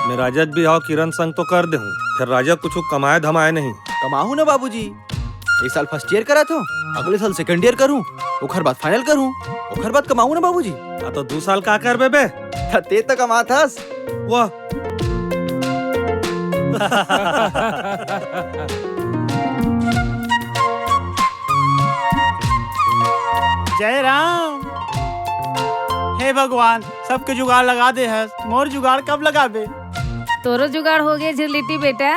मैं राजा के बिहाव किरण संग तो कर देहूं, फेर राजा कुछ कमाए धमाए नहीं। कमाहूं ना बाबूजी, ए साल फर्स्ट ईयर करत हंव, अगले साल सेकंड ईयर करहूं, ओखर बाद फाइनल करहूं, ओखर बाद कमाहूं ना बाबूजी। आ तो दू साल का करबे बे? त ते त कमात हस। वाह। जय राम। हे भगवान, सबके जुगाड़ लगा दे हस, मोर जुगाड़ कब लगाबे? तोरो जुगाड़ हो गे झिरलिटी बेटा।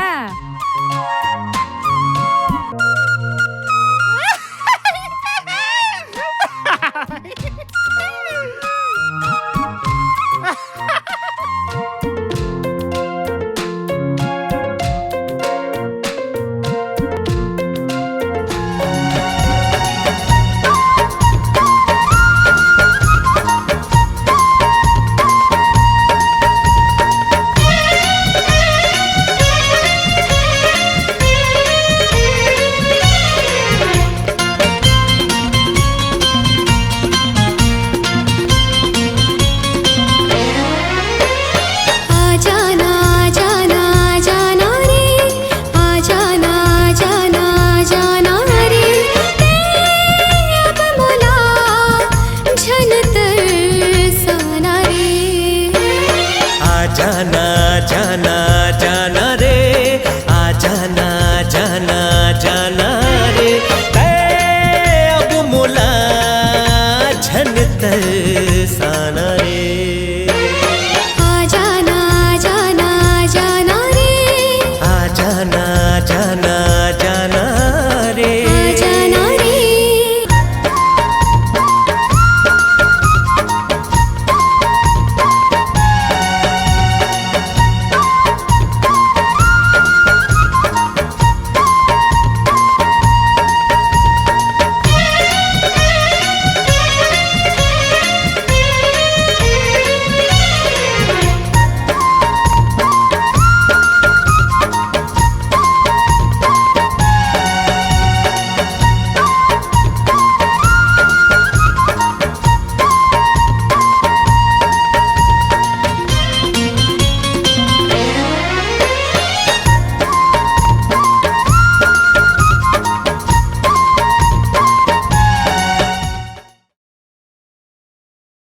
साना